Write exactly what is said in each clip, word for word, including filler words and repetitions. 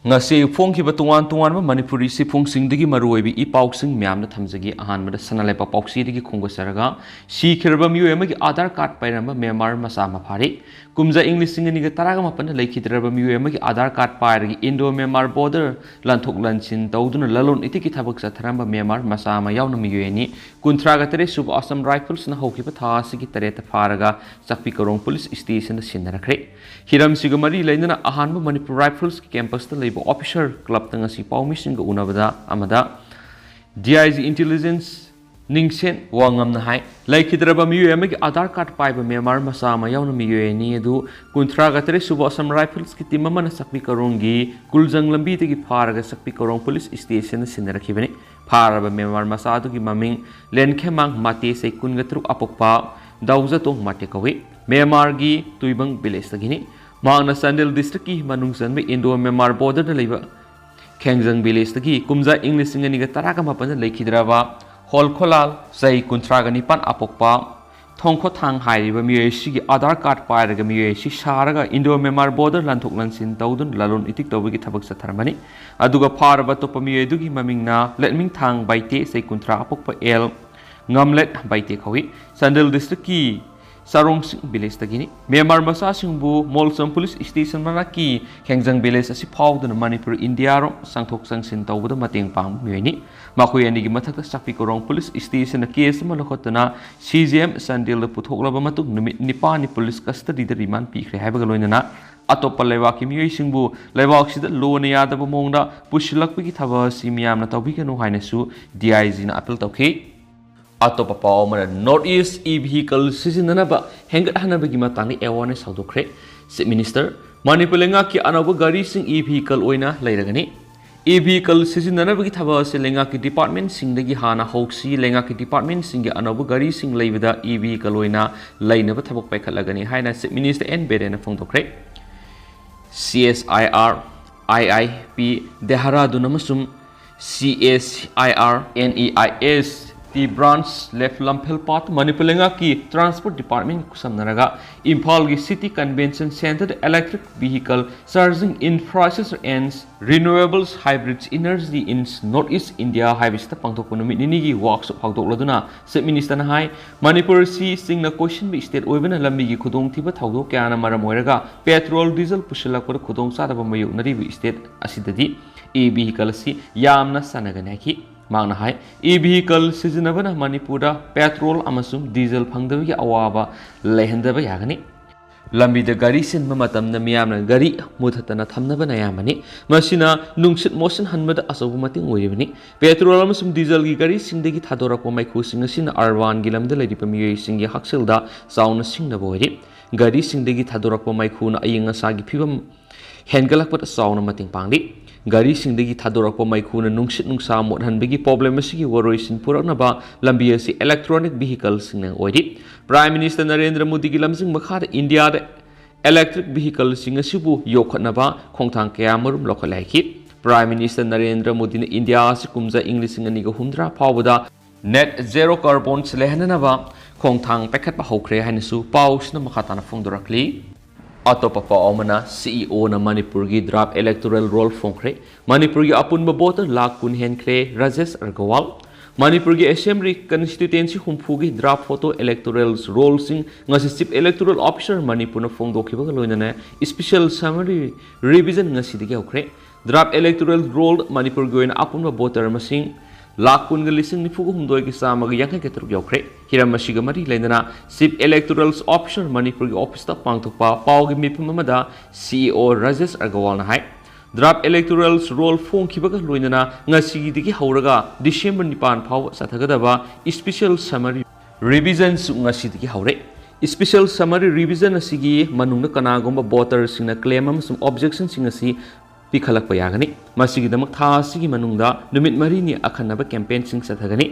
ꯉꯁꯤ ꯐꯣꯡꯈꯤꯕ ꯇꯣꯉꯥꯟ ꯇꯣꯉꯥꯟꯕ ꯃꯅꯤꯄꯨꯔꯤ ꯁꯤꯐꯨꯡꯁꯤꯡꯗꯒꯤ ꯃꯔꯨꯑꯣꯏꯕ ꯏ ꯄꯥꯎꯁꯤꯡ ꯃꯌꯥꯝꯗ ꯊꯝꯖꯒꯦ꯫ ꯑꯍꯥꯟꯕꯗ ꯁꯅꯥ ꯂꯩꯕꯥꯛ ꯄꯥꯎꯆꯦꯗꯒꯤ ꯈꯣꯝꯒꯠꯆꯔꯒ, ꯁꯤꯈ꯭ꯔꯕ ꯃꯤꯑꯣꯏ ꯑꯃꯒꯤ ꯑꯥꯙꯥꯔ ꯀꯥꯔꯗ ꯄꯥꯏꯔꯝꯕ ꯃ꯭ꯌꯥꯟꯃꯥꯔ ꯃꯆꯥ ꯑꯃ ꯐꯥꯔꯦ꯫ ꯀꯨꯝꯖꯥ ꯏꯪ ꯂꯤꯁꯤꯡ ꯑꯅꯤꯒ ꯇꯔꯥꯒ ꯃꯥꯄꯟꯗ ꯂꯩꯈꯤꯗ꯭ꯔꯕ ꯃꯤꯑꯣꯏ ꯑꯃꯒꯤ ꯑꯥꯙꯥꯔ ꯀꯥꯔꯗ ꯄꯥꯏꯔꯒ ꯏꯟꯗꯣ ꯃ꯭ꯌꯥꯟꯃꯥꯔ ꯕꯣꯔꯗꯔ ꯂꯥꯟꯊꯣꯛ ꯂꯥꯟꯁꯤꯟ ꯇꯧꯗꯨꯅ ꯂꯂꯣꯟ ꯏꯇꯤꯛꯀꯤ ꯊꯕꯛ ꯆꯠꯊꯔꯝꯕ ꯃ꯭ꯌꯥꯟꯃꯥꯔ ꯃꯆꯥ ꯑꯃ ꯌꯥꯎꯅ ꯃꯤꯑꯣꯏ ꯑꯅꯤ, ꯀꯨꯟꯊ꯭ꯔꯥꯒ ꯇꯔꯦꯠ ꯁꯨꯕ ꯑꯁꯥꯝ ꯔꯥꯏꯐꯜꯁꯅ ꯍꯧꯈꯤꯕ ꯊꯥ ꯑꯁꯤꯒꯤ ꯇꯔꯦꯠꯇ ꯐꯥꯔꯒ ꯆꯥꯛꯄꯤ ꯀꯔꯣꯡ ꯄꯨꯂꯤꯁ ꯁ꯭ꯇꯦꯁꯟꯗ ꯁꯤꯟꯅꯔꯛꯈ꯭ꯔꯦ꯫ ꯍꯤꯔꯝꯁꯤꯒ ꯃꯔꯤ ꯂꯩꯅꯅ ꯑꯍꯥꯟꯕ ꯃꯅꯤꯄꯨꯔ ꯔꯥꯏꯐꯜꯁꯀꯤ ꯀꯦꯝꯄꯁꯇ ꯂꯩꯕ ꯑꯣꯐꯤꯁꯔ ꯀ꯭ꯂꯕꯇ ꯉꯁꯤ ꯄꯥꯎꯃꯤꯁꯤꯡꯒ ꯎꯅꯕꯗ ꯑꯃꯗ ꯗꯤ ꯑꯥꯏ ꯖꯤ ꯏꯟꯇꯦꯂꯤꯖꯦꯟꯁ ꯅꯤꯡꯁꯦꯟ ꯋꯥꯉꯝꯅ ꯍꯥꯏ, ꯂꯩꯈꯤꯗ꯭ꯔꯕ ꯃꯤꯑꯣꯏ ꯑꯃꯒꯤ ꯑꯥꯙꯥꯔ ꯀꯥꯔꯗ ꯄꯥꯏꯕ ꯃ꯭ꯌꯥꯟꯃꯥꯔ ꯃꯆꯥ ꯑꯃ ꯌꯥꯎꯅ ꯃꯤꯑꯣꯏ ꯑꯅꯤ ꯑꯗꯨ ꯀꯨꯟꯊ꯭ꯔꯥꯒ ꯇꯔꯦꯠ ꯁꯨꯕ ꯑꯁꯥꯝ ꯔꯥꯏꯐꯜꯁꯀꯤ ꯇꯤꯝ ꯑꯃꯅ ꯆꯥꯛꯄꯤ ꯀꯔꯣꯡꯒꯤ ꯀꯨꯜꯖꯪ ꯂꯝꯕꯤꯗꯒꯤ ꯐꯥꯔꯒ ꯆꯥꯛꯄꯤ ꯀꯔꯣꯡ ꯄꯨꯂꯤꯁ ꯁ꯭ꯇꯦꯁꯟꯗ ꯁꯤꯟꯅꯔꯛꯈꯤꯕꯅꯤ꯫ ꯐꯥꯔꯕ ꯃ꯭ꯌꯥꯟꯃꯥꯔ ꯃꯆꯥ ꯑꯗꯨꯒꯤ ꯃꯃꯤꯡ ꯂꯦꯟꯈꯦꯃꯥꯡ ꯃꯥꯇꯦ, ꯆꯍꯤ ꯀꯨꯟꯒ ꯇꯔꯨꯛ, ꯑꯄꯣꯛꯄ ꯗꯥꯎꯖꯥꯇꯣꯡ ꯃꯥꯇꯦ ꯀꯧꯏ꯫ ꯃ꯭ꯌꯥꯟꯃꯥꯔꯒꯤ ꯇꯨꯏꯕꯪ ꯚꯤꯂꯦꯖꯇꯒꯤꯅꯤ꯫ ꯃꯍꯥꯛꯅ ꯆꯥꯟꯗꯦꯜ ꯗꯤꯁꯇ꯭ꯔꯤꯛꯀꯤ ꯃꯅꯨꯡ ꯆꯟꯕ ꯏꯟꯗꯣ ꯃ꯭ꯌꯥꯟꯃꯥꯔ ꯕꯣꯔꯗꯔꯗ ꯂꯩꯕ ꯈꯦꯡꯖꯪ ꯚꯤꯂꯦꯖꯇꯒꯤ ꯀꯨꯝꯖꯥ ꯏꯪ ꯂꯤꯁꯤꯡ ꯑꯅꯤꯒ ꯇꯔꯥꯒ ꯃꯥꯄꯟꯗ ꯂꯩꯈꯤꯗ꯭ꯔꯕ ꯍꯣꯜꯈꯣꯂꯥꯜ, ꯆꯍꯤ ꯀꯨꯟꯊ꯭ꯔꯥꯒ ꯅꯤꯄꯥꯟ, ꯑꯄꯣꯛꯄ ꯊꯣꯡꯈꯣꯊꯥꯡ ꯍꯥꯏꯔꯤꯕ ꯃꯤꯑꯣꯏ ꯑꯁꯤꯒꯤ ꯑꯥꯙꯥꯔ ꯀꯥꯔꯗ ꯄꯥꯏꯔꯒ ꯃꯤꯑꯣꯏ ꯑꯁꯤ ꯁꯥꯔꯒ ꯏꯟꯗꯣ ꯃ꯭ꯌꯥꯟꯃꯥꯔ ꯕꯣꯔꯗꯔ ꯂꯥꯟꯊꯣꯛ ꯂꯥꯟꯁꯤꯟ ꯇꯧꯗꯨꯅ ꯂꯂꯣꯟ ꯏꯇꯤꯛ ꯇꯧꯕꯒꯤ ꯊꯕꯛ ꯆꯠꯊꯔꯝꯕꯅꯤ꯫ ꯑꯗꯨꯒ ꯐꯥꯔꯕ ꯑꯇꯣꯞꯄ ꯃꯤꯑꯣꯏ ꯑꯗꯨꯒꯤ ꯃꯃꯤꯡꯅ ꯂꯠꯃꯤꯡꯊꯥꯡ ꯕꯥꯏꯇꯦ, ꯆꯍꯤ ꯀꯨꯟꯊ꯭ꯔꯥ, ꯑꯄꯣꯛꯄ ꯑꯦꯜ ꯉꯝꯂꯦꯠ ꯕꯥꯏꯇꯦ ꯀꯧꯏ꯫ ꯆꯥꯟꯗꯦꯜ ꯗꯤꯁꯇ꯭ꯔꯤꯛꯀꯤ ꯆꯥꯔꯣꯡꯁꯤꯡ ꯚꯤꯂꯦꯖꯇꯒꯤꯅꯤ꯫ ꯃ꯭ꯌꯥꯟꯃꯥꯔ ꯃꯆꯥꯁꯤꯡꯕꯨ ꯃꯣꯜꯁꯝ ꯄꯨꯂꯤꯁ ꯁ꯭ꯇꯦꯁꯟ ꯃꯅꯥꯛꯀꯤ ꯈꯦꯡꯖꯪ ꯚꯤꯂꯦꯖ ꯑꯁꯤ ꯐꯥꯎꯗꯨꯅ ꯃꯅꯤꯄꯨꯔ ꯏꯟꯗꯤꯌꯥꯔꯣꯝ ꯆꯪꯊꯣꯛ ꯆꯪꯁꯤꯟ ꯇꯧꯕꯗ ꯃꯇꯦꯡ ꯄꯥꯡꯕ ꯃꯤꯑꯣꯏꯅꯤ꯫ ꯃꯈꯣꯏ ꯑꯅꯤꯒꯤ ꯃꯊꯛꯇ ꯆꯥꯛꯄꯤ ꯀꯔꯣꯡ ꯄꯨꯂꯤꯁ ꯁ꯭ꯇꯦꯁꯟꯅ ꯀꯦꯁ ꯑꯃ ꯂꯧꯈꯠꯇꯨꯅ ꯁꯤ ꯖꯤ ꯑꯦꯝ ꯆꯥꯟꯗꯦꯜꯗ ꯄꯨꯊꯣꯛꯂꯕ ꯃꯇꯨꯡ ꯅꯨꯃꯤꯠ ꯅꯤꯄꯥꯟꯅꯤ ꯄꯨꯂꯤꯁ ꯀꯁꯇꯗꯤꯗ ꯔꯤꯃꯥꯟ ꯄꯤꯈ꯭ꯔꯦ ꯍꯥꯏꯕꯒ ꯂꯣꯏꯅꯅ ꯑꯇꯣꯞꯄ ꯂꯩꯕꯥꯛꯀꯤ ꯃꯤꯑꯣꯏꯁꯤꯡꯕꯨ ꯂꯩꯕꯥꯛꯁꯤꯗ ꯂꯣꯟꯅ ꯌꯥꯗꯕ ꯃꯑꯣꯡꯗ ꯄꯨꯁꯤꯜꯂꯛꯄꯒꯤ ꯊꯕꯛ ꯑꯁꯤ ꯃꯤꯌꯥꯝꯅ ꯇꯧꯕꯤꯒꯅꯨ ꯍꯥꯏꯅꯁꯨ ꯗꯤ ꯑꯥꯏ ꯖꯤꯅ ꯑꯥꯄꯤꯜ ꯇꯧꯈꯤ꯫ ꯑꯇꯣꯞꯄ ꯄꯥꯎ ꯑꯃꯅ, ꯅꯣꯔꯠ ꯏꯁ ꯏ ꯚꯤꯍꯤꯀꯜ ꯁꯤꯖꯤꯟꯅꯅꯕ ꯍꯦꯟꯒꯠꯍꯟꯅꯕꯒꯤ ꯃꯇꯥꯡꯗ ꯑꯦꯋꯥꯔꯅꯦꯁ ꯍꯧꯗꯣꯛꯈ꯭ꯔꯦ꯫ ꯆꯤꯐ ꯃꯤꯅꯤꯁꯇꯔ, ꯃꯅꯤꯄꯨꯔ ꯂꯩꯉꯥꯛꯀꯤ ꯑꯅꯧꯕ ꯒꯥꯔꯤꯁꯤꯡ ꯏ ꯚꯤꯍꯤꯀꯜ ꯑꯣꯏꯅ ꯂꯩꯔꯒꯅꯤ꯫ ꯏ ꯚꯤꯍꯤꯀꯜ ꯁꯤꯖꯤꯟꯅꯅꯕꯒꯤ ꯊꯕꯛ ꯑꯁꯤ ꯂꯩꯉꯥꯛꯀꯤ ꯗꯤꯄꯥꯔꯠꯃꯦꯟꯁꯤꯡꯗꯒꯤ ꯍꯥꯟꯅ ꯍꯧꯁꯤ꯫ ꯂꯩꯉꯥꯛꯀꯤ ꯗꯤꯄꯥꯔꯠꯃꯦꯟꯁꯤꯡꯒꯤ ꯑꯅꯧꯕ ꯒꯥꯔꯤꯁꯤꯡ ꯂꯩꯕꯗ ꯏ ꯚꯤꯍꯤꯀꯜ ꯑꯣꯏꯅ ꯂꯩꯅꯕ ꯊꯕꯛ ꯄꯥꯏꯈꯠꯂꯒꯅꯤ ꯍꯥꯏꯅ ꯆꯤꯐ ꯃꯤꯅꯤꯁꯇꯔ ꯑꯦꯟ ꯕꯤꯔꯦꯟꯅ ꯐꯣꯡꯗꯣꯛꯈ꯭ꯔꯦ꯫ C S I R, I I P Dehradun ꯑꯃꯁꯨꯡ ꯁꯤ ꯑꯦꯁ ꯑꯥꯏ ꯑꯥꯔ, ꯑꯦꯟ ꯏ ꯑꯥꯏ ꯑꯦꯁ ꯇꯤ ꯕ꯭ꯔꯥꯟꯁ ꯂꯦꯐ ꯂꯝꯐꯦꯜꯄꯥꯠ ꯃꯅꯤꯄꯨꯔ ꯂꯩꯉꯥꯛꯀꯤ ꯇ꯭ꯔꯥꯟꯁꯄꯣꯔꯠ ꯗꯤꯄꯥꯔꯠꯃꯦꯟꯒ ꯈꯨꯠꯁꯝꯅꯔꯒ ꯏꯝꯐꯥꯜꯒꯤ ꯁꯤꯇꯤ ꯀꯟꯚꯦꯟꯁꯟ ꯁꯦꯟꯇꯔꯗ electric vehicle charging infrastructure and renewables hybrids energy in North East India ꯍꯥꯏꯕꯁꯤꯗ ꯄꯥꯡꯊꯣꯛꯄ ꯅꯨꯃꯤꯠ ꯅꯤꯅꯤꯒꯤ ꯋꯥꯛꯁꯣꯞ ꯍꯧꯗꯣꯛꯂꯗꯨꯅ ꯆꯤꯐ ꯃꯤꯅꯤꯁꯇꯔꯅ ꯍꯥꯏ, ꯃꯅꯤꯄꯨꯔ ꯑꯁꯤ ꯆꯤꯡꯅ ꯀꯣꯏꯁꯤꯟꯕ state ꯑꯣꯏꯕꯅ ꯂꯝꯕꯤꯒꯤ ꯈꯨꯗꯣꯡꯊꯤꯕ ꯊꯧꯗꯣꯛ ꯀꯌꯥꯅ ꯃꯔꯝ ꯑꯣꯏꯔꯒ ꯄꯦꯇ꯭ꯔꯣꯜ, ꯗꯤꯖꯜ ꯄꯨꯁꯤꯜꯂꯛꯄꯗ ꯈꯨꯗꯣꯡꯆꯥꯗꯕ ꯃꯥꯌꯣꯛꯅꯔꯤꯕ ꯁ꯭ꯇꯦꯠ ꯑꯁꯤꯗꯗꯤ ꯏ ꯚꯤꯍꯤꯀꯜ ꯑꯁꯤ ꯌꯥꯝꯅ ꯆꯥꯟꯅꯒꯅꯤ ꯍꯥꯏꯈꯤ꯫ ꯃꯍꯥꯛꯅ ꯍꯥꯏ, ꯏ ꯚꯤꯍꯤꯀꯜ ꯁꯤꯖꯤꯟꯅꯕꯅ ꯃꯅꯤꯄꯨꯔꯗ ꯄꯦꯇ꯭ꯔꯣꯜ ꯑꯃꯁꯨꯡ ꯗꯤꯖꯜ ꯐꯪꯗꯕꯒꯤ ꯑꯋꯥꯕ ꯂꯩꯍꯟꯗꯕ ꯌꯥꯒꯅꯤ꯫ ꯂꯝꯕꯤꯗ ꯒꯥꯔꯤ ꯆꯦꯟꯕ ꯃꯇꯝꯗ ꯃꯤꯌꯥꯝꯅ ꯒꯥꯔꯤ ꯃꯨꯊꯠꯇꯅ ꯊꯝꯅꯕꯅ ꯑꯌꯥꯝꯕꯅꯤ꯫ ꯃꯁꯤꯅ ꯅꯨꯡꯁꯤꯠ ꯃꯣꯠꯁꯤꯟꯍꯟꯕꯗ ꯑꯆꯧꯕ ꯃꯇꯦꯡ ꯑꯣꯏꯔꯤꯕꯅꯤ꯫ ꯄꯦꯇ꯭ꯔꯣꯜ ꯑꯃꯁꯨꯡ ꯗꯤꯖꯜꯒꯤ ꯒꯥꯔꯤꯁꯤꯡꯗꯒꯤ ꯊꯥꯗꯣꯔꯛꯄ ꯃꯩꯈꯨꯁꯤꯡ ꯑꯁꯤꯅ ꯑꯔꯕꯥꯟꯒꯤ ꯂꯝꯗ ꯂꯩꯔꯤꯕ ꯃꯤꯑꯣꯏꯁꯤꯡꯒꯤ ꯍꯛꯁꯦꯜꯗ ꯆꯥꯎꯅ ꯁꯤꯡꯅꯕ ꯑꯣꯏꯔꯤ꯫ ꯒꯥꯔꯤꯁꯤꯡꯗꯒꯤ ꯊꯥꯗꯣꯔꯛꯄ ꯃꯩꯈꯨꯅ ꯑꯏꯪ ꯑꯁꯥꯒꯤ ꯐꯤꯕꯝ ꯍꯦꯟꯒꯠꯂꯛꯄꯗ ꯆꯥꯎꯅ ꯃꯇꯦꯡ ꯄꯥꯡꯂꯤ꯫ ꯒꯥꯔꯤꯁꯤꯡꯗꯒꯤ ꯊꯥꯗꯣꯔꯛꯄ ꯃꯩꯈꯨꯅ ꯅꯨꯡꯁꯤꯠ ꯅꯨꯡꯁꯥ ꯃꯣꯠꯍꯟꯕꯒꯤ ꯄ꯭ꯔꯣꯕ꯭ꯂꯦꯝ ꯑꯁꯤꯒꯤ ꯋꯥꯔꯣꯏꯁꯤꯟ ꯄꯨꯔꯛꯅꯕ ꯂꯝꯕꯤ ꯑꯁꯤ ꯏꯂꯦꯛꯇ꯭ꯔꯣꯅꯤꯛ ꯚꯤꯍꯤꯀꯜꯁꯤꯡꯅ ꯑꯣꯏꯔꯤ꯫ ꯄ꯭ꯔꯥꯏꯝ ꯃꯤꯅꯤꯁꯇꯔ ꯅꯔꯦꯟꯗ꯭ꯔ ꯃꯣꯗꯤꯒꯤ ꯂꯝꯖꯤꯡ ꯃꯈꯥꯗ ꯏꯟꯗꯤꯌꯥꯗ ꯏꯂꯦꯛꯇ꯭ꯔꯤꯛ ꯚꯤꯍꯤꯀꯜꯁꯤꯡ ꯑꯁꯤꯕꯨ ꯌꯣꯛꯈꯠꯅꯕ ꯈꯣꯡꯊꯥꯡ ꯀꯌꯥ ꯃꯔꯨꯝ ꯂꯧꯈꯠꯂꯦ ꯍꯥꯏꯈꯤ꯫ ꯄ꯭ꯔꯥꯏꯝ ꯃꯤꯅꯤꯁꯇꯔ ꯅꯔꯦꯟꯗ꯭ꯔ ꯃꯣꯗꯤꯅ ꯏꯟꯗꯤꯌꯥ ꯑꯁꯤ ꯀꯨꯝꯖꯥ ꯏꯪ ꯂꯤꯁꯤꯡ ꯑꯅꯤꯒ ꯍꯨꯝꯗ꯭ꯔꯥ ꯐꯥꯎꯕꯗ net zero carbons ꯂꯩꯍꯟꯅꯅꯕ ꯈꯣꯡꯊꯥꯡ ꯄꯥꯏꯈꯠꯄ ꯍꯧꯈ꯭ꯔꯦ ꯍꯥꯏꯅꯁꯨ ꯄꯥꯎꯁꯤꯅ ꯃꯈꯥ ꯇꯥꯅ ꯐꯣꯡꯗꯣꯔꯛꯂꯤ꯫ ꯑꯇꯣꯞꯄ ꯄꯥꯎ ꯑꯃꯅ, ꯁꯤ ꯏ ꯑꯣꯅ ꯃꯅꯤꯄꯨꯔꯒꯤ ꯗ꯭ꯔꯥꯐ ꯏꯂꯦꯛꯇꯣꯔꯦꯜ ꯔꯣꯜ ꯐꯣꯡꯈ꯭ꯔꯦ꯫ ꯃꯅꯤꯄꯨꯔꯒꯤ ꯑꯄꯨꯟꯕ ꯚꯣꯇꯔ ꯂꯥꯈ ꯀꯨꯟ ꯍꯦꯟꯈ꯭ꯔꯦ, ꯔꯥꯖꯦꯁ ꯑꯒꯔꯋꯥꯜ꯫ ꯃꯅꯤꯄꯨꯔꯒꯤ ꯑꯦꯁꯦꯝꯕ꯭ꯂꯤ ꯀꯟꯁꯇꯤꯇ꯭ꯌꯨꯑꯦꯟꯁꯤ ꯍꯨꯝꯐꯨꯒꯤ ꯗ꯭ꯔꯥꯐ ꯐꯣꯇꯣ ꯏꯂꯦꯛꯇꯣꯔꯦꯜ ꯔꯣꯜꯁꯤꯡ ꯉꯁꯤ ꯆꯤꯐ ꯏꯂꯦꯛꯇꯣꯔꯦꯜ ꯑꯣꯐꯤꯁꯥꯔ ꯃꯅꯤꯄꯨꯔꯅ ꯐꯣꯡꯗꯣꯛꯈꯤꯕꯒ ꯂꯣꯏꯅꯅ ꯏꯁꯄꯤꯁꯦꯜ ꯁꯃꯔꯤ ꯔꯤꯚꯤꯖꯟ ꯉꯁꯤꯗꯒꯤ ꯍꯧꯈ꯭ꯔꯦ꯫ ꯗ꯭ꯔꯥꯐ ꯏꯂꯦꯛꯇꯣꯔꯦꯜ ꯔꯣꯜ ꯃꯅꯤꯄꯨꯔꯒꯤ ꯑꯣꯏꯅ ꯑꯄꯨꯟꯕ ꯚꯣꯇꯔ ꯃꯁꯤꯡ ꯂꯥꯈ ꯀꯨꯟꯒ ꯂꯤꯁꯤꯡ ꯅꯤꯐꯨꯒ ꯍꯨꯝꯗꯣꯏꯒꯤ ꯆꯥꯝꯃꯒ ꯌꯥꯡꯈꯩꯒ ꯇꯔꯨꯛ ꯌꯧꯈ꯭ꯔꯦ꯫ ꯍꯤꯔꯝ ꯑꯁꯤꯒ ꯃꯔꯤ ꯂꯩꯅꯅ ꯆꯤꯐ ꯏꯂꯦꯛꯇꯣꯔꯦꯜ ꯑꯣꯐꯤꯁꯥꯔ ꯃꯅꯤꯄꯨꯔꯒꯤ ꯑꯣꯐꯤꯁꯇ ꯄꯥꯡꯊꯣꯛꯄ ꯄꯥꯎꯒꯤ ꯃꯤꯐꯝ ꯑꯃꯗ ꯁꯤ ꯏ ꯑꯣ ꯔꯥꯖꯦꯁ ꯑꯒꯔꯋꯥꯜꯅ ꯍꯥꯏ, ꯗ꯭ꯔꯥꯐ ꯏꯂꯦꯛꯇꯣꯔꯦꯜ ꯔꯣꯜ ꯐꯣꯡꯈꯤꯕꯒ ꯂꯣꯏꯅꯅ ꯉꯁꯤꯗꯒꯤ ꯍꯧꯔꯒ ꯗꯤꯁꯦꯝꯕꯔ ꯅꯤꯄꯥꯟ ꯐꯥꯎꯕ ꯆꯠꯊꯒꯗꯕ ꯏꯁꯄꯤꯁꯦꯜ ꯁꯃꯔꯤ ꯔꯤꯚꯤꯖꯟꯁꯨ ꯉꯁꯤꯗꯒꯤ ꯍꯧꯔꯦ꯫ ꯏꯁꯄꯤꯁꯦꯜ ꯁꯃꯔꯤ ꯔꯤꯚꯤꯖꯟ ꯑꯁꯤꯒꯤ ꯃꯅꯨꯡꯗ ꯀꯅꯥꯒꯨꯝꯕ ꯚꯣꯇꯔꯁꯤꯡꯅ ꯀ꯭ꯂꯦꯝ ꯑꯃꯁꯨꯡ ꯑꯣꯕꯖꯦꯛꯁꯟꯁꯤꯡ ꯑꯁꯤ ꯄꯤꯈꯠꯂꯛꯄ ꯌꯥꯒꯅꯤ꯫ ꯃꯁꯤꯒꯤꯗꯃꯛ ꯊꯥ ꯑꯁꯤꯒꯤ ꯃꯅꯨꯡꯗ ꯅꯨꯃꯤꯠ ꯃꯔꯤꯅꯤ ꯑꯈꯟꯅꯕ campaignꯁꯤꯡ ꯆꯠꯊꯒꯅꯤ꯫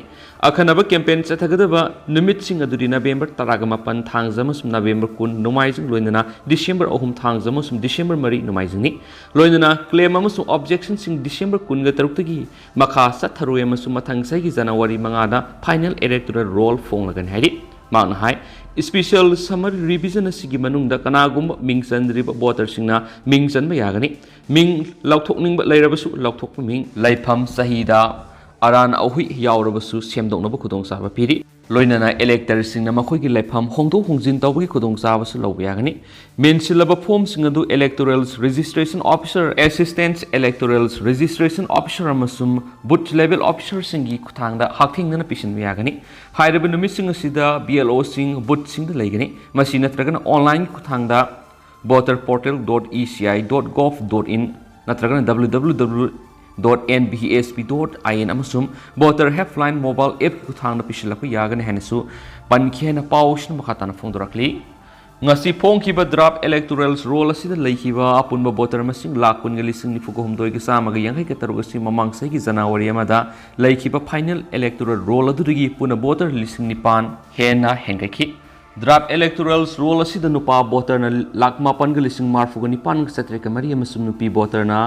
ꯑꯈꯟꯅꯕ campaign ꯆꯠꯊꯒꯗꯕ ꯅꯨꯃꯤꯠꯁꯤꯡ ꯑꯗꯨꯗꯤ November ꯇꯔꯥꯒ ꯃꯥꯄꯟ ꯊꯥꯡꯖ ꯑꯃꯁꯨꯡ November ꯀꯨꯟ ꯅꯣꯡꯃꯥꯏꯖꯤꯡ, ꯂꯣꯏꯅꯅ December ꯑꯍꯨꯝ ꯊꯥꯡꯖ ꯑꯃꯁꯨꯡ December ꯃꯔꯤ ꯅꯣꯡꯃꯥꯏꯖꯤꯡꯅꯤ꯫ ꯂꯣꯏꯅꯅ claim ꯑꯃꯁꯨꯡ objectionꯁꯤꯡ December ꯀꯨꯟꯒ ꯇꯔꯨꯛꯇꯒꯤ ꯃꯈꯥ ꯆꯠꯊꯔꯣꯏ ꯑꯃꯁꯨꯡ ꯃꯊꯪ ꯆꯍꯤꯒꯤ January ꯃꯉꯥꯗ final electoral roll ꯐꯣꯡꯂꯒꯅꯤ ꯍꯥꯏꯔꯤ꯫ ꯃꯍꯥꯛꯅ ꯍꯥꯏ, special summary revision ꯑꯁꯤꯒꯤ ꯃꯅꯨꯡꯗ ꯀꯅꯥꯒꯨꯝꯕ ꯃꯤꯡ ꯆꯟꯗ꯭ꯔꯤꯕ voterꯁꯤꯡꯅ ꯃꯤꯡ ꯆꯟꯕ ꯌꯥꯒꯅꯤ꯫ ꯃꯤꯡ ꯂꯧꯊꯣꯛꯅꯤꯡꯕ ꯂꯩꯔꯕꯁꯨ ꯂꯧꯊꯣꯛꯄ, ꯃꯤꯡ, ꯂꯩꯐꯝ, ꯆꯍꯤꯗ ꯑꯔꯥꯟ ꯑꯍꯨꯏ ꯌꯥꯎꯔꯕꯁꯨ ꯁꯦꯝꯗꯣꯛꯅꯕ ꯈꯨꯗꯣꯡꯆꯥꯕ ꯄꯤꯔꯤ꯫ ꯂꯣꯏꯅꯅ electorꯁꯤꯡꯅ ꯃꯈꯣꯏꯒꯤ ꯂꯩꯐꯝ ꯍꯣꯡꯗꯣꯛ ꯍꯣꯡꯖꯤꯟ ꯇꯧꯕꯒꯤ ꯈꯨꯗꯣꯡꯆꯥꯕꯁꯨ ꯂꯧꯕ ꯌꯥꯒꯅꯤ꯫ ꯃꯦꯟꯁꯤꯜꯂꯕ formꯁꯤꯡ ꯑꯗꯨ electoral registration officer, assistant electoral registration officer ꯑꯃꯁꯨꯡ booth level officerꯁꯤꯡꯒꯤ ꯈꯨꯠꯊꯥꯡꯗ ꯍꯛꯊꯦꯡꯅꯅ ꯄꯤꯁꯤꯟꯕ ꯌꯥꯒꯅꯤ꯫ ꯍꯥꯏꯔꯤꯕ ꯅꯨꯃꯤꯠꯁꯤꯡ ꯑꯁꯤꯗ BLOꯁꯤꯡ boothꯁꯤꯡꯗ ꯂꯩꯒꯅꯤ꯫ ꯃꯁꯤ ꯅꯠꯇ꯭ꯔꯒꯅ online ꯈꯨꯠꯊꯥꯡꯗ voter portal dot E C I dot gov dot in ꯅꯠꯇ꯭ꯔꯒꯅ W W W dot N B S P dot I N ꯑꯃꯁꯨꯡ Voter Helpline mobile appꯀꯤ ꯈꯨꯠꯊꯥꯡꯗ ꯄꯤꯁꯤꯜꯂꯛꯄ ꯌꯥꯒꯅꯤ ꯍꯥꯏꯅꯁꯨ ꯄꯟꯈꯤ ꯍꯥꯏꯅ ꯄꯥꯎꯁꯤꯅ ꯃꯈꯥ ꯇꯥꯅ ꯐꯣꯡꯗꯣꯔꯛꯂꯤ꯫ ꯉꯁꯤ ꯐꯣꯡꯈꯤꯕ draft electoral roll ꯑꯁꯤꯗ ꯂꯩꯈꯤꯕ ꯑꯄꯨꯟꯕ voter ꯃꯁꯤꯡ ꯂꯥꯈ ꯀꯨꯟꯒ ꯂꯤꯁꯤꯡ ꯅꯤꯐꯨꯒ ꯍꯨꯝꯗꯣꯏꯒ ꯆꯥꯝꯃꯒ ꯌꯥꯡꯈꯩꯒ ꯇꯔꯨꯛ ꯑꯁꯤ ꯃꯃꯥꯡ ꯆꯍꯤꯒꯤ January ꯑꯃꯗ ꯂꯩꯈꯤꯕ final electoral roll ꯑꯗꯨꯗꯒꯤ ꯄꯨꯟꯅ voter ꯂꯤꯁꯤꯡ ꯅꯤꯄꯥꯟ ꯍꯦꯟꯅ ꯍꯦꯟꯒꯠꯈꯤ꯫ Draft electoral roll ꯑꯁꯤꯗ ꯅꯨꯄꯥ voterꯅ ꯂꯥꯈ ꯃꯥꯄꯟꯒ ꯂꯤꯁꯤꯡ ꯃꯔꯤꯐꯨꯒ ꯅꯤꯄꯥꯟꯒ ꯆꯥꯇ꯭ꯔꯦꯠꯀ ꯃꯔꯤ ꯑꯃꯁꯨꯡ ꯅꯨꯄꯤ voterꯅ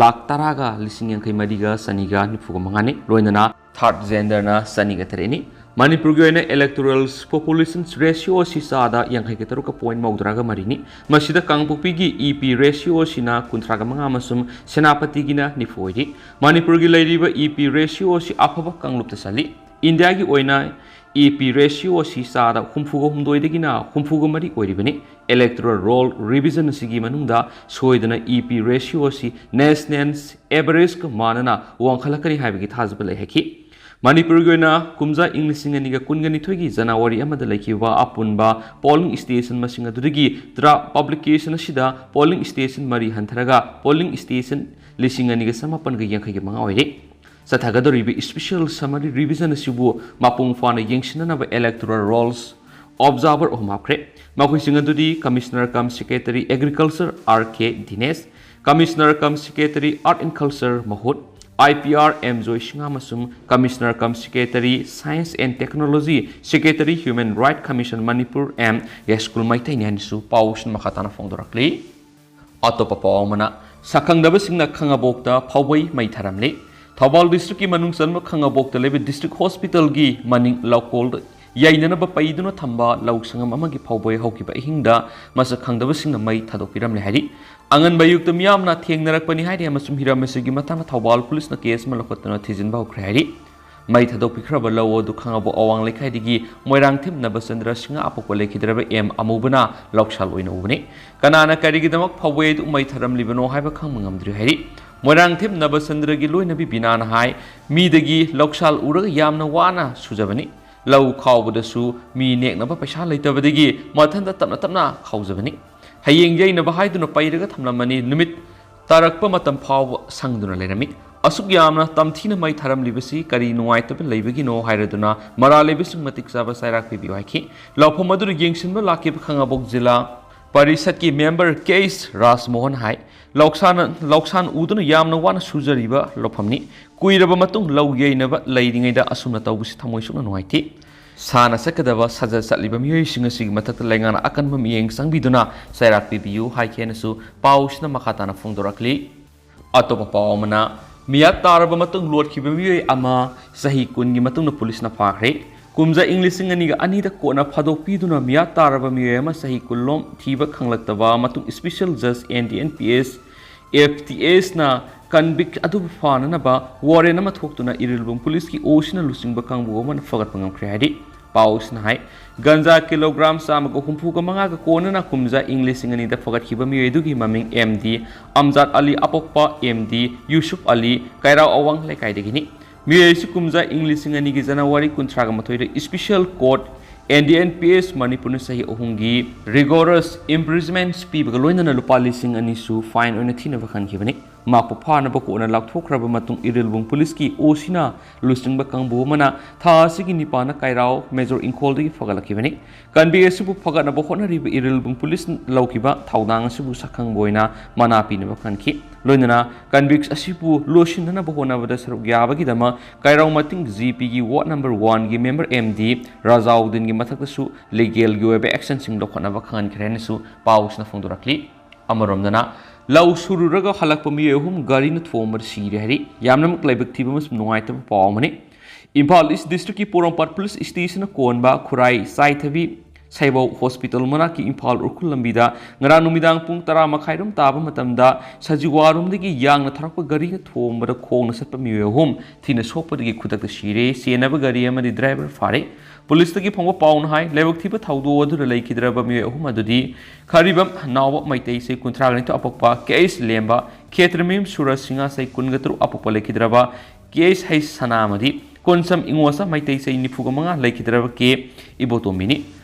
ꯂꯥꯈ ꯇꯔꯥꯒ ꯂꯤꯁꯤꯡ ꯌꯥꯡꯈꯩ ꯃꯔꯤꯒ ꯆꯅꯤꯒ ꯅꯤꯐꯨꯒ ꯃꯉꯥꯅꯤ꯫ ꯂꯣꯏꯅꯅ third genderꯅ ꯆꯅꯤꯒ ꯇꯔꯦꯠꯅꯤ꯫ ꯃꯅꯤꯄꯨꯔꯒꯤ ꯑꯣꯏꯅ electoral population ratio ꯑꯁꯤ ꯆꯥꯗ ꯌꯥꯡꯈꯩꯒ ꯇꯔꯨꯛꯀ point ꯃꯧꯗ꯭ꯔꯥꯒ ꯃꯔꯤꯅꯤ꯫ ꯃꯁꯤꯗ ꯀꯥꯡꯄꯣꯛꯄꯤꯒꯤ E P ratio ꯑꯁꯤꯅ ꯀꯨꯟꯊ꯭ꯔꯥꯒ ꯃꯉꯥ ꯑꯃꯁꯨꯡ ꯁꯦꯅꯥꯄꯇꯤꯒꯤꯅ ꯅꯤꯐꯨ ꯑꯣꯏꯔꯤ꯫ ꯃꯅꯤꯄꯨꯔꯒꯤ ꯂꯩꯔꯤꯕ E P ratio ꯑꯁꯤ ꯑꯐꯕ ꯀꯥꯡꯂꯨꯞꯇ ꯆꯜꯂꯤ꯫ ꯏꯟꯗꯤꯌꯥꯒꯤ ꯑꯣꯏꯅ E P ratio ꯑꯁꯤ ꯆꯥꯗ ꯍꯨꯝꯐꯨꯒ ꯍꯨꯝꯗꯣꯏꯗꯒꯤꯅ ꯍꯨꯝꯐꯨꯒ ꯃꯔꯤ ꯑꯣꯏꯔꯤꯕꯅꯤ꯫ Electoral roll revision ꯑꯁꯤꯒꯤ ꯃꯅꯨꯡꯗ ꯁꯣꯏꯗꯅ E P ratio ꯑꯁꯤ national averageꯀ ꯃꯥꯟꯅꯅ ꯋꯥꯡꯈꯠꯂꯛꯀꯅꯤ ꯍꯥꯏꯕꯒꯤ ꯊꯥꯖꯕ ꯂꯩ ꯍꯥꯏꯈꯤ꯫ ꯃꯅꯤꯄꯨꯔꯒꯤ ꯑꯣꯏꯅ ꯀꯨꯝꯖꯥ ꯏꯪ ꯂꯤꯁꯤꯡ ꯑꯅꯤꯒ ꯀꯨꯟꯒ ꯅꯤꯊꯣꯏꯒꯤ January ꯑꯃꯗ ꯂꯩꯈꯤꯕ ꯑꯄꯨꯟꯕ polling station ꯃꯁꯤꯡ ꯑꯗꯨꯗꯒꯤ draft publication ꯑꯁꯤꯗ polling station ꯃꯔꯤ ꯍꯟꯊꯔꯒ polling station ꯂꯤꯁꯤꯡ ꯑꯅꯤꯒ ꯆꯃꯥꯄꯟꯒ ꯌꯥꯡꯈꯩꯒ ꯃꯉꯥ ꯑꯣꯏꯔꯦ꯫ ꯆꯠꯊꯒꯗꯧꯔꯤꯕ special summary revision ꯑꯁꯤꯕꯨ ꯃꯄꯨꯡ ꯐꯥꯅ ꯌꯦꯡꯁꯤꯟꯅꯅꯕ electoral rolls observer ꯑꯍꯨꯝ ꯍꯥꯞꯈ꯭ꯔꯦ꯫ ꯃꯈꯣꯏꯁꯤꯡ ꯑꯗꯨꯗꯤ Commissioner cum Secretary Agriculture R K Dinesh, Commissioner cum Secretary Art and Culture ꯃꯍꯨꯠ IPR M ꯖꯣꯏꯁꯤꯡꯍ ꯑꯃꯁꯨꯡ Commissioner cum Secretary Science and Technology, Secretary Human Right Commission Manipur M ꯌꯥꯏꯁ꯭ꯀꯨꯜ ꯃꯩꯇꯩꯅꯤ ꯍꯥꯏꯅꯁꯨ ꯄꯥꯎꯁꯤꯡ ꯃꯈꯥ ꯇꯥꯅ ꯐꯣꯡꯗꯣꯔꯛꯂꯤ꯫ ꯑꯇꯣꯞꯄ ꯄꯥꯎ ꯑꯃꯅ, ꯁꯛꯈꯪꯗꯕꯁꯤꯡꯅ ꯈꯥꯉꯕꯣꯛꯇ ꯐꯥꯎꯕꯩ ꯃꯩ ꯊꯥꯔꯝꯂꯤ꯫ ꯊꯧꯕꯥꯜ districtꯀꯤ ꯃꯅꯨꯡ ꯆꯟꯕ ꯈꯥꯉꯕꯣꯛꯇ ꯂꯩꯕ district hospitalꯒꯤ ꯃꯅꯤꯡ ꯂꯧꯀꯣꯜꯗ ꯌꯩꯅꯅꯕ ꯄꯩꯗꯨꯅ ꯊꯝꯕ ꯂꯧ ꯁꯪꯉꯝ ꯑꯃꯒꯤ ꯐꯥꯎꯕꯩ ꯍꯧꯈꯤꯕ ꯑꯍꯤꯡꯗ ꯃꯁꯛ ꯈꯪꯗꯕꯁꯤꯡꯅ ꯃꯩ ꯊꯥꯗꯣꯛꯄꯤꯔꯝꯂꯦ ꯍꯥꯏꯔꯤ꯫ ꯑꯉꯟꯕ ꯑꯌꯨꯛꯇ ꯃꯤꯌꯥꯝꯅ ꯊꯦꯡꯅꯔꯛꯄꯅꯤ ꯍꯥꯏꯔꯤ ꯑꯃꯁꯨꯡ ꯍꯤꯔꯝ ꯑꯁꯤꯒꯤ ꯃꯇꯥꯡꯗ ꯊꯧꯕꯥꯜ ꯄꯨꯂꯤꯁꯅ case ꯑꯃ ꯂꯧꯈꯠꯇꯨꯅ ꯊꯤꯖꯤꯟꯕ ꯍꯧꯈ꯭ꯔꯦ ꯍꯥꯏꯔꯤ꯫ ꯃꯩ ꯊꯥꯗꯣꯛꯄꯤꯈ꯭ꯔꯕ ꯂꯧ ꯑꯗꯨ ꯈꯥꯉꯕꯣꯛ ꯑꯋꯥꯡ ꯂꯩꯀꯥꯏꯗꯒꯤ ꯃꯣꯏꯔꯥꯡꯊꯦꯝ ꯅꯕꯆꯟꯗ꯭ꯔ ꯁꯤꯡꯍ ꯑꯄꯣꯛꯄ ꯂꯩꯈꯤꯗ꯭ꯔꯕ M ꯑꯃꯨꯕꯅ ꯂꯧꯁꯥꯜ ꯑꯣꯏꯅ ꯎꯕꯅꯤ꯫ ꯀꯅꯥꯅ ꯀꯔꯤꯒꯤꯗꯃꯛ ꯐꯥꯎꯕꯩ ꯑꯗꯨ ꯃꯩ ꯊꯥꯔꯝꯂꯤꯕꯅꯣ ꯍꯥꯏꯕ ꯈꯪꯕ ꯉꯝꯗ꯭ꯔꯤ ꯍꯥꯏꯔꯤ꯫ ꯃꯣꯏꯔꯥꯡꯊꯦꯝ ꯅꯕꯆꯟꯗ꯭ꯔꯒꯤ ꯂꯣꯏꯅꯕꯤ ꯕꯤꯅꯥꯅ ꯍꯥꯏ, ꯃꯤꯗꯒꯤ ꯂꯧꯁꯥꯜ ꯎꯔꯒ ꯌꯥꯝꯅ ꯋꯥꯅ ꯁꯨꯖꯕꯅꯤ꯫ ꯂꯧ ꯈꯥꯎꯕꯗꯁꯨ ꯃꯤ ꯅꯦꯛꯅꯕ ꯄꯩꯁꯥ ꯂꯩꯇꯕꯗꯒꯤ ꯃꯊꯟꯇ ꯇꯞꯅ ꯇꯞꯅ ꯈꯥꯎꯖꯕꯅꯤ꯫ ꯍꯌꯦꯡ ꯌꯩꯅꯕ ꯍꯥꯏꯗꯨꯅ ꯄꯩꯔꯒ ꯊꯝꯂꯝꯃꯅꯤ꯫ ꯅꯨꯃꯤꯠ ꯇꯥꯔꯛꯄ ꯃꯇꯝ ꯐꯥꯎꯕ ꯁꯪꯗꯨꯅ ꯂꯩꯔꯝꯃꯤ꯫ ꯑꯁꯨꯛ ꯌꯥꯝꯅ ꯇꯝꯊꯤꯅ ꯃꯩ ꯊꯥꯔꯝꯂꯤꯕꯁꯤ ꯀꯔꯤ ꯅꯨꯡꯉꯥꯏꯇꯕ ꯂꯩꯕꯒꯤꯅꯣ ꯍꯥꯏꯔꯗꯨꯅ ꯃꯔꯥꯜ ꯂꯩꯕꯁꯤꯡ ꯃꯇꯤꯛ ꯆꯥꯕ ꯆꯩꯔꯥꯛ ꯄꯤꯕꯤꯌꯨ ꯍꯥꯏꯈꯤ꯫ ꯂꯧꯐꯝ ꯑꯗꯨꯗ ꯌꯦꯡꯁꯤꯟꯕ ꯂꯥꯛꯈꯤꯕ ꯈꯥꯉꯕꯣꯛ ꯖꯤꯂꯥ ꯄꯔꯤꯁꯠꯀꯤ member K H ꯔꯥꯖꯃꯣꯍꯟ ꯍꯥꯏ, ꯂꯧꯁꯥꯟ, ꯂꯧꯁꯥꯟ ꯎꯗꯨꯅ ꯌꯥꯝꯅ ꯋꯥꯅ ꯁꯨꯖꯔꯤꯕ ꯂꯧꯐꯝꯅꯤ꯫ ꯀꯨꯏꯔꯕ ꯃꯇꯨꯡ ꯂꯧ ꯌꯩꯅꯕ ꯂꯩꯔꯤꯉꯩꯗ ꯑꯁꯨꯝꯅ ꯇꯧꯕꯁꯤ ꯊꯃꯣꯏ ꯁꯣꯛꯅ ꯅꯨꯡꯉꯥꯏꯇꯦ꯫ ꯁꯥꯟꯅ ꯆꯠꯀꯗꯕ ꯁꯥꯖꯠ ꯆꯠꯂꯤꯕ ꯃꯤꯑꯣꯏꯁꯤꯡ ꯑꯁꯤꯒꯤ ꯃꯊꯛꯇ ꯂꯩꯉꯥꯛꯅ ꯑꯀꯟꯕ ꯃꯤꯠꯌꯦꯡ ꯆꯪꯕꯤꯗꯨꯅ ꯆꯩꯔꯥꯛ ꯄꯤꯕꯤꯌꯨ ꯍꯥꯏꯈꯤ ꯍꯥꯏꯅꯁꯨ ꯄꯥꯎꯁꯤꯅ ꯃꯈꯥ ꯇꯥꯅ ꯐꯣꯡꯗꯣꯔꯛꯂꯤ꯫ ꯑꯇꯣꯞꯄ ꯄꯥꯎ ꯑꯃꯅ, ꯃꯤꯌꯥꯠ ꯇꯥꯔꯕ ꯃꯇꯨꯡ ꯂꯣꯠꯈꯤꯕ ꯃꯤꯑꯣꯏ ꯑꯃ ꯆꯍꯤ ꯀꯨꯟꯒꯤ ꯃꯇꯨꯡꯗ ꯄꯨꯂꯤꯁꯅ ꯐꯥꯈ꯭ꯔꯦ꯫ ꯀꯨꯝꯖꯥ ꯏꯪ ꯂꯤꯁꯤꯡ ꯑꯅꯤꯒ ꯑꯅꯤꯗ ꯀꯣꯟꯅ ꯐꯥꯗꯣꯛꯄꯤꯗꯨꯅ ꯃꯤꯌꯥꯠ ꯇꯥꯔꯕ ꯃꯤꯑꯣꯏ ꯑꯃ ꯆꯍꯤ ꯀꯨꯟꯂꯣꯝ ꯊꯤꯕ ꯈꯪꯂꯛꯇꯕ ꯃꯇꯨꯡ special judge N D N P S F T S ꯅ convict ꯑꯗꯨꯕꯨ ꯐꯥꯅꯅꯕ warrant ꯑꯃ ꯊꯣꯛꯇꯨꯅ ꯏꯔꯤꯜꯕꯨꯝ ꯄꯨꯂꯤꯁꯀꯤ ꯑꯣꯁꯤꯅ ꯂꯨꯆꯤꯡꯕ ꯀꯥꯡꯕꯨ ꯑꯃꯅ ꯐꯒꯠꯄ ꯉꯝꯈ꯭ꯔꯦ ꯍꯥꯏꯔꯤ꯫ ꯄꯥꯎꯁꯤꯅ ꯍꯥꯏ, ꯒꯟꯖꯥ kilogram ꯆꯥꯝꯃꯒ ꯍꯨꯝꯐꯨꯒ ꯃꯉꯥꯒ ꯀꯣꯟꯅꯅ ꯀꯨꯝꯖꯥ ꯏꯪ ꯂꯤꯁꯤꯡ ꯑꯅꯤꯗ ꯐꯒꯠꯈꯤꯕ ꯃꯤꯑꯣꯏ ꯑꯗꯨꯒꯤ ꯃꯃꯤꯡ M D ꯑꯝꯖꯥꯗ ꯑꯂꯤ ꯑꯄꯣꯛꯄ M D ꯌꯨꯁꯨꯐ ꯑꯂꯤ, ꯀꯩꯔꯥꯎ ꯑꯋꯥꯡ ꯂꯩꯀꯥꯏꯗꯒꯤꯅꯤ꯫ ꯃꯤꯑꯣꯏ ꯑꯁꯤ ꯀꯨꯝꯖꯥ ꯏꯪ ꯂꯤꯁꯤꯡ ꯑꯅꯤꯒꯤ ꯖꯅꯋꯥꯔꯤ ꯀꯨꯟꯊ꯭ꯔꯥꯒ ꯃꯥꯊꯣꯏꯗ special court N D N P S ꯃꯅꯤꯄꯨꯔꯅ ꯆꯍꯤ ꯑꯍꯨꯝꯒꯤ rigorous imprisonment ꯄꯤꯕꯒ ꯂꯣꯏꯅꯅ ꯂꯨꯄꯥ ꯂꯤꯁꯤꯡ ꯑꯅꯤ ꯁꯨ fine ꯑꯣꯏꯅ ꯊꯤꯅꯕ ꯈꯟꯈꯤꯕꯅꯤ꯫ ꯃꯍꯥꯛꯄꯨ ꯐꯥꯅꯕ ꯀꯣꯟꯅ ꯂꯥꯎꯊꯣꯛꯈ꯭ꯔꯕ ꯃꯇꯨꯡ ꯏꯔꯤꯜꯕꯨꯡ ꯄꯨꯂꯤꯁꯀꯤ ꯑꯣ ꯁꯤꯅ ꯂꯨꯆꯤꯡꯕ ꯀꯥꯡꯕꯨ ꯑꯃꯅ ꯊꯥ ꯑꯁꯤꯒꯤ ꯅꯤꯄꯥꯟꯗ ꯀꯥꯏꯔꯥꯎ ꯃꯦꯖꯣꯔ ꯏꯪꯈꯣꯜꯗꯒꯤ ꯐꯒꯠꯂꯛꯈꯤꯕꯅꯤ꯫ Convict ꯑꯁꯤꯕꯨ ꯐꯒꯠꯅꯕ ꯍꯣꯠꯅꯔꯤꯕ ꯏꯔꯤꯜꯕꯨꯡ ꯄꯨꯂꯤꯁ ꯂꯧꯈꯤꯕ ꯊꯧꯗꯥꯡ ꯑꯁꯤꯕꯨ ꯁꯛꯈꯪꯕ ꯑꯣꯏꯅ ꯃꯅꯥ ꯄꯤꯅꯕ ꯈꯟꯈꯤ꯫ ꯂꯣꯏꯅꯅ convict ꯑꯁꯤꯕꯨ ꯂꯣꯏꯁꯤꯟꯅꯅꯕ ꯍꯣꯠꯅꯕꯗ ꯁꯔꯨꯛ ꯌꯥꯕꯒꯤꯗꯃꯛ ꯀꯥꯏꯔꯥꯎ ꯃꯇꯤꯡ ꯖꯤ ꯄꯤꯒꯤ ward number one ꯒꯤ member ꯑꯦꯝ ꯗꯤ ꯔꯥꯖꯥꯎꯗꯤꯟꯒꯤ ꯃꯊꯛꯇꯁꯨ legal ꯒꯤ ꯑꯣꯏꯕ action ꯁꯤꯡ ꯂꯧꯈꯠꯅꯕ ꯈꯪꯍꯟꯈ꯭ꯔꯦ ꯍꯥꯏꯅꯁꯨ ꯄꯥꯎꯁꯤꯅ ꯐꯣꯡꯗꯣꯔꯛꯂꯤ꯫ ꯑꯃꯔꯣꯝꯗꯅ, ꯂꯧ ꯁꯨꯔꯨꯔꯒ ꯍꯜꯂꯛꯄ ꯃꯤꯑꯣꯏ ꯑꯍꯨꯝ ꯒꯥꯔꯤꯅ ꯊꯣꯝꯕꯗ ꯁꯤꯔꯦ ꯍꯥꯏꯔꯤ꯫ ꯌꯥꯝꯅꯃꯛ ꯂꯥꯏꯕꯛ ꯊꯤꯕ ꯑꯃꯁꯨꯡ ꯅꯨꯡꯉꯥꯏꯇꯕ ꯄꯥꯎ ꯑꯃꯅꯤ꯫ ꯏꯝꯐꯥꯜ ꯏꯁ ꯗꯤꯁꯇ꯭ꯔꯤꯛꯀꯤ ꯄꯣꯔꯣꯝꯄꯥꯠ ꯄꯨꯂꯤꯁ ꯁ꯭ꯇꯦꯁꯟꯅ ꯀꯣꯟꯕ ꯈꯨꯔꯥꯏ ꯆꯥꯏꯊꯕꯤ ꯁꯩꯕꯧ ꯍꯣꯁꯄꯤꯇꯥꯜ ꯃꯅꯥꯛꯀꯤ ꯏꯝꯐꯥꯜ ꯎꯈ꯭ꯔꯨꯜ ꯂꯝꯕꯤꯗ ꯉꯔꯥꯡ ꯅꯨꯃꯤꯗꯥꯡ ꯄꯨꯡ ꯇꯔꯥ ꯃꯈꯥꯏꯔꯣꯝ ꯇꯥꯕ ꯃꯇꯝꯗ ꯁꯖꯤꯋꯥꯔꯣꯝꯗꯒꯤ ꯌꯥꯡꯅ ꯊꯧꯔꯛꯄ ꯒꯥꯔꯤꯅ ꯊꯣꯝꯕꯗ ꯈꯣꯡꯅ ꯆꯠꯄ ꯃꯤꯑꯣꯏ ꯑꯍꯨꯝ ꯊꯤꯅ ꯁꯣꯛꯄꯗꯒꯤ ꯈꯨꯗꯛꯇ ꯁꯤꯔꯦ꯫ ꯆꯦꯟꯅꯕ ꯒꯥꯔꯤ ꯑꯃꯗꯤ ꯗ꯭ꯔꯥꯏꯚꯔ ꯐꯥꯔꯦ꯫ ꯄꯨꯂꯤꯁꯇꯒꯤ ꯐꯪꯕ ꯄꯥꯎꯅ ꯍꯥꯏ, ꯂꯥꯏꯕꯛ ꯊꯤꯕ ꯊꯧꯗꯣꯛ ꯑꯗꯨꯗ ꯂꯩꯈꯤꯗ꯭ꯔꯕ ꯃꯤꯑꯣꯏ ꯑꯍꯨꯝ ꯑꯗꯨꯗꯤ ꯈꯔꯤꯕꯝ ꯅꯥꯎꯕ ꯃꯩꯇꯩ ꯆꯍꯤ ꯀꯨꯟꯊ꯭ꯔꯥꯒ ꯅꯤꯊꯣꯏ ꯑꯄꯣꯛꯄ ꯀꯦ ꯑꯩꯁ ꯂꯦꯝꯕ, ꯈꯦꯇ꯭ꯔꯃꯌꯨꯝ ꯁꯨꯔꯖ ꯁꯤꯡꯍ ꯆꯍꯤ ꯀꯨꯟꯒ ꯇꯔꯨꯛ ꯑꯄꯣꯛꯄ ꯂꯩꯈꯤꯗ꯭ꯔꯕ ꯀꯦ ꯑꯩꯁ ꯍꯩꯁ ꯁꯅꯥ ꯑꯃꯗꯤ ꯀꯣꯟꯁꯝ ꯏꯉꯣꯁ ꯃꯩꯇꯩ ꯆꯍꯤ ꯅꯤꯐꯨꯒ ꯃꯉꯥ ꯂꯩꯈꯤꯗ꯭ꯔꯕ ꯀꯦ ꯏꯕꯣꯇꯣꯝꯕꯤꯅꯤ꯫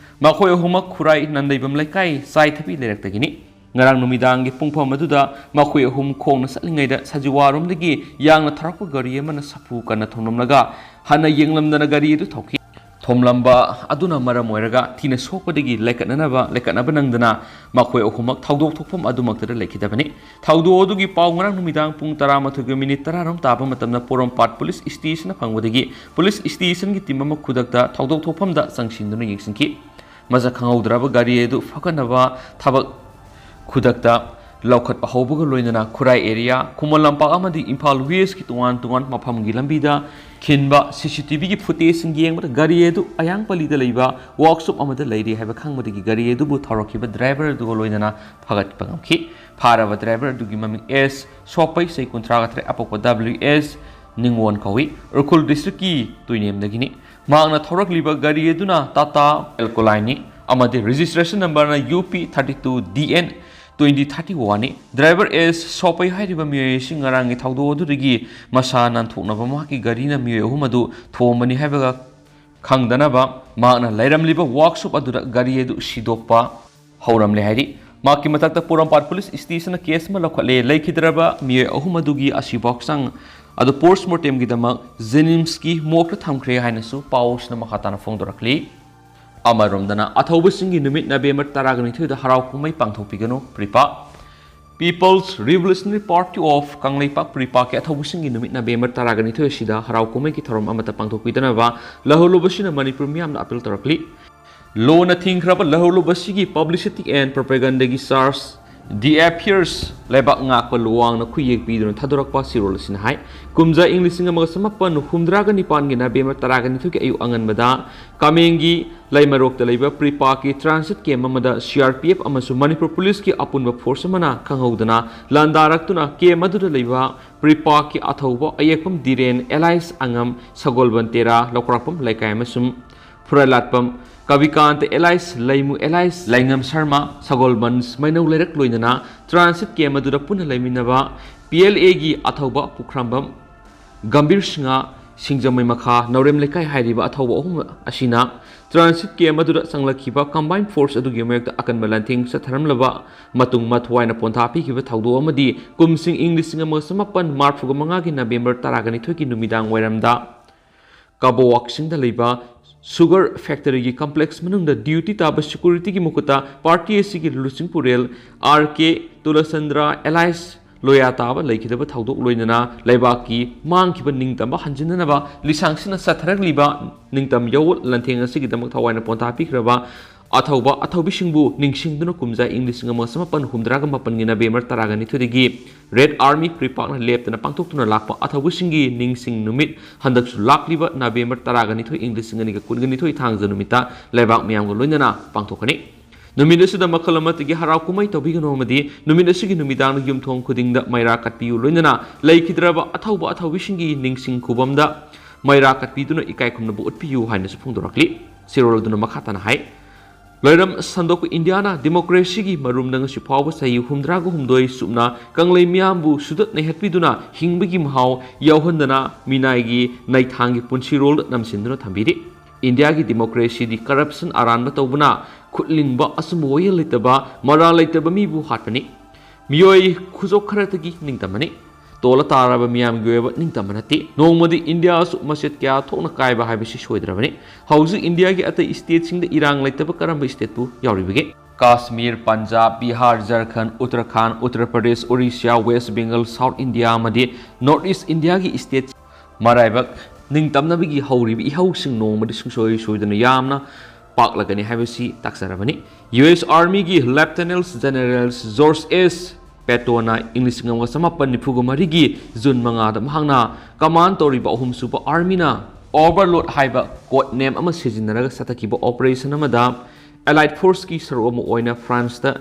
ꯃꯈꯣꯏ ꯑꯍꯨꯝꯃꯛ ꯈꯨꯔꯥꯏ ꯅꯟꯗꯩꯕꯝ ꯂꯩꯀꯥꯏ ꯆꯥꯏꯊꯕꯤ ꯂꯩꯔꯛꯇꯒꯤꯅꯤ꯫ ꯉꯔꯥꯡ ꯅꯨꯃꯤꯗꯥꯡꯒꯤ ꯄꯨꯡꯐꯝ ꯑꯗꯨꯗ ꯃꯈꯣꯏ ꯑꯍꯨꯝ ꯈꯣꯡꯅ ꯆꯠꯂꯤꯉꯩꯗ ꯁꯖꯤꯋꯥꯔꯣꯝꯗꯒꯤ ꯌꯥꯡꯅ ꯊꯧꯔꯛꯄ ꯒꯥꯔꯤ ꯑꯃꯅ ꯁꯥꯐꯨ ꯀꯟꯅ ꯊꯣꯝꯂꯝꯂꯒ ꯍꯟꯅ ꯌꯦꯡꯂꯝꯗꯅ ꯒꯥꯔꯤ ꯑꯗꯨ ꯊꯧꯈꯤ꯫ ꯊꯣꯝꯂꯝꯕ ꯑꯗꯨꯅ ꯃꯔꯝ ꯑꯣꯏꯔꯒ ꯊꯤꯅ ꯁꯣꯛꯄꯗꯒꯤ ꯂꯩꯈꯠꯅꯅꯕ, ꯂꯩꯈꯠꯅꯕ ꯅꯪꯗꯅ ꯃꯈꯣꯏ ꯑꯍꯨꯝꯃꯛ ꯊꯧꯗꯣꯛ ꯊꯣꯛꯐꯝ ꯑꯗꯨꯃꯛꯇꯗ ꯂꯩꯈꯤꯗꯕꯅꯤ꯫ ꯊꯧꯗꯣꯛ ꯑꯗꯨꯒꯤ ꯄꯥꯎ ꯉꯔꯥꯡ ꯅꯨꯃꯤꯗꯥꯡ ꯄꯨꯡ ꯇꯔꯥꯃꯥꯊꯣꯏꯒ ꯃꯤꯅꯤꯠ ꯇꯔꯥꯔꯣꯝ ꯇꯥꯕ ꯃꯇꯝꯗ ꯄꯣꯔꯣꯝꯄꯥꯠ ꯄꯨꯂꯤꯁ ꯁ꯭ꯇꯦꯁꯟꯅ ꯐꯪꯕꯗꯒꯤ ꯄꯨꯂꯤꯁ ꯁ꯭ꯇꯦꯁꯟꯒꯤ ꯇꯤꯝ ꯑꯃ ꯈꯨꯗꯛꯇ ꯊꯧꯗꯣꯛ ꯊꯣꯛꯐꯝꯗ ꯆꯪꯁꯤꯟꯗꯨꯅ ꯌꯦꯡꯁꯤꯟꯈꯤ꯫ ꯃꯁꯛ ꯈꯪꯍꯧꯗ꯭ꯔꯕ ꯒꯥꯔꯤ ꯑꯗꯨ ꯐꯒꯠꯅꯕ ꯊꯕꯛ ꯈꯨꯗꯛꯇ ꯂꯧꯈꯠꯄ ꯍꯧꯕꯒ ꯂꯣꯏꯅꯅ ꯈꯨꯔꯥꯏ ꯑꯦꯔꯤꯌꯥ, ꯈꯨꯃꯟ ꯂꯝꯄꯥꯛ ꯑꯃꯗꯤ ꯏꯝꯐꯥꯜ ꯋꯦꯁꯀꯤ ꯇꯣꯉꯥꯟ ꯇꯣꯉꯥꯟꯕ ꯃꯐꯝꯒꯤ ꯂꯝꯕꯤꯗ ꯈꯤꯟꯕ ꯁꯤ ꯁꯤ ꯇꯤ ꯚꯤꯒꯤ ꯐꯨꯇꯦꯖꯁꯤꯡ ꯌꯦꯡꯕꯗ ꯒꯥꯔꯤ ꯑꯗꯨ ꯑꯌꯥꯡꯄꯜꯂꯤꯗ ꯂꯩꯕ ꯋꯥꯔꯛꯁꯣꯞ ꯑꯃꯗ ꯂꯩꯔꯤ ꯍꯥꯏꯕ ꯈꯪꯕꯗꯒꯤ ꯒꯥꯔꯤ ꯑꯗꯨꯕꯨ ꯊꯧꯔꯛꯈꯤꯕ ꯗ꯭ꯔꯥꯏꯚꯔ ꯑꯗꯨꯒ ꯂꯣꯏꯅꯅ ꯐꯒꯠꯄ ꯉꯝꯈꯤ꯫ ꯐꯥꯔꯕ ꯗ꯭ꯔꯥꯏꯚꯔ ꯑꯗꯨꯒꯤ ꯃꯃꯤꯡ ꯑꯦꯁ ꯁꯣꯄꯩ, ꯆꯍꯤ ꯀꯨꯟꯊ꯭ꯔꯥꯒ ꯇꯔꯦꯠ ꯑꯄꯣꯛꯄ ꯗꯕ꯭ꯂꯤꯎ ꯑꯦꯁ ꯅꯤꯉꯣꯟ ꯀꯧꯏ꯫ ꯎꯈ꯭ꯔꯨꯜ ꯗꯤꯁꯇ꯭ꯔꯤꯛꯀꯤ ꯇꯨꯏꯅꯦꯝꯗꯒꯤꯅꯤ꯫ ꯃꯍꯥꯛꯅ ꯊꯧꯔꯛꯂꯤꯕ ꯒꯥꯔꯤ ꯑꯗꯨꯅ ꯇꯥꯇꯥ ꯑꯦꯜꯀꯣꯂꯥꯏꯟꯅꯤ ꯑꯃꯗꯤ registration numberꯅ U P thirty two D N twenty thirty oneꯅꯤ꯫ ꯗ꯭ꯔꯥꯏꯚꯔ ꯑꯦꯁ ꯁꯣꯄꯩ ꯍꯥꯏꯔꯤꯕ ꯃꯤꯑꯣꯏ ꯑꯁꯤ ꯉꯔꯥꯡꯒꯤ ꯊꯧꯗꯣꯛ ꯑꯗꯨꯗꯒꯤ ꯃꯁꯥ ꯅꯥꯟꯊꯣꯛꯅꯕ ꯃꯍꯥꯛꯀꯤ ꯒꯥꯔꯤꯅ ꯃꯤꯑꯣꯏ ꯑꯍꯨꯝ ꯑꯗꯨ ꯊꯣꯝꯕꯅꯤ ꯍꯥꯏꯕꯒ ꯈꯪꯗꯅꯕ ꯃꯍꯥꯛꯅ ꯂꯩꯔꯝꯂꯤꯕ ꯋꯥꯔꯛꯁꯣꯞ ꯑꯗꯨꯗ ꯒꯥꯔꯤ ꯑꯗꯨ ꯁꯤꯗꯣꯛꯄ ꯍꯧꯔꯝꯂꯦ ꯍꯥꯏꯔꯤ꯫ ꯃꯍꯥꯛꯀꯤ ꯃꯊꯛꯇ ꯄꯣꯔꯣꯝꯄꯥꯠ ꯄꯨꯂꯤꯁ ꯁ꯭ꯇꯦꯁꯟꯅ ꯀꯦꯁ ꯑꯃ ꯂꯧꯈꯠꯂꯦ꯫ ꯂꯩꯈꯤꯗ꯭ꯔꯕ ꯃꯤꯑꯣꯏ ꯑꯍꯨꯝ ꯑꯗꯨꯒꯤ ꯑꯁꯤꯕ ꯍꯛꯆꯥꯡ ꯑꯗꯨ ꯄꯣꯁꯃꯣꯔꯇꯦꯝꯒꯤꯗꯃꯛ ꯖꯦꯅꯤꯝꯁꯀꯤ ꯃꯣꯔꯒꯇ ꯊꯝꯈ꯭ꯔꯦ ꯍꯥꯏꯅꯁꯨ ꯄꯥꯎꯁꯤꯅ ꯃꯈꯥ ꯇꯥꯅ ꯐꯣꯡꯗꯣꯔꯛꯂꯤ꯫ ꯑꯃꯔꯣꯝꯗꯅ, ꯑꯊꯧꯕꯁꯤꯡꯒꯤ ꯅꯨꯃꯤꯠ ꯅꯕꯦꯝꯕꯔ ꯇꯔꯥꯒꯅꯤꯊꯣꯏꯗ ꯍꯔꯥꯎ ꯀꯨꯝꯍꯩ ꯄꯥꯡꯊꯣꯛꯄꯤꯒꯅꯨ, ꯄ꯭ꯔꯤꯄꯥꯛ꯫ People's Revolutionary Party of Kangleipak, ꯄ꯭ꯔꯤꯄꯥꯛꯀꯤ ꯑꯊꯧꯕꯁꯤꯡꯒꯤ ꯅꯨꯃꯤꯠ ꯅꯕꯦꯝꯕꯔ ꯇꯔꯥꯒꯅꯤꯊꯣꯏ ꯑꯁꯤꯗ ꯍꯔꯥꯎ ꯀꯨꯝꯍꯩꯒꯤ ꯊꯧꯔꯝ ꯑꯃꯠꯇ ꯄꯥꯡꯊꯣꯛꯄꯤꯗꯅꯕ ꯂꯧꯍꯧꯂꯨꯕꯁꯤꯅ ꯃꯅꯤꯄꯨꯔ ꯃꯤꯌꯥꯝꯗ ꯑꯄꯤꯜ ꯇꯧꯔꯛꯂꯤ꯫ ꯂꯣꯅ ꯊꯤꯡꯈ꯭ꯔꯕ ꯂꯧꯍꯧꯂꯨꯕꯁꯤꯒꯤ publicity and propagandaꯒꯤ charge, The Affairs ꯂꯩꯕꯥꯛ ꯉꯥꯛꯄ ꯂꯨꯋꯥꯡꯅ ꯈꯨꯠꯌꯦꯛ ꯄꯤꯗꯨꯅ ꯊꯥꯗꯣꯔꯛꯄ ꯆꯦꯔꯣꯜ ꯑꯁꯤꯅ ꯍꯥꯏ, ꯀꯨꯝꯖꯥ ꯏꯪ ꯂꯤꯁꯤꯡ ꯑꯃꯒ ꯆꯃꯥꯄꯟ ꯍꯨꯝꯗ꯭ꯔꯥꯒ ꯅꯤꯄꯥꯟꯒꯤ ꯅꯕꯦꯝꯕꯔ ꯇꯔꯥꯒ ꯅꯤꯊꯣꯏꯒꯤ ꯑꯌꯨꯛ ꯑꯉꯟꯕꯗ ꯀꯥꯃꯦꯡꯒꯤ ꯂꯩꯃꯔꯣꯛꯇ ꯂꯩꯕ ꯄ꯭ꯔꯤꯄꯥꯛꯀꯤ transit camp ꯑꯃꯗ C R P F ꯑꯃꯁꯨꯡ ꯃꯅꯤꯄꯨꯔ ꯄꯨꯂꯤꯁꯀꯤ ꯑꯄꯨꯟꯕ force ꯑꯃꯅ ꯈꯪꯍꯧꯗꯅ ꯂꯥꯟꯗꯥꯔꯛꯇꯨꯅ camp ꯑꯗꯨꯗ ꯂꯩꯕ ꯄ꯭ꯔꯤꯄꯥꯛꯀꯤ ꯑꯊꯧꯕ ꯑꯌꯦꯛꯐꯝ ꯗꯤꯔꯦꯟ, alias ꯑꯉꯝ, ꯁꯒꯣꯜꯕꯟ ꯇꯦꯔꯥ, ꯂꯧꯀ꯭ꯔꯥꯛꯄꯝ ꯂꯩꯀꯥꯏ ꯑꯃꯁꯨꯡ ꯐꯨꯔꯥꯏꯂꯥꯠꯄꯝ ꯀꯕꯤꯀꯥꯟꯇ alias ꯂꯩꯃꯨ alias ꯂꯩꯉꯝ ꯁꯔꯃ, ꯁꯒꯣꯜꯕꯟ ꯃꯩꯅꯧ ꯂꯩꯔꯛ ꯂꯣꯏꯅꯅ transit camp ꯑꯗꯨꯗ ꯄꯨꯟꯅ ꯂꯩꯃꯤꯟꯅꯕ P L Aꯒꯤ ꯑꯊꯧꯕ ꯄꯨꯈ꯭ꯔꯝꯕꯝ ꯒꯝꯚꯤꯔ ꯁꯤꯡꯍ, ꯁꯤꯡꯖꯃꯩ ꯃꯈꯥ ꯅꯥꯎꯔꯦꯝ ꯂꯩꯀꯥꯏ ꯍꯥꯏꯔꯤꯕ ꯑꯊꯧꯕ ꯑꯍꯨꯝ ꯑꯁꯤꯅ transit camp ꯑꯗꯨꯗ ꯆꯪꯂꯛꯈꯤꯕ combined force ꯑꯗꯨꯒꯤ ꯃꯥꯌꯣꯛꯇ ꯑꯀꯟꯕ ꯂꯥꯟꯊꯦꯡ ꯆꯠꯊꯔꯝꯂꯕ ꯃꯇꯨꯡ ꯃꯊ꯭ꯋꯥꯏꯅ ꯄꯣꯟꯊꯥ ꯄꯤꯈꯤꯕ ꯊꯧꯗꯣꯛ ꯑꯃꯗꯤ ꯀꯨꯝꯁꯤꯡ ꯏꯪ ꯂꯤꯁꯤꯡ ꯑꯃꯒ ꯆꯃꯥꯄꯟ ꯃꯔꯤꯐꯨꯒ ꯃꯉꯥꯒꯤ ꯅꯕꯦꯝꯕꯔ ꯇꯔꯥꯒ ꯅꯤꯊꯣꯏꯒꯤ ꯅꯨꯃꯤꯗꯥꯡ ꯋꯥꯏꯔꯝꯗ ꯀꯕꯣꯋꯥꯛ ꯆꯤꯡꯗ ꯂꯩꯕ sugar factoryꯒꯤ complex ꯃꯅꯨꯡꯗ duty ꯇꯥꯕ securityꯒꯤ ꯃꯈꯨꯠꯇ party ꯑꯁꯤꯒꯤ ꯂꯨꯆꯤꯡꯄꯨꯔꯦꯜ R K ꯇꯨꯂꯆꯟꯗ꯭ꯔ alias ꯂꯣꯌꯥ ꯇꯥꯕ ꯂꯩꯈꯤꯗꯕ ꯊꯧꯗꯣꯛ ꯂꯣꯏꯅꯅ ꯂꯩꯕꯥꯛꯀꯤ ꯃꯥꯡꯈꯤꯕ ꯅꯤꯡꯇꯝꯕ ꯍꯟꯖꯤꯟꯅꯅꯕ ꯂꯤꯁꯥꯡꯁꯤꯟꯅ ꯆꯠꯊꯔꯛꯂꯤꯕ ꯅꯤꯡꯇꯝ ꯌꯥꯑꯣꯜ ꯂꯥꯟꯊꯦꯡ ꯑꯁꯤꯒꯤꯗꯃꯛ ꯊꯋꯥꯏꯅ ꯄꯣꯟꯊꯥ ꯄꯤꯈ꯭ꯔꯕ ꯑꯊꯧꯕ ꯑꯊꯧꯕꯤꯁꯤꯡꯕꯨ ꯅꯤꯡꯁꯤꯡꯗꯨꯅ ꯀꯨꯝꯖꯥ ꯏꯪ ꯂꯤꯁꯤꯡ ꯑꯃꯒ ꯆꯃꯥꯄꯟ ꯍꯨꯝꯗ꯭ꯔꯥꯒ ꯃꯥꯄꯟꯒꯤ ꯅꯕꯦꯝꯕꯔ ꯇꯔꯥꯒ ꯅꯤꯊꯣꯏꯗꯒꯤ Red Army ꯄ꯭ꯔꯤꯄꯥꯛꯅ ꯂꯦꯞꯇꯅ ꯄꯥꯡꯊꯣꯛꯇꯨꯅ ꯂꯥꯛꯄ ꯑꯊꯧꯕꯁꯤꯡꯒꯤ ꯅꯤꯡꯁꯤꯡ ꯅꯨꯃꯤꯠ ꯍꯟꯗꯛꯁꯨ ꯂꯥꯛꯂꯤꯕ ꯅꯕꯦꯝꯕꯔ ꯇꯔꯥꯒ ꯅꯤꯊꯣꯏ ꯏꯪ ꯂꯤꯁꯤꯡ ꯑꯅꯤꯒ ꯀꯨꯟꯒ ꯅꯤꯊꯣꯏ ꯊꯥꯡꯖ ꯅꯨꯃꯤꯠꯇ ꯂꯩꯕꯥꯛ ꯃꯤꯌꯥꯝꯒ ꯂꯣꯏꯅꯅ ꯄꯥꯡꯊꯣꯛꯀꯅꯤ꯫ ꯅꯨꯃꯤꯠ ꯑꯁꯤꯗ ꯃꯈꯜ ꯑꯃꯠꯇꯒꯤ ꯍꯔꯥꯎ ꯀꯨꯝꯍꯩ ꯇꯧꯕꯤꯒꯅꯨ ꯑꯃꯗꯤ ꯅꯨꯃꯤꯠ ꯑꯁꯤꯒꯤ ꯅꯨꯃꯤꯗꯥꯡꯗ ꯌꯨꯝꯊꯣꯡ ꯈꯨꯗꯤꯡꯗ ꯃꯩꯔꯥ ꯀꯠꯄꯤꯌꯨ, ꯂꯣꯏꯅꯅ ꯂꯩꯈꯤꯗ꯭ꯔꯕ ꯑꯊꯧꯕ ꯑꯊꯧꯕꯤꯁꯤꯡꯒꯤ ꯅꯤꯡꯁꯤꯡ ꯈꯨꯕꯝꯗ ꯃꯩꯔꯥ ꯀꯠꯄꯤꯗꯨꯅ ꯏꯀꯥꯏ ꯈꯨꯝꯅꯕ ꯎꯠꯄꯤꯌꯨ ꯍꯥꯏꯅꯁꯨ ꯐꯣꯡꯗꯣꯔꯛꯂꯤ꯫ ꯆꯦꯔꯣꯜ ꯑꯗꯨꯅ ꯃꯈꯥ ꯇꯥꯅ ꯍꯥꯏ, ꯂꯣꯏꯔꯝ ꯁꯟꯗꯣꯛꯄ ꯏꯟꯗꯤꯌꯥꯅ democracyꯒꯤ ꯃꯔꯨꯝꯗ ꯉꯁꯤ ꯐꯥꯎꯕ ꯆꯍꯤ ꯍꯨꯝꯗ꯭ꯔꯥꯒ ꯍꯨꯝꯗꯣꯏ ꯆꯨꯞꯅ ꯀꯪꯂꯩ ꯃꯤꯌꯥꯝꯕꯨ ꯁꯨꯗꯠ ꯅꯩꯍꯠꯄꯤꯗꯨꯅ ꯍꯤꯡꯕꯒꯤ ꯃꯍꯥꯎ ꯌꯥꯎꯍꯟꯗꯅ ꯃꯤꯅꯥꯏꯒꯤ ꯅꯩꯊꯥꯡꯒꯤ ꯄꯨꯟꯁꯤꯔꯣꯜꯗ ꯅꯝꯁꯤꯟꯗꯨꯅ ꯊꯝꯕꯤꯔꯤ꯫ ꯏꯟꯗꯤꯌꯥꯒꯤ ꯗꯤꯃꯣꯀ꯭ꯔꯦꯁꯤꯗꯤ ꯀꯔꯞꯁꯟ ꯑꯔꯥꯟꯕ ꯇꯧꯕꯅ, ꯈꯨꯠꯂꯤꯡꯕ, ꯑꯆꯨꯝꯕ ꯋꯥꯌꯦꯜ ꯂꯩꯇꯕ, ꯃꯔꯥꯜ ꯂꯩꯇꯕ ꯃꯤꯕꯨ ꯍꯥꯠꯄꯅꯤ꯫ ꯃꯤꯑꯣꯏ ꯈꯨꯖꯣꯛ ꯈꯔꯇꯒꯤ ꯅꯤꯡꯇꯝꯕꯅꯤ꯫ ꯇꯣꯜꯂ ꯇꯥꯔꯕ ꯃꯤꯌꯥꯝꯒꯤ ꯑꯣꯏꯕ ꯅꯤꯡꯇꯝꯕ ꯅꯠꯇꯦ꯫ ꯅꯣꯡꯃꯗꯤ ꯏꯟꯗꯤꯌꯥꯁꯨ ꯃꯆꯦꯠ ꯀꯌꯥ ꯊꯣꯛꯅ ꯀꯥꯏꯕ ꯍꯥꯏꯕꯁꯤ ꯁꯣꯏꯗ꯭ꯔꯕꯅꯤ꯫ ꯍꯧꯖꯤꯛ ꯏꯟꯗꯤꯌꯥꯒꯤ ꯑꯇꯩ ꯁ꯭ꯇꯦꯠꯁꯤꯡꯗ ꯏꯔꯥꯡ ꯂꯩꯇꯕ ꯀꯔꯝꯕ ꯁ꯭ꯇꯦꯠꯄꯨ ꯌꯥꯎꯔꯤꯕꯒꯦ? Kashmir, Punjab, Bihar, Jharkhand, Uttarakhand, Uttar Pradesh, Orissa, west Bengal, south India ꯑꯃꯗꯤ ꯅꯣꯔꯠ ꯏꯁ ꯏꯟꯗꯤꯌꯥꯒꯤ ꯁ꯭ꯇꯦꯠ ꯃꯔꯥꯏꯕꯛ ꯅꯤꯡꯇꯝꯅꯕꯒꯤ ꯍꯧꯔꯤꯕ ꯏꯍꯧꯁꯤꯡ ꯅꯣꯡꯃꯗꯤ ꯁꯨꯡꯁꯣꯏ ꯁꯣꯏꯗꯅ ꯌꯥꯝꯅ ꯄꯥꯛꯂꯒꯅꯤ ꯍꯥꯏꯕꯁꯤ ꯇꯥꯛꯆꯔꯕꯅꯤ꯫ ꯌꯨ ꯑꯦꯁ ꯑꯥꯔꯃꯤꯒꯤ ꯂꯦꯐꯇꯦꯅꯦꯟꯠ ꯖꯦꯅꯦꯔꯦꯜ ꯖꯣꯔꯖ ꯑꯦꯁ ꯄꯦꯇꯣꯅ ꯏꯪ ꯂꯤꯁꯤꯡ ꯑꯃꯒ ꯆꯃꯥꯄꯟ ꯅꯤꯐꯨꯒ ꯃꯔꯤꯒꯤ ꯖꯨꯟ ꯃꯉꯥꯗ ꯃꯍꯥꯛꯅ ꯀꯃꯥꯟ ꯇꯧꯔꯤꯕ ꯑꯍꯨꯝꯁꯨꯕ ꯑꯥꯔꯃꯤꯅ ꯑꯣꯚꯔꯂꯣꯗ ꯍꯥꯏꯕ ꯀꯣꯗ ꯅꯦꯝ ꯑꯃ ꯁꯤꯖꯤꯟꯅꯔꯒ ꯆꯠꯊꯈꯤꯕ ꯑꯣꯄꯔꯦꯁꯟ ꯑꯃꯗ ꯑꯦꯂꯥꯏꯠ ꯐꯣꯔꯁꯀꯤ ꯁꯔꯨꯛ ꯑꯃ ꯑꯣꯏꯅ ꯐ꯭ꯔꯥꯟꯁꯇ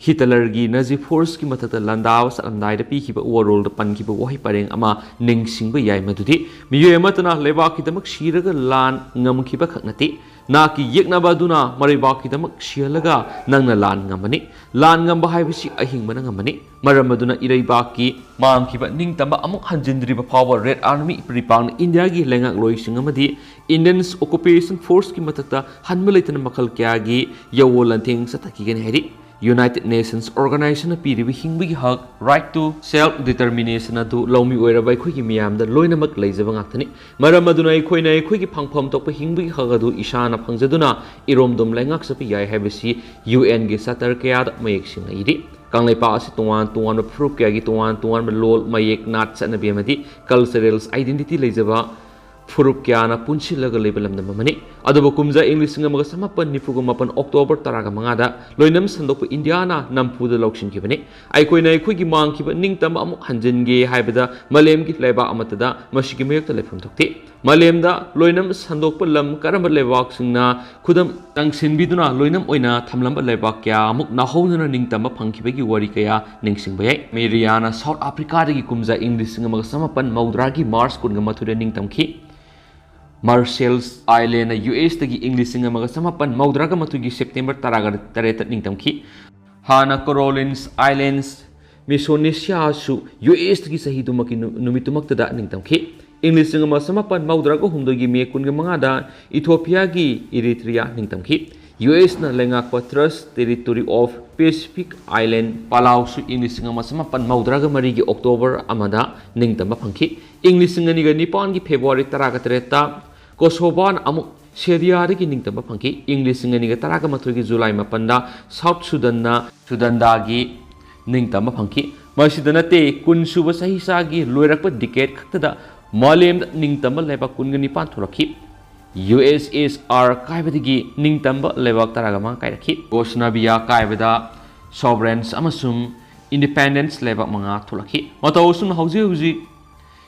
ꯍꯤꯇꯂꯔꯒꯤ ꯅꯥꯖꯤ ꯐꯣꯔꯁꯀꯤ ꯃꯊꯛꯇ ꯂꯥꯟꯗꯥꯕ ꯆꯠꯂꯝꯗꯥꯏꯗ ꯄꯤꯈꯤꯕ ꯋꯥꯔꯣꯜꯗ ꯄꯟꯈꯤꯕ ꯋꯥꯍꯩ ꯄꯔꯦꯡ ꯑꯃ ꯅꯤꯡꯁꯤꯡꯕ ꯌꯥꯏ, ꯃꯗꯨꯗꯤ, "ꯃꯤꯑꯣꯏ ꯑꯃꯠꯇꯅ ꯂꯩꯕꯥꯛꯀꯤꯗꯃꯛ ꯁꯤꯔꯒ ꯂꯥꯟ ꯉꯝꯈꯤꯕ ꯈꯛ ꯅꯠꯇꯦ, ꯅꯍꯥꯛꯀꯤ ꯌꯦꯛꯅꯕ ꯑꯗꯨꯅ ꯃꯔꯩꯕꯥꯛꯀꯤꯗꯃꯛ ꯁꯤꯍꯜꯂꯒ ꯅꯪꯅ ꯂꯥꯟ ꯉꯝꯕꯅꯤ꯫ ꯂꯥꯟ ꯉꯝꯕ ꯍꯥꯏꯕꯁꯤ ꯑꯍꯤꯡꯕꯅ ꯉꯝꯕꯅꯤ꯫ ꯃꯔꯝ ꯑꯗꯨꯅ ꯏꯔꯩꯕꯥꯛꯀꯤ ꯃꯥꯡꯈꯤꯕ ꯅꯤꯡꯇꯝꯕ ꯑꯃꯨꯛ ꯍꯟꯖꯤꯟꯗ꯭ꯔꯤꯕ ꯐꯥꯎꯕ ꯔꯦꯗ ꯑꯥꯔꯃꯤ ꯄ꯭ꯔꯤꯄꯥꯡꯅ ꯏꯟꯗꯤꯌꯥꯒꯤ ꯂꯩꯉꯥꯛꯂꯣꯏꯁꯤꯡ ꯑꯃꯗꯤ ꯏꯟꯗꯤꯌꯟ ꯑꯣꯀꯨꯄꯦꯁꯟ ꯐꯣꯔꯁꯀꯤ ꯃꯊꯛꯇ ꯍꯟꯕ ꯂꯩꯇꯅ ꯃꯈꯜ ꯀꯌꯥꯒꯤ ꯌꯧꯑꯣ ꯂꯥꯟꯊꯦꯡ ꯆꯠꯊꯈꯤꯒꯅꯤ" ꯍꯥꯏꯔꯤ꯫ ꯌꯨꯅꯥꯏꯇꯦꯗ ꯅꯦꯁꯟꯁ ꯑꯣꯔꯒꯅꯥꯏꯖꯦꯁꯟꯅ ꯄꯤꯔꯤꯕ ꯍꯤꯡꯕꯒꯤ ꯍꯛ, right to self determination, ꯑꯗꯨ ꯂꯧꯃꯤ ꯑꯣꯏꯔꯕ ꯑꯩꯈꯣꯏꯒꯤ ꯃꯤꯌꯥꯝꯗ ꯂꯣꯏꯅꯃꯛ ꯂꯩꯖꯕ ꯉꯥꯛꯇꯅꯤ꯫ ꯃꯔꯝ ꯑꯗꯨꯅ ꯑꯩꯈꯣꯏꯅ ꯑꯩꯈꯣꯏꯒꯤ ꯐꯪꯐꯝ ꯊꯣꯛꯄ ꯍꯤꯡꯕꯒꯤ ꯍꯛ ꯑꯗꯨ ꯏꯁꯥꯅ ꯐꯪꯖꯗꯨꯅ ꯏꯔꯣꯝꯗꯣꯝ ꯂꯩꯉꯥꯛꯆꯕ ꯌꯥꯏ ꯍꯥꯏꯕꯁꯤ ꯌꯨ ꯑꯦꯟꯒꯤ ꯆꯥꯔꯇꯔ ꯀꯌꯥꯗ ꯃꯌꯦꯛ ꯁꯦꯡꯅ ꯏꯔꯤ꯫ ꯀꯪꯂꯩꯄꯥꯛ ꯑꯁꯤ ꯇꯣꯉꯥꯟ ꯇꯣꯉꯥꯟꯕ ꯐꯨꯔꯨꯞ ꯀꯌꯥꯒꯤ ꯇꯣꯉꯥꯟ ꯇꯣꯉꯥꯟꯕ ꯂꯣꯜ, ꯃꯌꯦꯛ, ꯅꯥꯠ, ꯆꯠꯅꯕꯤ ꯑꯃꯗꯤ cultural identity ꯂꯩꯖꯕ ꯐꯨꯔꯨꯞ ꯀꯌꯥꯅ ꯄꯨꯟꯁꯤꯜꯂꯒ ꯂꯩꯕ ꯂꯝꯗꯝ ꯑꯃꯅꯤ꯫ ꯑꯗꯨꯕꯨ ꯀꯨꯝꯖꯥ ꯏꯪ ꯂꯤꯁꯤꯡ ꯑꯃꯒ ꯆꯃꯥꯄꯟ ꯅꯤꯐꯨꯒ ꯃꯥꯄꯟ ꯑꯣꯛꯇꯣꯕꯔ ꯇꯔꯥꯒ ꯃꯉꯥꯗ ꯂꯣꯏꯅꯝ ꯁꯟꯗꯣꯛꯄ ꯏꯟꯗꯤꯌꯥꯅ ꯅꯝꯐꯨꯗ ꯂꯧꯁꯤꯟꯈꯤꯕꯅꯤ꯫ ꯑꯩꯈꯣꯏꯅ ꯑꯩꯈꯣꯏꯒꯤ ꯃꯥꯡꯈꯤꯕ ꯅꯤꯡꯇꯝꯕ ꯑꯃꯨꯛ ꯍꯟꯖꯤꯟꯒꯦ ꯍꯥꯏꯕꯗ ꯃꯥꯂꯦꯝꯒꯤ ꯂꯩꯕꯥꯛ ꯑꯃꯠꯇꯗ ꯃꯁꯤꯒꯤ ꯃꯥꯌꯣꯛꯇ ꯂꯩꯐꯝ ꯊꯣꯛꯇꯦ꯫ ꯃꯥꯂꯦꯝꯗ ꯂꯣꯏꯅꯝ ꯁꯟꯗꯣꯛꯄ ꯂꯝ ꯀꯔꯝꯕ ꯂꯩꯕꯥꯛꯁꯤꯡꯅ ꯈꯨꯗꯝ ꯆꯪꯁꯤꯟꯕꯤꯗꯨꯅ ꯂꯣꯏꯅꯝ ꯑꯣꯏꯅ ꯊꯝꯂꯝꯕ ꯂꯩꯕꯥꯛ ꯀꯌꯥ ꯑꯃꯨꯛ ꯅꯥꯍꯧꯗꯅ ꯅꯤꯡꯇꯝꯕ ꯐꯪꯈꯤꯕꯒꯤ ꯋꯥꯔꯤ ꯀꯌꯥ ꯅꯤꯡꯁꯤꯡꯕ ꯌꯥꯏ꯫ ꯃꯦꯔꯤꯌꯥꯅ ꯁꯥꯎꯠ ꯑꯐ꯭ꯔꯤꯀꯥꯗꯒꯤ ꯀꯨꯝꯖꯥ ꯏꯪ ꯂꯤꯁꯤꯡ ꯑꯃꯒ ꯆꯃꯥꯄꯟ ꯃꯧꯗ꯭ꯔꯥꯒꯤ ꯃꯥꯔꯆ ꯀꯨꯟꯒ ꯃꯥꯊꯣꯏꯗ ꯅꯤꯡꯇꯝꯈꯤ꯫ ꯃꯥꯔꯁꯦꯜꯁ ꯑꯥꯏꯂꯦꯟꯅ ꯌꯨ ꯑꯦꯁꯇꯒꯤ ꯏꯪ ꯂꯤꯁꯤꯡ ꯑꯃꯒ ꯆꯃꯥꯄꯟ ꯃꯧꯗ꯭ꯔꯥꯒ ꯃꯥꯊꯣꯏꯒꯤ ꯁꯦꯞꯇꯦꯝꯕꯔ ꯇꯔꯥꯒ ꯇꯔꯦꯠꯇ ꯅꯤꯡꯇꯝꯈꯤ꯫ ꯍꯥꯟꯅ ꯀꯣꯔꯣꯂꯤꯟꯁ ꯑꯥꯏꯂꯦꯟꯁ, ꯃꯤꯁꯣꯅꯦꯁꯤꯌꯥꯁꯨ ꯌꯨ ꯑꯦꯁꯇꯒꯤ ꯆꯍꯤꯗꯨꯃꯛꯀꯤ ꯅꯨ-, ꯅꯨꯃꯤꯠꯇꯨꯃꯛꯇꯗ ꯅꯤꯡꯇꯝꯈꯤ꯫ ꯏꯪ ꯂꯤꯁꯤꯡ ꯑꯃ ꯆꯃꯥꯄꯟ ꯃꯧꯗ꯭ꯔꯥꯒ ꯍꯨꯝꯗꯣꯏꯒꯤ ꯃꯦ ꯀꯨꯟꯒ ꯃꯉꯥꯗ ꯏꯊꯣꯄꯤꯌꯥꯒꯤ ꯏꯔꯤꯇ꯭ꯔꯤꯌꯥ ꯅꯤꯡꯇꯝꯈꯤ꯫ ꯌꯨ ꯑꯦꯁꯅ ꯂꯩꯉꯥꯛꯄ Trust Territory of Pacific Island ꯄꯂꯥꯎꯁꯨ ꯏꯪ ꯂꯤꯁꯤꯡ ꯑꯃ ꯆꯃꯥꯄꯟ ꯃꯧꯗ꯭ꯔꯥꯒ ꯃꯔꯤꯒꯤ ꯑꯣꯛꯇꯣꯕꯔ ꯑꯃꯗ ꯅꯤꯡꯇꯝꯕ ꯐꯪꯈꯤ꯫ ꯏꯪ ꯂꯤꯁꯤꯡ ꯑꯅꯤꯒ ꯅꯤꯄꯥꯟꯒꯤ ꯐꯦꯕ꯭ꯔꯨꯋꯥꯔꯤ ꯇꯔꯥꯒ ꯇꯔꯦꯠꯇ ꯀꯣꯁꯣꯚꯥꯅ ꯑꯃꯨꯛ ꯁꯦꯔꯤꯌꯥꯗꯒꯤ ꯅꯤꯡꯇꯝꯕ ꯐꯪꯈꯤ꯫ ꯏꯪ ꯂꯤꯁꯤꯡ ꯑꯅꯤꯒ ꯇꯔꯥꯒ ꯃꯥꯊꯣꯏꯒꯤ ꯖꯨꯂꯥꯏ ꯃꯥꯄꯟꯗ ꯁꯥꯎꯠ ꯁꯨꯗꯟꯅ, ꯁꯨꯗꯟꯗꯥꯒꯤ ꯅꯤꯡꯇꯝꯕ ꯐꯪꯈꯤ꯫ ꯃꯁꯤꯗ ꯅꯠꯇꯦ, ꯀꯨꯟꯁꯨꯕ ꯆꯍꯤꯆꯥꯒꯤ ꯂꯣꯏꯔꯛꯄ ꯗꯤꯀꯦꯠ ꯈꯛꯇꯗ ꯃꯥꯂꯦꯝꯗ ꯅꯤꯡꯇꯝꯕ ꯂꯩꯕꯥꯛ ꯀꯨꯟꯒ ꯅꯤꯄꯥꯟ ꯊꯣꯛꯂꯛꯈꯤ꯫ ꯌꯨ ꯑꯦꯁ ꯑꯦꯁ ꯑꯥꯔ ꯀꯥꯏꯕꯗꯒꯤ ꯅꯤꯡꯇꯝꯕ ꯂꯩꯕꯥꯛ ꯇꯔꯥꯒ ꯃꯉꯥ ꯀꯥꯏꯔꯛꯈꯤ꯫ ꯌꯨꯒꯣꯁꯂꯥꯚꯤꯌꯥ ꯀꯥꯏꯕꯗ ꯁꯣꯚꯔꯦꯟꯁ ꯑꯃꯁꯨꯡ ꯏꯟꯗꯤꯄꯦꯟꯗꯦꯟꯁ ꯂꯩꯕꯥꯛ ꯃꯉꯥ ꯊꯣꯛꯂꯛꯈꯤ꯫ ꯃꯇꯧ ꯑꯁꯨꯝꯅ ꯍꯧꯖꯤꯛ ꯍꯧꯖꯤꯛ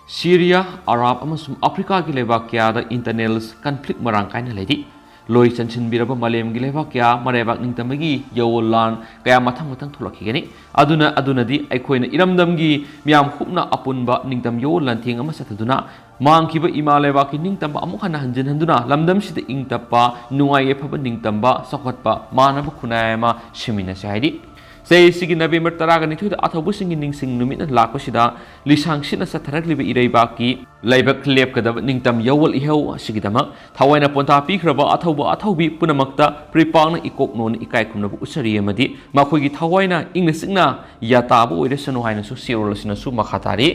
ꯁꯤꯔꯤꯌꯥ, ꯑꯔꯥꯕ ꯑꯃꯁꯨꯡ ꯑꯐ꯭ꯔꯤꯀꯥꯒꯤ ꯂꯩꯕꯥꯛ ꯀꯌꯥꯗ ꯏꯟꯇꯔꯅꯦꯜ ꯀꯟꯐ꯭ꯂꯤꯛ ꯃꯔꯥꯡ ꯀꯥꯏꯅ ꯂꯩꯔꯤ꯫ ꯂꯣꯏ ꯆꯟꯁꯤꯟꯕꯤꯔꯕ ꯃꯥꯂꯦꯝꯒꯤ ꯂꯩꯕꯥꯛ ꯀꯌꯥ ꯃꯔꯩꯕꯥꯛ ꯅꯤꯡꯇꯝꯕꯒꯤ ꯌꯧꯋꯣꯜ ꯂꯥꯟ ꯀꯌꯥ ꯃꯊꯪ ꯃꯊꯪ ꯊꯣꯛꯂꯛꯈꯤꯒꯅꯤ꯫ ꯑꯗꯨꯅ, ꯑꯗꯨꯅꯗꯤ ꯑꯩꯈꯣꯏꯅ ꯏꯔꯝꯗꯝꯒꯤ ꯃꯤꯌꯥꯝ ꯍꯨꯞꯅ ꯑꯄꯨꯟꯕ ꯅꯤꯡꯇꯝ ꯌꯧꯋꯣꯜ ꯂꯥꯟꯊꯦꯡ ꯑꯃ ꯆꯠꯊꯗꯨꯅ ꯃꯥꯡꯈꯤꯕ ꯏꯃꯥ ꯂꯩꯕꯥꯛꯀꯤ ꯅꯤꯡꯇꯝꯕ ꯑꯃꯨꯛ ꯍꯟꯅ ꯍꯟꯖꯤꯟꯍꯟꯗꯨꯅ ꯂꯝꯗꯝꯁꯤꯗ ꯏꯪ ꯇꯞꯄ, ꯅꯨꯡꯉꯥꯏ ꯌꯥꯏꯐꯕ ꯅꯤꯡꯇꯝꯕ, ꯆꯥꯎꯈꯠꯄ, ꯃꯥꯟꯅꯕ ꯈꯨꯟꯅꯥꯏ ꯑꯃ ꯁꯦꯝꯃꯤꯟꯅꯁꯤ ꯍꯥꯏꯔꯤ꯫ ꯆꯍꯤꯁꯤꯒꯤ ꯅꯕꯦꯝꯕꯔ ꯇꯔꯥꯒ ꯅꯤꯊꯣꯏꯗ ꯑꯊꯧꯕꯁꯤꯡꯒꯤ ꯅꯤꯡꯁꯤꯡ ꯅꯨꯃꯤꯠꯅ ꯂꯥꯛꯄꯁꯤꯗ ꯂꯤꯁꯥꯡ ꯁꯤꯠꯅ ꯆꯠꯊꯔꯛꯂꯤꯕ ꯏꯔꯩꯕꯥꯛꯀꯤ ꯂꯥꯏꯕꯛ ꯂꯦꯞꯀꯗꯕ ꯅꯤꯡꯇꯝ ꯌꯧꯋꯣꯜ ꯏꯍꯧ ꯑꯁꯤꯒꯤꯗꯃꯛ ꯊꯋꯥꯏꯅ ꯄꯣꯟꯊꯥ ꯄꯤꯈ꯭ꯔꯕ ꯑꯊꯧꯕ ꯑꯊꯧꯕꯤ ꯄꯨꯝꯅꯃꯛꯇ ꯄ꯭ꯔꯤꯄꯥꯛꯅ ꯏꯀꯣꯛ ꯅꯣꯟꯅ ꯏꯀꯥꯏ ꯈꯨꯝꯅꯕ ꯎꯠꯆꯔꯤ ꯑꯃꯗꯤ ꯃꯈꯣꯏꯒꯤ ꯊꯋꯥꯏꯅ ꯏꯪꯅ ꯆꯤꯛꯅ ꯌꯥꯇꯥꯕ ꯑꯣꯏꯔꯁꯅꯨ ꯍꯥꯏꯅꯁꯨ ꯆꯦꯔꯣꯜ ꯑꯁꯤꯅꯁꯨ ꯃꯈꯥ ꯇꯥꯔꯤ꯫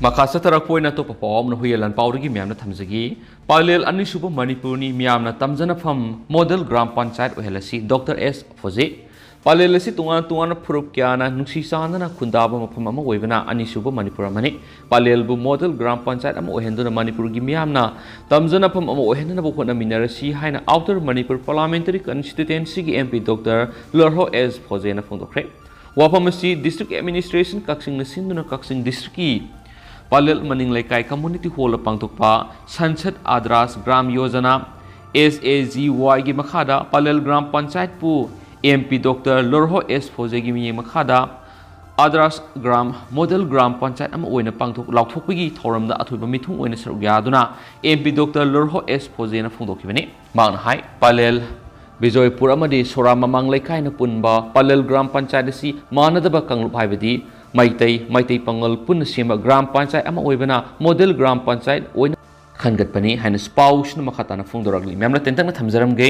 ꯃꯈꯥ ꯆꯠꯊꯔꯛꯄ ꯑꯣꯏꯅ ꯑꯇꯣꯞꯄ ꯄꯥꯎ ꯑꯃꯅ ꯍꯨꯏꯌꯦꯟ ꯂꯥꯟꯄꯥꯎꯗꯒꯤ ꯃꯌꯥꯝꯅ ꯊꯝꯖꯒꯦ꯫ ꯄꯂꯦꯜ ꯑꯅꯤꯁꯨꯕ ꯃꯅꯤꯄꯨꯔꯅꯤ ꯃꯤꯌꯥꯝꯅ ꯇꯝꯖꯅꯐꯝ ꯃꯣꯗꯦꯜ ꯒ꯭ꯔꯥꯝ ꯄꯟꯆꯥꯌꯠ ꯑꯣꯏꯍꯜꯂꯁꯤ, ꯗꯣꯛꯇꯔ ꯑꯦꯁ ꯐꯣꯖꯦ꯫ ꯄꯂꯦꯜ ꯑꯁꯤ ꯇꯣꯉꯥꯟ ꯇꯣꯉꯥꯟꯕ ꯐꯨꯔꯨꯞ ꯀꯌꯥꯅ ꯅꯨꯡꯁꯤ ꯆꯥꯟꯅꯅ ꯈꯨꯟꯗꯥꯕ ꯃꯐꯝ ꯑꯃ ꯑꯣꯏꯕꯅ ꯑꯅꯤꯁꯨꯕ ꯃꯅꯤꯄꯨꯔ ꯑꯃꯅꯤ꯫ ꯄꯂꯦꯜꯕꯨ ꯃꯣꯗꯦꯜ ꯒ꯭ꯔꯥꯝ ꯄꯟꯆꯥꯌꯠ ꯑꯃ ꯑꯣꯏꯍꯟꯗꯨꯅ ꯃꯅꯤꯄꯨꯔꯒꯤ ꯃꯤꯌꯥꯝꯅ ꯇꯝꯖꯅꯐꯝ ꯑꯃ ꯑꯣꯏꯍꯟꯅꯕ ꯍꯣꯠꯅꯃꯤꯟꯅꯔꯁꯤ ꯍꯥꯏꯅ ꯑꯥꯎꯇꯔ ꯃꯅꯤꯄꯨꯔ ꯄꯥꯔꯂꯥꯃꯦꯟꯇꯔꯤ ꯀꯟꯁꯇꯤꯇ꯭ꯋꯦꯟꯁꯤꯒꯤ M P doctor Lorho S ꯐꯣꯖꯦꯅ ꯐꯣꯡꯗꯣꯛꯈ꯭ꯔꯦ꯫ ꯋꯥꯐꯝ ꯑꯁꯤ ꯗꯤꯁꯇ꯭ꯔꯤꯛ ꯑꯦꯗꯃꯤꯅꯤꯁꯇ꯭ꯔꯦꯁꯟ ꯀꯛꯆꯤꯡꯅ ꯁꯤꯟꯗꯨꯅ ꯀꯛꯆꯤꯡ ꯗꯤꯁꯇ꯭ꯔꯤꯛꯀꯤ ꯄꯂꯦꯜ ꯃꯅꯤꯡ ꯂꯩꯀꯥꯏ ꯀꯝꯃꯨꯅꯤꯇꯤ ꯍꯣꯜꯗ ꯄꯥꯡꯊꯣꯛꯄ Sansad Adarsh Gram Yojana, S A G ꯋꯥꯏꯒꯤ ꯃꯈꯥꯗ ꯄꯂꯦꯜ ꯒ꯭ꯔꯥꯝ ꯄꯟꯆꯥꯌꯠꯄꯨ M P doctor Lorho S ꯐꯣꯖꯦꯒꯤ ꯃꯤꯠꯌꯦꯡ ꯃꯈꯥꯗ ꯑꯥꯗ꯭ꯔꯥꯁ ꯒ꯭ꯔꯥꯝ ꯃꯣꯗꯦꯜ ꯒ꯭ꯔꯥꯝ ꯄꯟꯆꯥꯌꯠ ꯑꯃ ꯑꯣꯏꯅ ꯄꯥꯡꯊꯣꯛ, ꯂꯥꯎꯊꯣꯛꯄꯒꯤ ꯊꯧꯔꯝꯗ ꯑꯊꯣꯏꯕ ꯃꯤꯊꯨꯡ ꯑꯣꯏꯅ ꯁꯔꯨꯛ ꯌꯥꯗꯨꯅ M P doctor Lorho S ꯐꯣꯖꯦꯅ ꯐꯣꯡꯗꯣꯛꯈꯤꯕꯅꯤ꯫ ꯃꯍꯥꯛꯅ ꯍꯥꯏ, ꯄꯂꯦꯜ, ꯕꯤꯖꯣꯏꯄꯨꯔ ꯑꯃꯗꯤ ꯁꯣꯔꯥ ꯃꯃꯥꯡ ꯂꯩꯀꯥꯏꯅ ꯄꯨꯟꯕ ꯄꯂꯦꯜ ꯒ꯭ꯔꯥꯝ ꯄꯟꯆꯥꯌꯠ ꯑꯁꯤ ꯃꯥꯟꯅꯗꯕ ꯀꯥꯡꯂꯨꯞ ꯍꯥꯏꯕꯗꯤ ꯃꯩꯇꯩ, ꯃꯩꯇꯩ ꯄꯥꯉꯜ ꯄꯨꯟꯅ ꯁꯦꯝꯕ ꯒ꯭ꯔꯥꯝ ꯄꯟꯆꯥꯌꯠ ꯑꯃ ꯑꯣꯏꯕꯅ ꯃꯣꯗꯦꯜ ꯒ꯭ꯔꯥꯝ ꯄꯟꯆꯥꯌꯠ ꯑꯣꯏꯅ ꯈꯟꯒꯠꯄꯅꯤ ꯍꯥꯏꯅꯁꯨ ꯄꯥꯎꯁꯤꯅ ꯃꯈꯥ ꯇꯥꯅ ꯐꯣꯡꯗꯣꯔꯛꯂꯤ꯫ ꯃꯌꯥꯝꯅ ꯇꯦꯟꯇꯛꯅ ꯊꯝꯖꯔꯝꯒꯦ꯫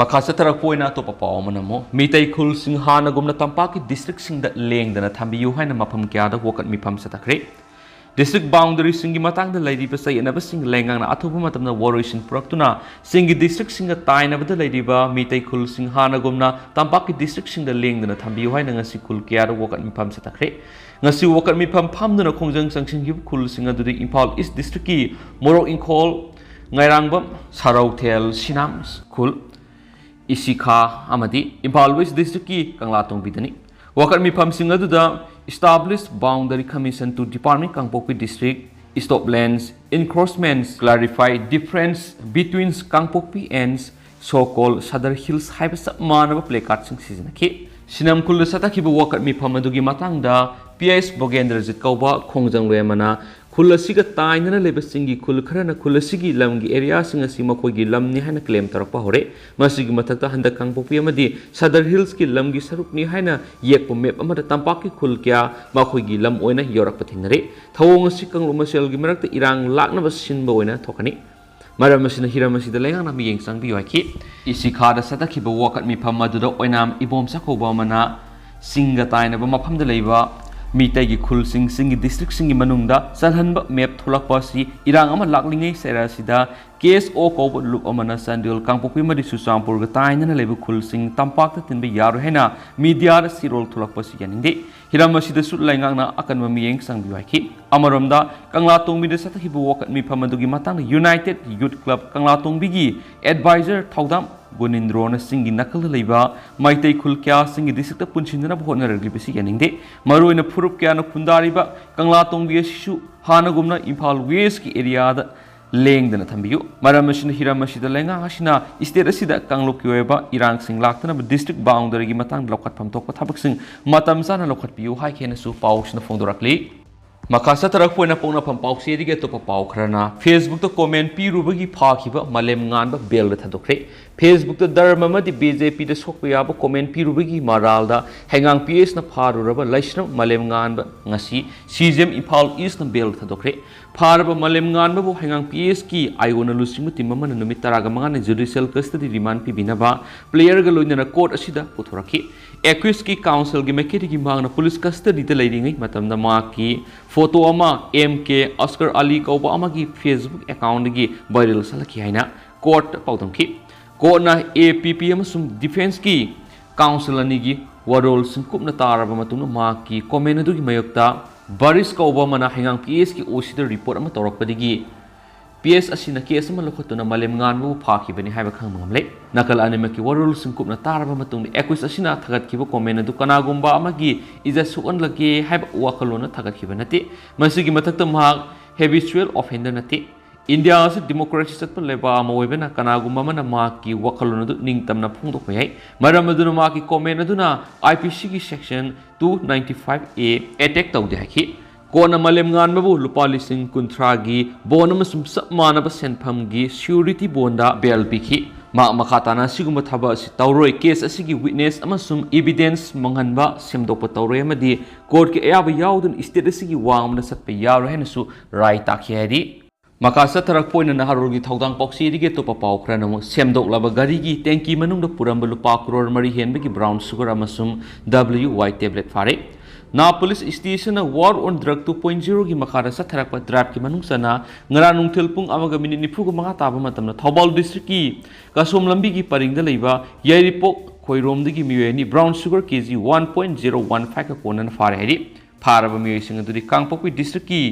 ꯃꯈꯥ ꯆꯠꯊꯔꯛꯄ ꯑꯣꯏꯅ ꯑꯇꯣꯞꯄ ꯄꯥꯎ ꯑꯃꯅ ꯑꯃꯨꯛ ꯃꯤꯇꯩ ꯈꯨꯜꯁꯤꯡ ꯍꯥꯟꯅꯒꯨꯝꯅ ꯇꯝꯄꯥꯛꯀꯤ ꯗꯤꯁꯇ꯭ꯔꯤꯛꯁꯤꯡꯗ ꯂꯦꯡꯗꯅ ꯊꯝꯕꯤꯌꯨ ꯍꯥꯏꯅ ꯃꯐꯝ ꯀꯌꯥꯗ ꯋꯥꯀꯠ ꯃꯤꯐꯝ ꯆꯠꯊꯈ꯭ꯔꯦ꯫ ꯗꯤꯁꯇ꯭ꯔꯤꯛ ꯕꯥꯎꯟꯗꯔꯤꯁꯤꯡꯒꯤ ꯃꯇꯥꯡꯗ ꯂꯩꯔꯤꯕ ꯆꯌꯦꯠꯅꯕꯁꯤꯡ ꯂꯩꯉꯥꯛꯅ ꯑꯊꯨꯕ ꯃꯇꯝꯗ ꯋꯥꯔꯣꯏꯁꯤꯟ ꯄꯨꯔꯛꯇꯨꯅ ꯆꯤꯡꯒꯤ ꯗꯤꯁꯇ꯭ꯔꯤꯛꯁꯤꯡꯒ ꯇꯥꯏꯅꯕꯗ ꯂꯩꯔꯤꯕ ꯃꯤꯇꯩ ꯈꯨꯜꯁꯤꯡ ꯍꯥꯟꯅꯒꯨꯝꯅ ꯇꯝꯄꯥꯛꯀꯤ ꯗꯤꯁꯇ꯭ꯔꯤꯛꯁꯤꯡꯗ ꯂꯦꯡꯗꯅ ꯊꯝꯕꯤꯌꯨ ꯍꯥꯏꯅ ꯉꯁꯤ ꯈꯨꯜ ꯀꯌꯥꯗ ꯋꯥꯀꯠ ꯃꯤꯐꯝ ꯆꯠꯊꯈ꯭ꯔꯦ꯫ ꯉꯁꯤ ꯋꯥꯀꯠ ꯃꯤꯐꯝ ꯐꯝꯗꯨꯅ ꯈꯣꯡꯖꯪ ꯆꯪꯁꯤꯟꯈꯤꯕ ꯈꯨꯜꯁꯤꯡ ꯑꯗꯨꯗꯤ ꯏꯝꯐꯥꯜ ꯏꯁ ꯗꯤꯁꯇ꯭ꯔꯤꯛꯀꯤ ꯃꯣꯔꯣꯛ ꯏꯪꯈꯣꯜ, ꯉꯥꯏꯔꯥꯡꯕꯝ, ꯁꯔꯧꯊꯦꯜ, ꯁꯤꯅꯥꯝ ꯈꯨꯜ, ꯏꯁꯤꯈꯥ ꯑꯃꯗꯤ ꯏꯝꯐꯥꯜ ꯋꯦꯁ ꯗꯤꯁꯇ꯭ꯔꯤꯛꯀꯤ ꯀꯪꯂꯥꯇꯣꯡꯕꯤꯗꯅꯤ꯫ ꯋꯥꯀꯠ ꯃꯤꯐꯝꯁꯤꯡ ꯑꯗꯨꯗ Establish Boundary Commission to Department Kangpokpi District, Stop Lands Encroachments, Clarify Difference Between Kangpokpi and So Called Sadar Hills ꯍꯥꯏꯕ ꯆꯞ ꯃꯥꯟꯅꯕ placardꯁꯤꯡ ꯁꯤꯖꯤꯟꯅꯈꯤ꯫ ꯁꯤꯅꯝ ꯈꯨꯜꯗ ꯆꯠꯊꯈꯤꯕ ꯋꯥꯀꯠ ꯃꯤꯐꯝ ꯑꯗꯨꯒꯤ ꯃꯇꯥꯡꯗ ꯄꯤ ꯑꯦꯁ ꯕꯣꯒꯦꯟꯗ꯭ꯔꯖꯤꯠ ꯀꯧꯕ ꯈꯣꯡꯖꯪꯂꯣꯏ ꯑꯃꯅ ꯈꯨꯜ ꯑꯁꯤꯒ ꯇꯥꯏꯅꯅ ꯂꯩꯕ ꯆꯤꯡꯒꯤ ꯈꯨꯜ ꯈꯔꯅ ꯈꯨꯜ ꯑꯁꯤꯒꯤ ꯂꯝꯒꯤ areaꯁꯤꯡ ꯑꯁꯤ ꯃꯈꯣꯏꯒꯤ ꯂꯝꯅꯤ ꯍꯥꯏꯅ claim ꯇꯧꯔꯛꯄ ꯍꯧꯔꯦ꯫ ꯃꯁꯤꯒꯤ ꯃꯊꯛꯇ ꯍꯟꯗꯛ ꯀꯥꯡꯄꯣꯛꯄꯤ ꯑꯃꯗꯤ ꯁꯗꯔ ꯍꯤꯜꯁꯀꯤ ꯂꯝꯒꯤ ꯁꯔꯨꯛꯅꯤ ꯍꯥꯏꯅ ꯌꯦꯛꯄ map ꯑꯃꯗ ꯇꯝꯄꯥꯛꯀꯤ ꯈꯨꯜ ꯀꯌꯥ ꯃꯈꯣꯏꯒꯤ ꯂꯝ ꯑꯣꯏꯅ ꯌꯧꯔꯛꯄ ꯊꯦꯡꯅꯔꯦ꯫ ꯊꯧꯑꯣꯡ ꯑꯁꯤ ꯀꯥꯡꯂꯨꯞ ꯃꯁꯦꯜꯒꯤ ꯃꯔꯛꯇ ꯏꯔꯥꯡ ꯂꯥꯛꯅꯕ ꯁꯤꯟꯕ ꯑꯣꯏꯅ ꯊꯣꯛꯀꯅꯤ꯫ ꯃꯔꯝ ꯑꯁꯤꯅ ꯍꯤꯔꯝ ꯑꯁꯤꯗ ꯂꯩꯉꯥꯛꯅ ꯃꯤꯠꯌꯦꯡ ꯆꯪꯕꯤꯌꯨ ꯍꯥꯏꯈꯤ꯫ ꯏꯁꯤꯈꯥꯗ ꯆꯠꯊꯈꯤꯕ ꯋꯥꯀꯠ ꯃꯤꯐꯝ ꯑꯗꯨꯗ ꯑꯣꯏꯅꯥꯝ ꯏꯕꯣꯝ ꯆꯥꯛꯀꯧꯕ ꯑꯃꯅ ꯆꯤꯡꯒ ꯇꯥꯏꯅꯕ ꯃꯐꯝꯗ ꯂꯩꯕ ꯃꯤꯇꯩꯒꯤ ꯈꯨꯜꯁꯤꯡ ꯆꯤꯡꯒꯤ ꯗꯤꯁꯇ꯭ꯔꯤꯛꯁꯤꯡꯒꯤ ꯃꯅꯨꯡꯗ ꯆꯜꯍꯟꯕ map ꯊꯣꯛꯂꯛꯄ ꯑꯁꯤ ꯏꯔꯥꯡ ꯑꯃ ꯂꯥꯛꯂꯤꯉꯩ ꯆꯩꯔꯥ ꯑꯁꯤꯗ ꯀꯦ ꯑꯦꯁ ꯑꯣ ꯀꯧꯕ ꯂꯨꯞ ꯑꯃꯅ ꯆꯥꯟꯗꯦꯜ, ꯀꯥꯡꯄꯣꯛꯄꯤ ꯑꯃꯗꯤ ꯆꯨꯔꯆꯥꯟꯄꯨꯔꯒ ꯇꯥꯏꯅꯅ ꯂꯩꯕ ꯈꯨꯜꯁꯤꯡ ꯇꯝꯄꯥꯛꯇ ꯊꯤꯟꯕ ꯌꯥꯔꯣꯏ ꯍꯥꯏꯅ media ꯗ ꯁꯤꯔꯣꯜ ꯊꯣꯛꯂꯛꯄ ꯑꯁꯤ ꯌꯥꯅꯤꯡꯗꯦ꯫ ꯍꯤꯔꯝ ꯑꯁꯤꯗꯁꯨ ꯂꯩꯉꯥꯛꯅ ꯑꯀꯟꯕ ꯃꯤꯠꯌꯦꯡ ꯆꯪꯕꯤꯌꯨ ꯍꯥꯏꯈꯤ꯫ ꯑꯃꯔꯣꯝꯗ, ꯀꯪꯂꯥꯇꯣꯡꯕꯤꯗ ꯆꯠꯊꯈꯤꯕ ꯋꯥꯀꯠ ꯃꯤꯐꯝ ꯑꯗꯨꯒꯤ ꯃꯇꯥꯡꯗ United Youth Club ꯀꯪꯂꯥꯇꯣꯡꯕꯤꯒꯤ advisor ꯊꯧꯗꯥꯝ ꯒꯣꯅꯤꯟꯗ꯭ꯔꯣꯅ ꯆꯤꯡꯒꯤ ꯅꯥꯀꯜꯗ ꯂꯩꯕ ꯃꯩꯇꯩ ꯈꯨꯜ ꯀꯌꯥꯁꯤꯡꯒꯤ district ꯄꯨꯟꯁꯤꯟꯅꯅꯕ ꯍꯣꯠꯅꯔꯛꯂꯤꯕꯁꯤ ꯌꯥꯅꯤꯡꯗꯦ꯫ ꯃꯔꯨꯑꯣꯏꯅ ꯐꯨꯔꯨꯞ ꯀꯌꯥꯅ ꯈꯨꯟꯗꯥꯔꯤꯕ ꯀꯪꯂꯥꯇꯣꯡꯕꯤ ꯑꯁꯤꯁꯨ ꯍꯥꯟꯅꯒꯨꯝꯅ ꯏꯝꯐꯥꯜ West ꯀꯤ area ꯗ ꯂꯦꯡꯗꯅ ꯊꯝꯕꯤꯌꯨ꯫ ꯃꯔꯝ ꯑꯁꯤꯅ, ꯍꯤꯔꯝ ꯑꯁꯤꯗ ꯂꯩꯉꯥꯛ ꯑꯁꯤꯅ state ꯑꯁꯤꯗ ꯀꯥꯡꯂꯨꯞꯀꯤ ꯑꯣꯏꯕ ꯏꯔꯥꯡꯁꯤꯡ ꯂꯥꯛꯇꯅꯕ district boundary ꯒꯤ ꯃꯇꯥꯡꯗ ꯂꯧꯈꯠꯐꯝ ꯊꯣꯛꯄ ꯊꯕꯛꯁꯤꯡ ꯃꯇꯝ ꯆꯥꯅ ꯂꯧꯈꯠꯄꯤꯌꯨ ꯍꯥꯏꯈꯤ ꯍꯥꯏꯅꯁꯨ ꯄꯥꯎꯁꯤꯅ ꯐꯣꯡꯗꯣꯔꯛꯂꯤ꯫ ꯃꯈꯥ ꯆꯠꯊꯔꯛꯄ ꯑꯣꯏꯅ ꯄꯣꯛꯅꯐꯝ ꯄꯥꯎꯆꯦꯗꯒꯤ ꯑꯇꯣꯞꯄ ꯄꯥꯎ ꯈꯔꯅ, Facebook ꯇ comment ꯄꯤꯔꯨꯕꯒꯤ ꯐꯥꯈꯤꯕ ꯃꯥꯂꯦꯝꯉꯥꯟꯕ bail ꯗ ꯊꯥꯗꯣꯛꯈ꯭ꯔꯦ꯫ Facebook ꯇ ꯙꯔꯃ ꯑꯃꯗꯤ B J P ꯗ ꯁꯣꯛꯄ ꯌꯥꯕ comment ꯄꯤꯔꯨꯕꯒꯤ ꯃꯔꯥꯜꯗ ꯍꯩꯉꯥꯡ P S ꯅ ꯐꯥꯔꯨꯔꯕ ꯂꯩꯁ꯭ꯔꯝ ꯃꯥꯂꯦꯝꯉꯥꯟꯕ ꯉꯁꯤ C J I M Imphal East ꯅ bail ꯊꯥꯗꯣꯛꯈ꯭ꯔꯦ꯫ ꯐꯥꯔꯕ ꯃꯥꯂꯦꯝꯉꯥꯟꯕꯕꯨ ꯍꯩꯉꯥꯡ P S ꯀꯤ ꯑꯥꯏꯑꯣꯅ ꯂꯨꯆꯤꯡꯕ team ꯑꯃꯅ ꯅꯨꯃꯤꯠ ꯇꯔꯥꯃꯉꯥꯅꯤ judicial custody remand ꯄꯤꯕꯤꯅꯕ player ꯒ ꯂꯣꯏꯅꯅ court ꯑꯁꯤꯗ ꯄꯨꯊꯣꯔꯛꯈꯤ꯫ Accused ꯀꯤ counsel ꯒꯤ ꯃꯥꯏꯀꯩꯗꯒꯤ ꯃꯍꯥꯛꯅ police custody ꯗ ꯂꯩꯔꯤꯉꯩ ꯃꯇꯝꯗ ꯃꯍꯥꯛꯀꯤ photo ꯑꯃ M K ꯑꯁꯀꯔ ꯑꯂꯤ ꯀꯧꯕ ꯑꯃꯒꯤ Facebook account ꯗꯒꯤ viral ꯆꯠꯂꯛꯈꯤ ꯍꯥꯏꯅ court ꯇ ꯄꯥꯎꯗꯝꯈꯤ꯫ Court ꯅ A P P ꯑꯃꯁꯨꯡ defence ꯀꯤ counsel ꯑꯅꯤꯒꯤ ꯋꯥꯔꯣꯜꯁꯤꯡ ꯀꯨꯞꯅ ꯇꯥꯔꯕ ꯃꯇꯨꯡꯗ ꯃꯍꯥꯛꯀꯤ comment ꯑꯗꯨꯒꯤ ꯃꯥꯌꯣꯛꯇ ꯕꯥꯔꯤꯁ ꯀꯧꯕ ꯑꯃꯅ ꯍꯩꯉꯥꯡ P S ꯀꯤ O C ꯗ report ꯑꯃ ꯇꯧꯔꯛꯄꯗꯒꯤ P S ꯑꯁꯤꯅ case ꯑꯃ ꯂꯧꯈꯠꯇꯨꯅ ꯃꯥꯂꯦꯝꯉꯥꯟꯕꯕꯨ ꯐꯥꯈꯤꯕꯅꯤ ꯍꯥꯏꯕ ꯈꯪꯕ ꯉꯝꯂꯦ꯫ ꯅꯥꯀꯜ ꯑꯅꯤꯃꯛꯀꯤ ꯋꯥꯔꯣꯜꯁꯤꯡ ꯀꯨꯞꯅ ꯇꯥꯔꯕ ꯃꯇꯨꯡꯗ accused ꯑꯁꯤꯅ ꯊꯥꯒꯠꯈꯤꯕ comment ꯑꯗꯨ ꯀꯅꯥꯒꯨꯝꯕ ꯑꯃꯒꯤ ꯏꯖꯠ ꯁꯣꯛꯍꯜꯂꯒꯦ ꯍꯥꯏꯕ ꯋꯥꯈꯜꯂꯣꯟꯅ ꯊꯥꯒꯠꯈꯤꯕ ꯅꯠꯇꯦ꯫ ꯃꯁꯤꯒꯤ ꯃꯊꯛꯇ ꯃꯍꯥꯛ habitual offender ꯅꯠꯇꯦ꯫ ꯏꯟꯗꯤꯌꯥ ꯑꯁꯤ democracy ꯆꯠꯄ ꯂꯩꯕꯥꯛ ꯑꯃ ꯑꯣꯏꯕꯅ ꯀꯅꯥꯒꯨꯝꯕ ꯑꯃꯅ ꯃꯍꯥꯛꯀꯤ ꯋꯥꯈꯜꯂꯣꯟ ꯑꯗꯨ ꯅꯤꯡꯇꯝꯅ ꯐꯣꯡꯗꯣꯛꯄ ꯌꯥꯏ꯫ ꯃꯔꯝ ꯑꯗꯨꯅ ꯃꯍꯥꯛꯀꯤ comment ꯑꯗꯨꯅ I P C ꯒꯤ section two ninety five A attack ꯇꯧꯗꯦ ꯍꯥꯏꯈꯤ꯫ Court ꯅ ꯃꯥꯂꯦꯝꯉꯥꯟꯕꯕꯨ ꯂꯨꯄꯥ ꯂꯤꯁꯤꯡ ꯀꯨꯟꯊ꯭ꯔꯥꯒꯤ bond ꯑꯃꯁꯨꯡ ꯆꯞ ꯃꯥꯟꯅꯕ ꯁꯦꯟꯐꯝꯒꯤ surety bond ꯗ bail ꯄꯤꯈꯤ꯫ ꯃꯍꯥꯛ ꯃꯈꯥ ꯇꯥꯅ ꯑꯁꯤꯒꯨꯝꯕ ꯊꯕꯛ ꯑꯁꯤ ꯇꯧꯔꯣꯏ, case ꯑꯁꯤꯒꯤ witness ꯑꯃꯁꯨꯡ evidence ꯃꯥꯡꯍꯟꯕ ꯁꯦꯝꯗꯣꯛꯄ ꯇꯧꯔꯣꯏ ꯑꯃꯗꯤ court ꯀꯤ ꯑꯌꯥꯕ ꯌꯥꯎꯗꯅ state ꯑꯁꯤꯒꯤ ꯋꯥꯡꯃꯗ ꯆꯠꯄ ꯌꯥꯔꯣꯏ ꯍꯥꯏꯅꯁꯨ ꯔꯥꯏ ꯇꯥꯛꯈꯤ ꯍꯥꯏꯔꯤ꯫ ꯃꯈꯥ ꯆꯠꯊꯔꯛꯄ ꯑꯣꯏꯅ ꯅꯍꯥꯔꯣꯜꯒꯤ ꯊꯧꯗꯥꯡ ꯄꯥꯎꯆꯦꯗꯒꯤ ꯑꯇꯣꯞꯄ ꯄꯥꯎ ꯈꯔꯅ ꯑꯃꯨꯛ, ꯁꯦꯝꯗꯣꯛꯂꯕ ꯒꯥꯔꯤꯒꯤ tanki ꯃꯅꯨꯡꯗ ꯄꯨꯔꯝꯕ ꯂꯨꯄꯥ ꯀ꯭ꯔꯣꯔ ꯃꯔꯤ ꯍꯦꯟꯕꯒꯤ brown sugar ꯑꯃꯁꯨꯡ W Y tablet ꯐꯥꯔꯦ꯫ ꯅꯥ police station ꯅ War on Drug two point zero ꯒꯤ ꯃꯈꯥꯗ ꯆꯠꯊꯔꯛꯄ drive ꯀꯤ ꯃꯅꯨꯡ ꯆꯟꯅ ꯉꯔꯥꯡ ꯅꯨꯡꯊꯤꯜ ꯄꯨꯡ ꯑꯃꯒ minute ꯅꯤꯐꯨꯒ ꯃꯉꯥ ꯇꯥꯕ ꯃꯇꯝꯗ ꯊꯧꯕꯥꯜ district ꯀꯤ ꯀꯁꯣꯝ ꯂꯝꯕꯤꯒꯤ ꯄꯔꯤꯡꯗ ꯂꯩꯕ ꯌꯥꯏꯔꯤꯄꯣꯛ ꯈꯣꯏꯔꯣꯝꯗꯒꯤ ꯃꯤꯑꯣꯏ ꯑꯅꯤ brown sugar K G one point zero one five ꯀ ꯀꯣꯟꯅꯅ ꯐꯥꯔꯦ ꯍꯥꯏꯔꯤ꯫ ꯐꯥꯔꯕ ꯃꯤꯑꯣꯏꯁꯤꯡ ꯑꯗꯨꯗꯤ ꯀꯥꯡꯄꯣꯛꯄꯤ district ꯀꯤ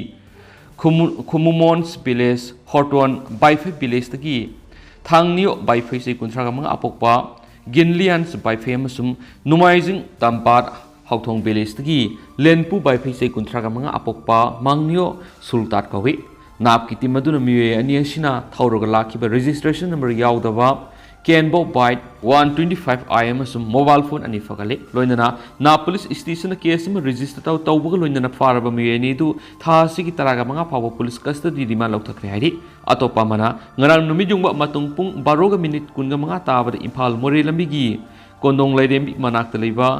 ꯈꯨꯃꯨ-, ꯈꯨꯃꯨꯃꯣꯟꯁ village, ꯍꯣꯔꯇꯣꯟ ꯕꯥꯏꯐꯩ village ꯇꯒꯤ ꯊꯥꯡꯅꯤꯌꯣ ꯕꯥꯏꯐꯩ ꯆꯍꯤ ꯀꯨꯟꯊ꯭ꯔꯥꯒ ꯃꯉꯥ ꯑꯄꯣꯛꯄ, ꯒꯤꯟꯂꯤꯌꯥꯟꯁ ꯕꯥꯏꯐꯩ ꯑꯃꯁꯨꯡ ꯅꯣꯡꯃꯥꯏꯖꯤꯡ ꯇꯝꯄꯥꯠ ꯍꯥꯎꯊꯣꯡ village ꯇꯒꯤ ꯂꯦꯟꯄꯨ ꯕꯥꯏꯐꯩ ꯆꯍꯤ ꯀꯨꯟꯊ꯭ꯔꯥꯒ ꯃꯉꯥ ꯑꯄꯣꯛꯄ ꯃꯥꯡꯅꯤꯌꯣ ꯁꯨꯜꯇꯥꯠ ꯀꯧꯏ꯫ ꯅꯥꯞꯀꯤ team ꯑꯗꯨꯅ ꯃꯤꯑꯣꯏ ꯑꯅꯤ ꯑꯁꯤꯅ ꯊꯧꯔꯒ ꯂꯥꯛꯈꯤꯕ registration number ꯌꯥꯎꯗꯕ Kenbo bike one twenty five I ꯑꯃꯁꯨꯡ mobile phone ꯑꯅꯤ ꯐꯒꯠꯂꯤ꯫ ꯂꯣꯏꯅꯅ ꯅꯥ police station ꯗ case ꯑꯃ register ꯇꯧ-, ꯇꯧꯕꯒ ꯂꯣꯏꯅꯅ ꯐꯥꯔꯕ ꯃꯤꯑꯣꯏ ꯑꯅꯤ ꯑꯗꯨ ꯊꯥ ꯑꯁꯤꯒꯤ ꯇꯔꯥꯒ ꯃꯉꯥ ꯐꯥꯎꯕ police custody remand ꯂꯧꯊꯈ꯭ꯔꯦ ꯍꯥꯏꯔꯤ꯫ ꯑꯇꯣꯞꯄ ꯑꯃꯅ, ꯉꯔꯥꯡ ꯅꯨꯃꯤꯠ ꯌꯨꯡꯕ ꯃꯇꯨꯡ ꯄꯨꯡ ꯕꯥꯔꯣꯒ minute ꯀꯨꯟꯒ ꯃꯉꯥ ꯇꯥꯕꯗ ꯏꯝꯐꯥꯜ ꯃꯣꯔꯦ ꯂꯝꯕꯤꯒꯤ ꯀꯣꯟꯗꯣꯡ ꯂꯥꯏꯔꯦꯝꯕꯤ ꯃꯅꯥꯛꯇ ꯂꯩꯕ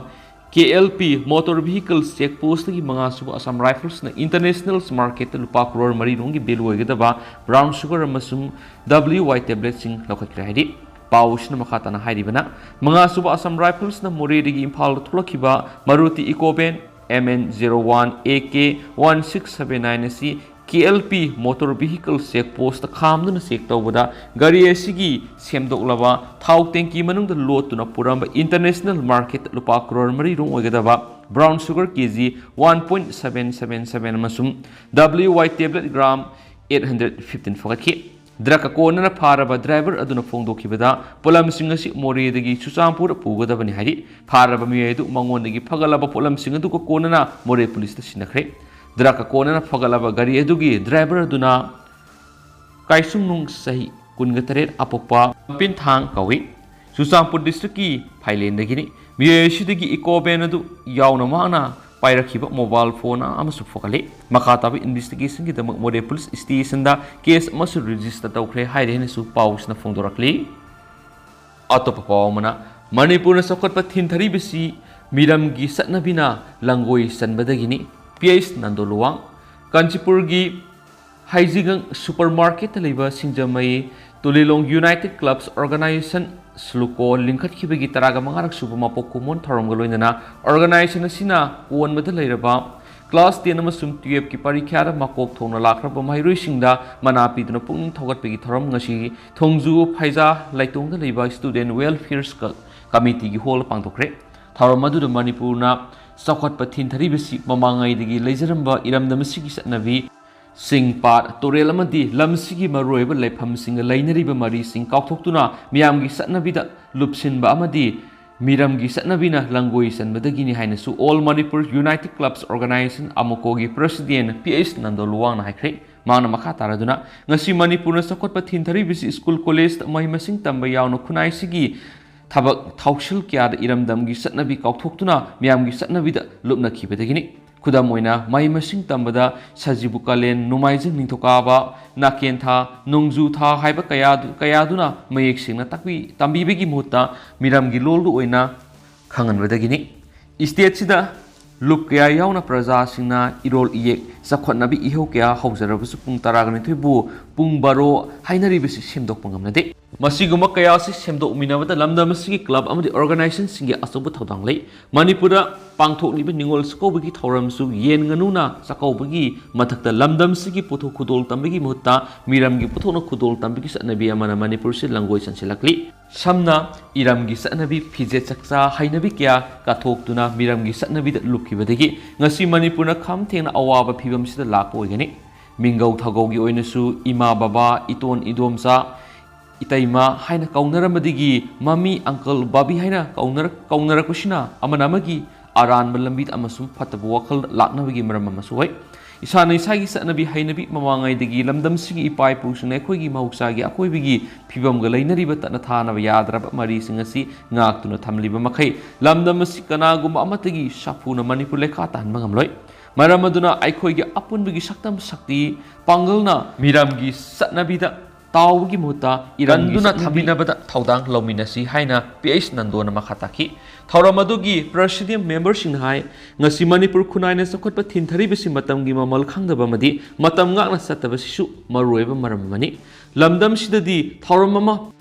K L P Motor Vehicle Check Post ꯇꯒꯤ ꯃꯉꯥ ꯁꯨꯕ Assam Rifles ꯅ International Market ꯇ ꯂꯨꯄꯥ ꯀ꯭ꯔꯣꯔ ꯃꯔꯤ ꯔꯣꯝꯒꯤ value ꯑꯣꯏꯒꯗꯕ brown sugar ꯑꯃꯁꯨꯡ W Y tablet ꯁꯤꯡ ꯂꯧꯈꯠꯈ꯭ꯔꯦ ꯍꯥꯏꯔꯤ꯫ ꯄꯥꯎ ꯑꯁꯤꯅ ꯃꯈꯥ ꯇꯥꯅ ꯍꯥꯏꯔꯤꯕꯅ, ꯃꯉꯥ ꯁꯨꯕ Assam Rifles ꯅ ꯃꯣꯔꯦꯗꯒꯤ ꯏꯝꯐꯥꯜꯗ ꯊꯣꯛꯂꯛꯈꯤꯕ Maruti Ecovan M N zero one A K one six seven nine ꯑꯁꯤ K L P Motor Vehicle Check Post ꯇ ꯈꯥꯝꯗꯨꯅ check ꯇꯧꯕꯗ ꯒꯥꯔꯤ ꯑꯁꯤꯒꯤ ꯁꯦꯝꯗꯣꯛꯂꯕ ꯊꯥꯎ tank ꯀꯤ ꯃꯅꯨꯡꯗ ꯂꯣꯠꯇꯨꯅ ꯄꯨꯔꯝꯕ International Market ꯇ ꯂꯨꯄꯥ ꯀ꯭ꯔꯣꯔ ꯃꯔꯤ ꯔꯣꯝ ꯑꯣꯏꯒꯗꯕ brown sugar K G one point seven seven seven ꯑꯃꯁꯨꯡ W Y tablet gram eight hundred fifteen ꯐꯒꯠꯈꯤ꯫ Drug ꯀꯣꯟꯅꯅ ꯐꯥꯔꯕ driver ꯑꯗꯨꯅ ꯐꯣꯡꯗꯣꯛꯈꯤꯕꯗ, ꯄꯣꯠꯂꯝꯁꯤꯡ ꯑꯁꯤ ꯃꯣꯔꯦꯗꯒꯤ ꯆꯨꯔꯆꯥꯟꯄꯨꯔ ꯄꯨꯒꯗꯕꯅꯤ ꯍꯥꯏꯔꯤ꯫ ꯐꯥꯔꯕ ꯃꯤꯑꯣꯏ ꯑꯗꯨ ꯃꯉꯣꯟꯗꯒꯤ ꯐꯒꯠꯂꯕ ꯄꯣꯠꯂꯝꯁꯤꯡ ꯑꯗꯨꯒ ꯀꯣꯟꯅꯅ ꯃꯣꯔꯦ police ꯇ ꯁꯤꯟꯅꯈ꯭ꯔꯦ꯫ Drug ꯀꯣꯟꯅꯅ ꯐꯒꯠꯂꯕ ꯒꯥꯔꯤ ꯑꯗꯨꯒꯤ driver ꯑꯗꯨꯅ ꯀꯥꯏꯁꯨꯝꯅꯨꯡ, ꯆꯍꯤ ꯀꯨꯟꯒ ꯇꯔꯦꯠ, ꯑꯄꯣꯛꯄ ꯄꯤꯟꯊꯥꯡ ꯀꯧꯏ꯫ ꯆꯨꯔꯆꯥꯟꯄꯨꯔ district ꯀꯤ ꯐꯥꯏꯂꯦꯟꯗꯒꯤꯅꯤ꯫ ꯃꯤꯑꯣꯏ ꯑꯁꯤꯗꯒꯤ Ecovan ꯑꯗꯨ ꯌꯥꯎꯅ ꯃꯍꯥꯛꯅ ꯄꯥꯏꯔꯛꯈꯤꯕ mobile phone ꯑꯃꯁꯨ ꯐꯒꯠꯂꯤ꯫ ꯃꯈꯥ ꯇꯥꯕ investigation ꯒꯤꯗꯃꯛ ꯃꯣꯔꯦ police station ꯗ case ꯑꯃꯁꯨ register ꯇꯧꯈ꯭ꯔꯦ ꯍꯥꯏꯔꯦ ꯍꯥꯏꯅꯁꯨ ꯄꯥꯎꯁꯤꯅ ꯐꯣꯡꯗꯣꯔꯛꯂꯤ꯫ ꯑꯇꯣꯞꯄ ꯄꯥꯎ ꯑꯃꯅ, ꯃꯅꯤꯄꯨꯔꯅ ꯆꯥꯎꯈꯠꯄ ꯊꯤꯟꯊꯔꯤꯕꯁꯤ ꯃꯤꯔꯝꯒꯤ ꯆꯠꯅꯕꯤꯅ ꯂꯪꯒꯣꯏ ꯆꯟꯕꯗꯒꯤꯅꯤ꯫ P H Nando Luwang. ꯀꯥꯟꯆꯤꯄꯨꯔꯒꯤ ꯍꯩꯖꯤꯡꯒꯪ supermarket ꯇ ꯂꯩꯕ ꯁꯤꯡꯖꯃꯩ ꯇꯨꯂꯤꯂꯣꯡ United Clubs Organization, ꯁꯨꯂꯨꯀꯣ, ꯂꯤꯡꯈꯠꯈꯤꯕꯒꯤ ꯇꯔꯥꯒ ꯃꯉꯥꯔꯛ ꯁꯨꯕ ꯃꯄꯣꯛ ꯀꯨꯝꯑꯣꯟ ꯊꯧꯔꯝꯒ ꯂꯣꯏꯅꯅ organization ꯑꯁꯤꯅ ꯀꯣꯟꯕꯗ ꯂꯩꯔꯕ class ten ꯑꯃꯁꯨꯡ twelve ꯀꯤ ꯄꯔꯤꯈ꯭ꯌꯥꯗ ꯃꯀꯣꯛ ꯊꯣꯡꯅ ꯂꯥꯛꯈ꯭ꯔꯕ ꯃꯍꯩꯔꯣꯏꯁꯤꯡꯗ ꯃꯅꯥ ꯄꯤꯗꯨꯅ ꯄꯨꯛꯅꯤꯡ ꯊꯧꯒꯠꯄꯒꯤ ꯊꯧꯔꯝ ꯉꯁꯤ ꯊꯣꯡꯖꯨ ꯐꯩꯖꯥ ꯂꯩꯇꯣꯡꯗ ꯂꯩꯕ Student Welfare ꯀ-, Committee ꯒꯤ hall ꯗ ꯄꯥꯡꯊꯣꯛꯈ꯭ꯔꯦ꯫ ꯊꯧꯔꯝ ꯑꯗꯨꯗ ꯃꯅꯤꯄꯨꯔꯅ ꯆꯥꯎꯈꯠꯄ ꯊꯤꯟꯊꯔꯤꯕꯁꯤ ꯃꯃꯥꯡꯉꯩꯗꯒꯤ ꯂꯩꯖꯔꯝꯕ ꯏꯔꯝꯗꯝ ꯑꯁꯤꯒꯤ ꯆꯠꯅꯕꯤ, ꯆꯤꯡ, ꯄꯥꯠ, ꯇꯨꯔꯦꯜ ꯑꯃꯗꯤ ꯂꯝꯁꯤꯒꯤ ꯃꯔꯨꯑꯣꯏꯕ ꯂꯩꯐꯝꯁꯤꯡꯒ ꯂꯩꯅꯔꯤꯕ ꯃꯔꯤꯁꯤꯡ ꯀꯥꯎꯊꯣꯛꯇꯨꯅ ꯃꯤꯌꯥꯝꯒꯤ ꯆꯠꯅꯕꯤꯗ ꯂꯨꯞꯁꯤꯟꯕ ꯑꯃꯗꯤ ꯃꯤꯔꯝꯒꯤ ꯆꯠꯅꯕꯤꯅ ꯂꯪꯒꯣꯏ ꯆꯟꯕꯗꯒꯤꯅꯤ ꯍꯥꯏꯅꯁꯨ All Manipur United Clubs Organization, ꯑꯃꯨꯀꯣꯒꯤ president P H Nando ꯂꯨꯋꯥꯡꯅ ꯍꯥꯏꯈ꯭ꯔꯦ꯫ ꯃꯍꯥꯛꯅ ꯃꯈꯥ ꯇꯥꯔꯗꯨꯅ, ꯉꯁꯤ ꯃꯅꯤꯄꯨꯔꯅ ꯆꯥꯎꯈꯠꯄ ꯊꯤꯟꯊꯔꯤꯕꯁꯤ ꯁ꯭ꯀꯨꯜ ꯀꯣꯂꯦꯖꯇ ꯃꯍꯩ ꯃꯁꯤꯡ ꯇꯝꯕ ꯌꯥꯎꯅ ꯈꯨꯟꯅꯥꯏꯁꯤꯒꯤ ꯊꯕꯛ ꯊꯧꯁꯤꯜ ꯀꯌꯥꯗ ꯏꯔꯝꯗꯝꯒꯤ ꯆꯠꯅꯕꯤ ꯀꯥꯎꯊꯣꯛꯇꯨꯅ ꯃꯤꯌꯥꯝꯒꯤ ꯆꯠꯅꯕꯤꯗ ꯂꯨꯞꯅꯈꯤꯕꯗꯒꯤꯅꯤ꯫ ꯈꯨꯗꯝ ꯑꯣꯏꯅ, ꯃꯍꯩ ꯃꯁꯤꯡ ꯇꯝꯕꯗ ꯁꯖꯤꯕꯨ ꯀꯥꯂꯦꯟ, ꯅꯣꯡꯃꯥꯏꯖꯤꯡ, ꯅꯤꯡꯊꯧꯀꯥꯕ, ꯅꯥꯀꯦꯟꯊꯥ, ꯅꯣꯡꯖꯨ ꯊꯥ ꯍꯥꯏꯕ ꯀꯌꯥ-, ꯀꯌꯥꯗꯨꯅ ꯃꯌꯦꯛ ꯁꯦꯡꯅ ꯇꯥꯛꯄꯤ-, ꯇꯝꯕꯤꯕꯒꯤ ꯃꯍꯨꯠꯇ ꯃꯤꯔꯝꯒꯤ ꯂꯣꯜꯗꯨ ꯑꯣꯏꯅ ꯈꯪꯍꯟꯕꯗꯒꯤꯅꯤ꯫ ꯏꯁꯇꯦꯠꯁꯤꯗ ꯂꯨꯞ ꯀꯌꯥ ꯌꯥꯎꯅ ꯄ꯭ꯔꯖꯥꯁꯤꯡꯅ ꯏꯔꯣꯜ ꯏꯌꯦꯛ, ꯆꯥꯎꯈꯠꯅꯕꯤ ꯏꯍꯧ ꯀꯌꯥ ꯍꯧꯖꯔꯕꯁꯨ ꯄꯨꯡ ꯇꯔꯥꯒ ꯅꯤꯊꯣꯏꯕꯨ ꯄꯨꯡ ꯕꯥꯔꯣ ꯍꯥꯏꯅꯔꯤꯕꯁꯤ ꯁꯦꯝꯗꯣꯛꯄ ꯉꯝꯅꯗꯦ꯫ ꯃꯁꯤꯒꯨꯝꯕ ꯀꯌꯥ ꯑꯁꯤ ꯁꯦꯝꯗꯣꯛꯃꯤꯟꯅꯕꯗ ꯂꯝꯗꯝ ꯑꯁꯤꯒꯤ ꯀ꯭ꯂꯕ ꯑꯃꯗꯤ ꯑꯣꯔꯒꯅꯥꯏꯖꯦꯁꯟꯁꯤꯡꯒꯤ ꯑꯆꯧꯕ ꯊꯧꯗꯥꯡ ꯂꯩ꯫ ꯃꯅꯤꯄꯨꯔꯗ ꯄꯥꯡꯊꯣꯛꯂꯤꯕ ꯅꯤꯉꯣꯜ ꯆꯥꯛꯀꯧꯕꯒꯤ ꯊꯧꯔꯝꯁꯨ ꯌꯦꯟ ꯉꯥꯅꯨꯅ ꯆꯥꯛꯀꯧꯕꯒꯤ ꯃꯊꯛꯇ ꯂꯝꯗꯝꯁꯤꯒꯤ ꯄꯣꯠꯊꯣꯛ ꯈꯨꯗꯣꯜ ꯇꯝꯕꯒꯤ ꯃꯍꯨꯠꯇ ꯃꯤꯔꯝꯒꯤ ꯄꯣꯠꯊꯣꯛꯅ ꯈꯨꯗꯣꯜ ꯇꯝꯕꯒꯤ ꯆꯠꯅꯕꯤ ꯑꯃꯅ ꯃꯅꯤꯄꯨꯔꯁꯤ ꯂꯪꯒꯣꯏ ꯆꯟꯁꯤꯜꯂꯛꯂꯤ꯫ ꯁꯝꯅ ꯏꯔꯝꯒꯤ ꯆꯠꯅꯕꯤ, ꯐꯤꯖꯦꯠ ꯆꯛꯆꯥ, ꯍꯩꯅꯕꯤ ꯀꯌꯥ ꯀꯠꯊꯣꯛꯇꯨꯅ ꯃꯤꯔꯝꯒꯤ ꯆꯠꯅꯕꯤꯗ ꯂꯨꯞꯈꯤꯕꯗꯒꯤ ꯉꯁꯤ ꯃꯅꯤꯄꯨꯔꯅ ꯈꯝ ꯊꯦꯡꯅ ꯑꯋꯥꯕ ꯐꯤꯕꯝꯁꯤꯗ ꯂꯥꯛꯄ ꯑꯣꯏꯒꯅꯤ꯫ ꯃꯤꯡꯒꯧ ꯊꯧꯒꯧꯒꯤ ꯑꯣꯏꯅꯁꯨ ꯏꯃꯥ ꯕꯕꯥ, ꯏꯇꯣꯟ ꯏꯗꯣꯝꯆꯥ, ꯏꯇꯩꯃ ꯍꯥꯏꯅ ꯀꯧꯅꯔꯝꯕꯗꯒꯤ ꯃꯃꯤ, ꯑꯪꯀꯜ, ꯕꯥꯕꯤ ꯍꯥꯏꯅ ꯀꯧꯅꯔꯛ-, ꯀꯧꯅꯔꯛꯄꯁꯤꯅ ꯑꯃꯅ ꯑꯃꯒꯤ ꯑꯔꯥꯟꯕ ꯂꯝꯕꯤꯗ ꯑꯃꯁꯨꯡ ꯐꯠꯇꯕ ꯋꯥꯈꯜ ꯂꯥꯛꯅꯕꯒꯤ ꯃꯔꯝ ꯑꯃꯁꯨ ꯑꯣꯏ꯫ ꯏꯁꯥꯅ ꯏꯁꯥꯒꯤ ꯆꯠꯅꯕꯤ ꯍꯩꯅꯕꯤ ꯃꯃꯥꯡꯉꯩꯗꯒꯤ ꯂꯝꯗꯝꯁꯤꯒꯤ ꯏꯄꯥ ꯏꯄꯨꯁꯤꯡꯅ ꯑꯩꯈꯣꯏꯒꯤ ꯃꯍꯧꯁꯥꯒꯤ ꯑꯀꯣꯏꯕꯒꯤ ꯐꯤꯕꯝꯒ ꯂꯩꯅꯔꯤꯕ ꯇꯠꯅ ꯊꯥꯅꯕ ꯌꯥꯗ꯭ꯔꯕ ꯃꯔꯤꯁꯤꯡ ꯑꯁꯤ ꯉꯥꯛꯇꯨꯅ ꯊꯝꯂꯤꯕ ꯃꯈꯩ ꯂꯝꯗꯝ ꯑꯁꯤ ꯀꯅꯥꯒꯨꯝꯕ ꯑꯃꯠꯇꯒꯤ ꯁꯥꯐꯨꯅ ꯃꯅꯤꯄꯨꯔ ꯂꯩꯈꯥ ꯇꯥꯍꯟꯕ ꯉꯝꯂꯣꯏ꯫ ꯃꯔꯝ ꯑꯗꯨꯅ ꯑꯩꯈꯣꯏꯒꯤ ꯑꯄꯨꯟꯕꯒꯤ ꯁꯛꯇꯝ, ꯁꯛꯇꯤ, ꯄꯥꯡꯒꯜꯅ ꯃꯤꯔꯝꯒꯤ ꯆꯠꯅꯕꯤꯗ ꯇꯥꯎꯕꯒꯤ ꯃꯍꯨꯠꯇ ꯏꯔꯝꯒꯤ ꯀꯟꯗꯨꯅ ꯆꯠꯅꯕꯤ ꯊꯝꯕꯤꯅꯕꯗ ꯊꯧꯗꯥꯡ ꯂꯧꯃꯤꯟꯅꯁꯤ ꯍꯥꯏꯅ ꯄꯤ ꯑꯩꯆ ꯅꯟꯗꯣꯅ ꯃꯈꯥ ꯇꯥꯈꯤ꯫ ꯊꯧꯔꯝ ꯑꯗꯨꯒꯤ ꯄ꯭ꯔꯦꯁꯤꯗꯦꯟ ꯃꯦꯝꯕꯔꯁꯤꯡꯅ ꯍꯥꯏ, ꯉꯁꯤ ꯃꯅꯤꯄꯨꯔ ꯈꯨꯟꯅꯥꯏꯅ ꯆꯥꯎꯈꯠꯄ ꯊꯤꯟꯊꯔꯤꯕꯁꯤ ꯃꯇꯝꯒꯤ ꯃꯃꯜ ꯈꯪꯗꯕ ꯑꯃꯗꯤ ꯃꯇꯝ ꯉꯥꯛꯅ ꯆꯠꯇꯕꯁꯤꯁꯨ ꯃꯔꯨꯑꯣꯏꯕ ꯃꯔꯝ ꯑꯃꯅꯤ꯫ ꯂꯝꯗꯝꯁꯤꯗꯗꯤ ꯊꯧꯔꯝ ꯑꯃ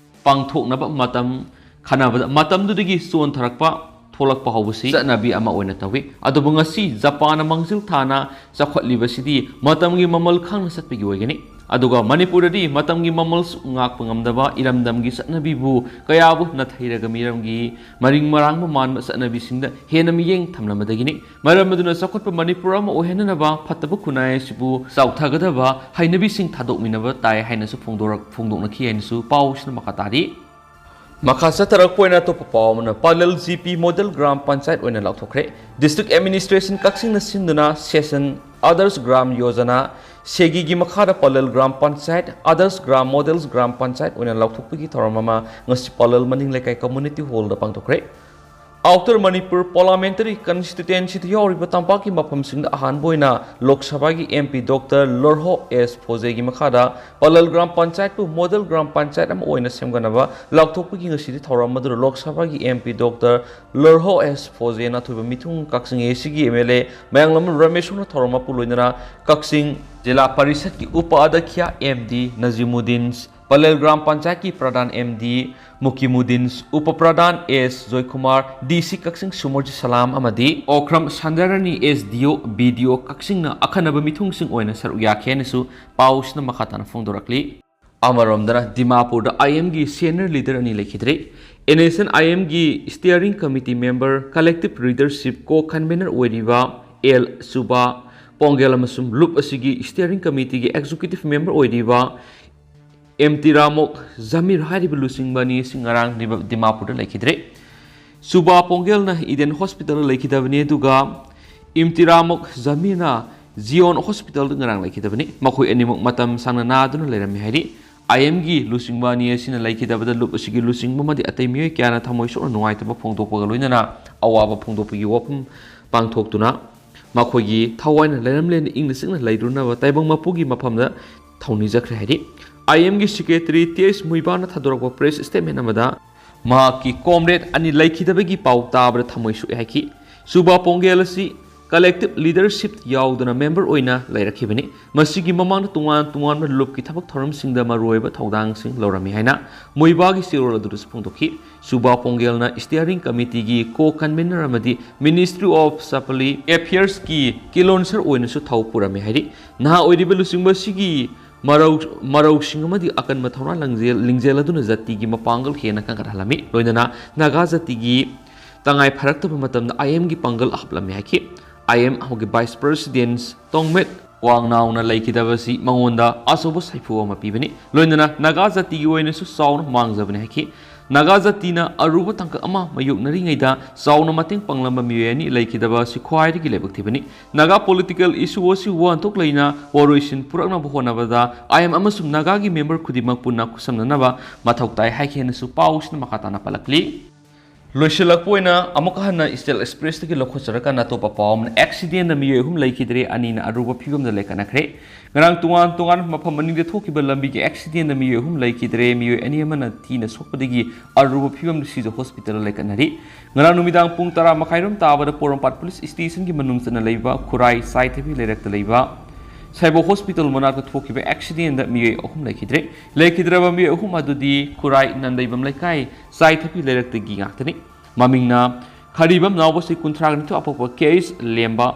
ꯄꯥꯡꯊꯣꯛꯅꯕ ꯃꯇꯝ ꯈꯟꯅꯕꯗ ꯃꯇꯝꯗꯨꯗꯒꯤ ꯆꯣꯟꯊꯔꯛꯄ ꯊꯣꯛꯂꯛꯄ ꯍꯧꯕꯁꯤ ꯆꯠꯅꯕꯤ ꯑꯃ ꯑꯣꯏꯅ ꯇꯧꯏ꯫ ꯑꯗꯨꯕꯨ ꯉꯁꯤ ꯖꯄꯥꯟꯅ ꯃꯥꯡꯖꯤꯜ ꯊꯥꯅ ꯆꯥꯎꯈꯠꯂꯤꯕꯁꯤꯗꯤ ꯃꯇꯝꯒꯤ ꯃꯃꯜ ꯈꯪꯅ ꯆꯠꯄꯒꯤ ꯑꯣꯏꯒꯅꯤ꯫ ꯑꯗꯨꯒ ꯃꯅꯤꯄꯨꯔꯗꯗꯤ ꯃꯇꯝꯒꯤ ꯃꯃꯜꯁꯨ ꯉꯥꯛꯄ ꯉꯝꯗꯕ ꯏꯔꯝꯗꯝꯒꯤ ꯆꯠꯅꯕꯤꯕꯨ ꯀꯌꯥꯕꯨ ꯅꯥꯊꯩꯔꯒ ꯃꯤꯔꯝꯒꯤ ꯃꯔꯤꯡ ꯃꯔꯥꯡꯕ ꯃꯥꯟꯕ ꯆꯠꯅꯕꯤꯁꯤꯡꯗ ꯍꯦꯟꯅ ꯃꯤꯠꯌꯦꯡ ꯊꯝꯂꯝꯕꯗꯒꯤꯅꯤ꯫ ꯃꯔꯝ ꯑꯗꯨꯅ ꯆꯥꯎꯈꯠꯄ ꯃꯅꯤꯄꯨꯔ ꯑꯃ ꯑꯣꯏꯍꯟꯅꯅꯕ ꯐꯠꯇꯕ ꯈꯨꯟꯅꯥꯏ ꯑꯁꯤꯕꯨ ꯆꯥꯎꯊꯒꯗꯕ ꯍꯩꯅꯕꯤꯁꯤꯡ ꯊꯥꯗꯣꯛꯃꯤꯟꯅꯕ ꯇꯥꯏ ꯍꯥꯏꯅꯁꯨ ꯐꯣꯡꯗꯣꯔꯛ-, ꯐꯣꯡꯗꯣꯛꯅꯈꯤ ꯍꯥꯏꯅꯁꯨ ꯄꯥꯎꯁꯤꯅ ꯃꯈꯥ ꯇꯥꯔꯤ꯫ ꯃꯈꯥ ꯆꯠꯊꯔꯛꯄ ꯑꯣꯏꯅ ꯑꯇꯣꯞꯄ ꯄꯥꯎ ꯑꯃꯅ, Pallel G P model Gram panchayat ꯑꯣꯏꯅ ꯂꯥꯎꯊꯣꯛꯈ꯭ꯔꯦ꯫ ꯗꯤꯁꯇ꯭ꯔꯤꯛ ꯑꯦꯗꯃꯤꯅꯤꯁꯇ꯭ꯔꯦꯁꯟ ꯀꯛꯆꯤꯡꯅ ꯁꯤꯟꯗꯨꯅ ꯁꯦꯁꯟ ꯑꯥꯗꯔꯁ ꯒ꯭ꯔꯥꯝ ꯌꯣꯖꯅꯥ ꯁꯦꯒꯤꯒꯤ ꯃꯈꯥꯗ ꯄꯥꯂꯦꯜ ꯒ꯭ꯔꯥꯝ ꯄꯟꯆꯥꯌꯠ ꯑꯥꯗꯔꯁ ꯒ꯭ꯔꯥꯝ ꯃꯣꯗꯦꯜꯁ ꯒ꯭ꯔꯥꯝ ꯄꯟꯆꯥꯌꯠ ꯑꯣꯏꯅ ꯂꯥꯎꯊꯣꯛꯄꯒꯤ ꯊꯧꯔꯝ ꯑꯃ ꯉꯁꯤ ꯄꯥꯂꯦꯜ ꯃꯅꯤꯡ ꯂꯩꯀꯥꯏ ꯀꯝꯃ꯭ꯌꯨꯅꯤꯇꯤ ꯍꯣꯜꯗ ꯄꯥꯡꯊꯣꯛꯈ꯭ꯔꯦ꯫ ꯑꯥꯎꯇꯔ ꯃꯅꯤꯄꯨꯔ ꯄꯥꯔꯂꯥꯃꯦꯟꯇꯔꯤ ꯀꯟꯁꯇꯤꯇ꯭ꯋꯦꯟꯁꯤꯗ ꯌꯥꯎꯔꯤꯕ ꯇꯝꯄꯥꯛꯀꯤ ꯃꯐꯝꯁꯤꯡꯗ ꯑꯍꯥꯟꯕ ꯑꯣꯏꯅ ꯂꯣꯛ ꯁꯚꯥꯒꯤ M P doctor Lorho S ꯐꯣꯖꯦꯒꯤ ꯃꯈꯥꯗ ꯄꯥꯂꯦꯜ ꯒ꯭ꯔꯥꯝ ꯄꯟꯆꯥꯌꯠꯄꯨ ꯃꯣꯗꯦꯜ ꯒ꯭ꯔꯥꯝ ꯄꯟꯆꯥꯌꯠ ꯑꯃ ꯑꯣꯏꯅ ꯁꯦꯝꯒꯠꯅꯕ ꯂꯥꯎꯊꯣꯛꯄꯒꯤ ꯉꯁꯤꯗꯤ ꯊꯧꯔꯝ ꯑꯗꯨꯗ ꯂꯣꯛ ꯁꯚꯥꯒꯤ M P doctor Lorho S ꯐꯣꯖꯦꯅ ꯑꯊꯣꯏꯕ ꯃꯤꯊꯨꯡ ꯀꯛꯆꯤꯡ ꯑꯦ ꯁꯤꯒꯤ ꯑꯦꯝ ꯑꯦꯜ ꯑꯦ ꯃꯌꯥꯡꯂꯝꯕꯝ ꯔꯃꯦꯁꯣꯔꯅ ꯊꯧꯔꯝ ꯃꯄꯨ ꯂꯣꯏꯅꯅ ꯀꯛꯆꯤꯡ ꯖꯤꯂꯥ ꯄꯔꯤꯁꯠꯀꯤ ꯎꯄ ꯑꯗ꯭ꯌꯛꯁ ꯑꯦꯝ ꯗꯤ ꯅꯖꯤꯃꯨꯗꯤꯟ, ꯄꯥꯂꯦꯜ ꯒ꯭ꯔꯥꯝ ꯄꯟꯆꯥꯌꯠꯀꯤ ꯄ꯭ꯔꯙꯥꯟ ꯑꯦꯝ ꯗꯤ ꯃꯨꯀꯤꯃꯨꯗꯤꯟ, ꯎꯄ ꯄ꯭ꯔꯙꯥꯟ ꯑꯦꯁ ꯖꯣꯏꯀꯨꯃꯥꯔ, ꯗꯤ ꯁꯤ ꯀꯛꯆꯤꯡ ꯁꯨꯃꯔꯖꯤꯠ ꯁꯂꯥꯝ ꯑꯃꯗꯤ ꯑꯣꯀ꯭ꯔꯝ ꯁꯟꯗ꯭ꯌꯥꯔꯥꯅꯤ, ꯑꯦꯁ ꯗꯤ ꯑꯣ, ꯕꯤ ꯗꯤ ꯑꯣ ꯀꯛꯆꯤꯡꯅ ꯑꯈꯟꯅꯕ ꯃꯤꯊꯨꯡꯁꯤꯡ ꯑꯣꯏꯅ ꯁꯔꯨꯛ ꯌꯥꯈꯤ ꯍꯥꯏꯅꯁꯨ ꯄꯥꯎꯁꯤꯅ ꯃꯈꯥ ꯇꯥꯅ ꯐꯣꯡꯗꯣꯔꯛꯂꯤ꯫ ꯑꯃꯔꯣꯝꯗꯅ ꯗꯤꯃꯥꯄꯨꯔꯗ ꯑꯥꯏ ꯑꯦꯝꯒꯤ ꯁꯦꯅꯤꯌꯔ ꯂꯤꯗꯔ ꯑꯅꯤ ꯂꯩꯈꯤꯗ꯭ꯔꯦ꯫ ꯑꯦꯟ ꯑꯦꯁ ꯑꯦꯟ ꯑꯥꯏ ꯑꯦꯝꯒꯤ ꯁ꯭ꯇꯤꯌꯔꯤꯡ ꯀꯃꯤꯇꯤ ꯃꯦꯝꯕꯔ, ꯀꯂꯦꯛꯇꯤꯚ ꯂꯤꯗꯔꯁꯤꯞ ꯀꯣ ꯀꯟꯚꯦꯅꯔ ꯑꯣꯏꯔꯤꯕ ꯑꯦꯜ ꯁꯨꯕꯥ ꯄꯣꯡꯒꯦꯜ ꯑꯃꯁꯨꯡ ꯂꯨꯞ ꯑꯁꯤꯒꯤ ꯁ꯭ꯇꯤꯌꯔꯤꯡ ꯀꯃꯤꯇꯤꯒꯤ ꯑꯦꯛꯖꯤꯀ꯭ꯌꯨꯇꯤꯚ ꯃꯦꯝꯕꯔ ꯑꯣꯏꯔꯤꯕ ꯏꯝꯇꯤꯔꯥꯃꯣꯛ ꯖꯃꯤꯔ ꯍꯥꯏꯔꯤꯕ ꯂꯨꯆꯤꯡꯕ ꯑꯅꯤ ꯑꯁꯤ ꯉꯔꯥꯡ ꯗꯤꯃꯥ-, ꯗꯤꯃꯥꯄꯨꯔꯗ ꯂꯩꯈꯤꯗ꯭ꯔꯦ꯫ ꯁꯨꯕꯥ ꯄꯣꯡꯒꯦꯜꯅ ꯏꯗꯦꯟ ꯍꯣꯁꯄꯤꯇꯥꯜꯗ ꯂꯩꯈꯤꯗꯕꯅꯤ, ꯑꯗꯨꯒ ꯏꯝꯇꯤꯔꯥꯃꯣꯛ ꯖꯃꯤꯔꯅ ꯖꯤꯌꯣꯟ ꯍꯣꯁꯄꯤꯇꯥꯜꯗ ꯉꯔꯥꯡ ꯂꯩꯈꯤꯗꯕꯅꯤ꯫ ꯃꯈꯣꯏ ꯑꯅꯤꯃꯛ ꯃꯇꯝ ꯁꯥꯡꯅ ꯅꯥꯗꯨꯅ ꯂꯩꯔꯝꯃꯤ ꯍꯥꯏꯔꯤ꯫ ꯑꯥꯏ ꯑꯦꯝꯒꯤ ꯂꯨꯆꯤꯡꯕ ꯑꯅꯤ ꯑꯁꯤꯅ ꯂꯩꯈꯤꯗꯕꯗ ꯂꯨꯞ ꯑꯁꯤꯒꯤ ꯂꯨꯆꯤꯡꯕ ꯑꯃꯗꯤ ꯑꯇꯩ ꯃꯤꯑꯣꯏ ꯀꯌꯥꯅ ꯊꯃꯣꯏ ꯁꯣꯛꯅ ꯅꯨꯡꯉꯥꯏꯇꯕ ꯐꯣꯡꯗꯣꯛꯄꯒ ꯂꯣꯏꯅꯅ ꯑꯋꯥꯕ ꯐꯣꯡꯗꯣꯛꯄꯒꯤ ꯋꯥꯐꯝ ꯄꯥꯡꯊꯣꯛꯇꯨꯅ ꯃꯈꯣꯏꯒꯤ ꯊꯋꯥꯏꯅ ꯂꯩꯔꯝꯂꯦꯟꯗ ꯏꯪꯅ ꯆꯤꯛꯅ ꯂꯩꯔꯨꯅꯕ ꯇꯥꯏꯕꯪ ꯃꯄꯨꯒꯤ ꯃꯐꯝꯗ ꯊꯧꯅꯤꯖꯈ꯭ꯔꯦ ꯍꯥꯏꯔꯤ꯫ ꯑꯥꯏ ꯑꯦꯝꯒꯤ ꯁꯦꯀ꯭ꯔꯦꯇꯔꯤ ꯇꯤ ꯑꯩꯆ ꯃꯨꯏꯕꯥꯅ ꯊꯥꯗꯣꯔꯛꯄ ꯄ꯭ꯔꯦꯁ ꯁ꯭ꯇꯦꯠꯃꯦꯟ ꯑꯃꯗ ꯃꯍꯥꯛꯀꯤ ꯀꯣꯝꯔꯦꯗ ꯑꯅꯤ ꯂꯩꯈꯤꯗꯕꯒꯤ ꯄꯥꯎ ꯇꯥꯕꯗ ꯊꯃꯣꯏ ꯁꯣꯛꯑꯦ ꯍꯥꯏꯈꯤ꯫ ꯁꯨꯕꯥ ꯄꯣꯡꯒꯦꯜ ꯑꯁꯤ ꯀꯂꯦꯛꯇꯤꯚ ꯂꯤꯗꯔꯁꯤꯞ ꯌꯥꯎꯗꯅ ꯃꯦꯝꯕꯔ ꯑꯣꯏꯅ ꯂꯩꯔꯛꯈꯤꯕꯅꯤ꯫ ꯃꯁꯤꯒꯤ ꯃꯃꯥꯡꯗ ꯇꯣꯉꯥꯟ ꯇꯣꯉꯥꯟꯕ ꯂꯨꯞꯀꯤ ꯊꯕꯛ ꯊꯧꯔꯝꯁꯤꯡꯗ ꯃꯔꯨꯑꯣꯏꯕ ꯊꯧꯗꯥꯡꯁꯤꯡ ꯂꯧꯔꯝꯃꯤ ꯍꯥꯏꯅ ꯃꯨꯏꯕꯥꯒꯤ ꯆꯦꯔꯣꯜ ꯑꯗꯨꯗꯁꯨ ꯐꯣꯡꯗꯣꯛꯈꯤ꯫ ꯁꯨꯕꯥ ꯄꯣꯡꯒꯦꯜꯅ ꯁ꯭ꯇꯤꯌꯔꯤꯡ ꯀꯃꯤꯇꯤꯒꯤ ꯀꯣ ꯀꯟꯚꯦꯅꯔ ꯑꯃꯗꯤ ꯃꯤꯅꯤꯁꯇ꯭ꯔꯤ ꯑꯣꯐ ꯁꯄꯂꯤ ꯑꯦꯐꯤꯌꯔꯁꯀꯤ ꯀꯤꯂꯣꯟꯁꯔ ꯑꯣꯏꯅꯁꯨ ꯊꯧ ꯄꯨꯔꯝꯃꯤ ꯍꯥꯏꯔꯤ꯫ ꯅꯍꯥ ꯑꯣꯏꯔꯤꯕ ꯂꯨꯆꯤꯡꯕ ꯑꯁꯤꯒꯤ ꯃꯔꯧ-, ꯃꯔꯧꯁꯤꯡ ꯑꯃꯗꯤ ꯑꯀꯟꯕ ꯊꯧꯅꯥ ꯂꯪꯖꯦꯜ-, ꯂꯤꯡꯖꯦꯜ ꯑꯗꯨꯅ ꯖꯥꯇꯤꯒꯤ ꯃꯄꯥꯡꯒꯜ ꯍꯦꯟꯅ ꯀꯟꯈꯠꯍꯜꯂꯝꯃꯤ꯫ ꯂꯣꯏꯅꯅ ꯅꯥꯒꯥ ꯖꯥꯇꯤꯒꯤ ꯇꯉꯥꯏ ꯐꯔꯛꯇꯕ ꯃꯇꯝꯗ ꯑꯥꯏ ꯑꯦꯝꯒꯤ ꯄꯥꯡꯒꯜ ꯍꯥꯞꯂꯝꯃꯤ ꯍꯥꯏꯈꯤ꯫ ꯑꯥꯏ ꯑꯦꯝ ꯑꯃꯒꯤ ꯚꯥꯏꯁ ꯄ꯭ꯔꯦꯁꯤꯗꯦꯟꯠ ꯇꯣꯡꯃꯦꯠ ꯋꯥꯡꯅꯥꯎꯅ ꯂꯩꯈꯤꯗꯕ ꯑꯁꯤ ꯃꯉꯣꯟꯗ ꯑꯆꯧꯕ ꯁꯥꯐꯨ ꯑꯃ ꯄꯤꯕꯅꯤ꯫ ꯂꯣꯏꯅꯅ ꯅꯥꯒꯥ ꯖꯥꯇꯤꯒꯤ ꯑꯣꯏꯅꯁꯨ ꯆꯥꯎꯅ ꯃꯥꯡꯖꯕꯅꯤ ꯍꯥꯏꯈꯤ꯫ ꯅꯥꯒꯥ ꯖꯥꯇꯤꯅ ꯑꯔꯨꯕ ꯇꯥꯡꯀꯛ ꯑꯃ ꯃꯥꯌꯣꯛꯅꯔꯤꯉꯩꯗ ꯆꯥꯎꯅ ꯃꯇꯦꯡ ꯄꯥꯡꯂꯝꯕ ꯃꯤꯑꯣꯏ ꯑꯅꯤ ꯂꯩꯈꯤꯗꯕ ꯑꯁꯤ ꯈ꯭ꯋꯥꯏꯗꯒꯤ ꯂꯥꯏꯕꯛ ꯊꯤꯕꯅꯤ꯫ ꯅꯥꯒꯥ political issue ꯑꯁꯤ ꯋꯥꯍꯟꯊꯣꯛ ꯂꯩꯅ ꯋꯥꯔꯣꯏꯁꯤꯟ ꯄꯨꯔꯛꯅꯕ ꯍꯣꯠꯅꯕꯗ I M ꯑꯃꯁꯨꯡ ꯅꯥꯒꯥꯒꯤ member ꯈꯨꯗꯤꯡꯃꯛ ꯄꯨꯟꯅ ꯈꯨꯠꯁꯝꯅꯅꯕ ꯃꯊꯧ ꯇꯥꯏ ꯍꯥꯏꯈꯤ ꯍꯥꯏꯅꯁꯨ ꯄꯥꯎꯁꯤꯅ ꯃꯈꯥ ꯇꯥꯅ ꯄꯜꯂꯛꯂꯤ꯫ ꯂꯣꯏꯁꯤꯜꯂꯛꯄ ꯑꯣꯏꯅ ꯑꯃꯨꯛ ꯍꯟꯅ Eastern Expressꯇꯒꯤ ꯂꯧꯈꯠꯆꯔꯀꯥꯟꯗ ꯑꯇꯣꯞꯄ ꯄꯥꯎ ꯑꯃꯅ, accidentꯗ ꯃꯤꯑꯣꯏ ꯑꯍꯨꯝ ꯂꯩꯈꯤꯗ꯭ꯔꯦ, ꯑꯅꯤꯅ ꯑꯔꯨꯕ ꯐꯤꯕꯝꯗ ꯂꯩꯈꯠꯅꯈ꯭ꯔꯦ꯫ ꯉꯔꯥꯡ ꯇꯣꯉꯥꯟ ꯇꯣꯉꯥꯟꯕ ꯃꯐꯝ ꯑꯅꯤꯗ ꯊꯣꯛꯈꯤꯕ ꯂꯝꯕꯤꯒꯤ accidentꯗ ꯃꯤꯑꯣꯏ ꯑꯍꯨꯝ ꯂꯩꯈꯤꯗ꯭ꯔꯦ, ꯃꯤꯑꯣꯏ ꯑꯅꯤ ꯑꯃꯅ ꯊꯤꯅ ꯁꯣꯛꯄꯗꯒꯤ ꯑꯔꯨꯕ ꯐꯤꯕꯝꯗ ꯁꯤꯖ hospitalꯗ ꯂꯩꯈꯠꯅꯔꯤ꯫ ꯉꯔꯥꯡ ꯅꯨꯃꯤꯗꯥꯡ ꯄꯨꯡ ꯇꯔꯥ ꯃꯈꯥꯏꯔꯣꯝ ꯇꯥꯕꯗ ꯄꯣꯔꯣꯝꯄꯥꯠ police stationꯒꯤ ꯃꯅꯨꯡ ꯆꯟꯅ ꯂꯩꯕ ꯈꯨꯔꯥꯏ ꯆꯥꯏꯊꯕꯤ ꯂꯩꯔꯛꯇ ꯂꯩꯕ ꯁꯥꯏꯕꯣ hospital ꯃꯅꯥꯛꯇ ꯊꯣꯛꯈꯤꯕ accidentꯗ ꯃꯤꯑꯣꯏ ꯑꯍꯨꯝ ꯂꯩꯈꯤꯗ꯭ꯔꯦ꯫ ꯂꯩꯈꯤꯗ꯭ꯔꯕ ꯃꯤꯑꯣꯏ ꯑꯍꯨꯝ ꯑꯗꯨꯗꯤ ꯈꯨꯔꯥꯏ ꯅꯟꯗꯩꯕꯝ ꯂꯩꯀꯥꯏ ꯆꯥꯏꯊꯕꯤ ꯂꯩꯔꯛꯇꯒꯤ ꯉꯥꯛꯇꯅꯤ꯫ ꯃꯃꯤꯡꯅ ꯈꯔꯤꯕꯝ ꯅꯥꯎꯕꯁꯤ ꯀꯨꯟꯊ꯭ꯔꯥ ꯅꯤꯊꯣꯏ ꯑꯄꯣꯛꯄ K H ꯂꯦꯝꯕ,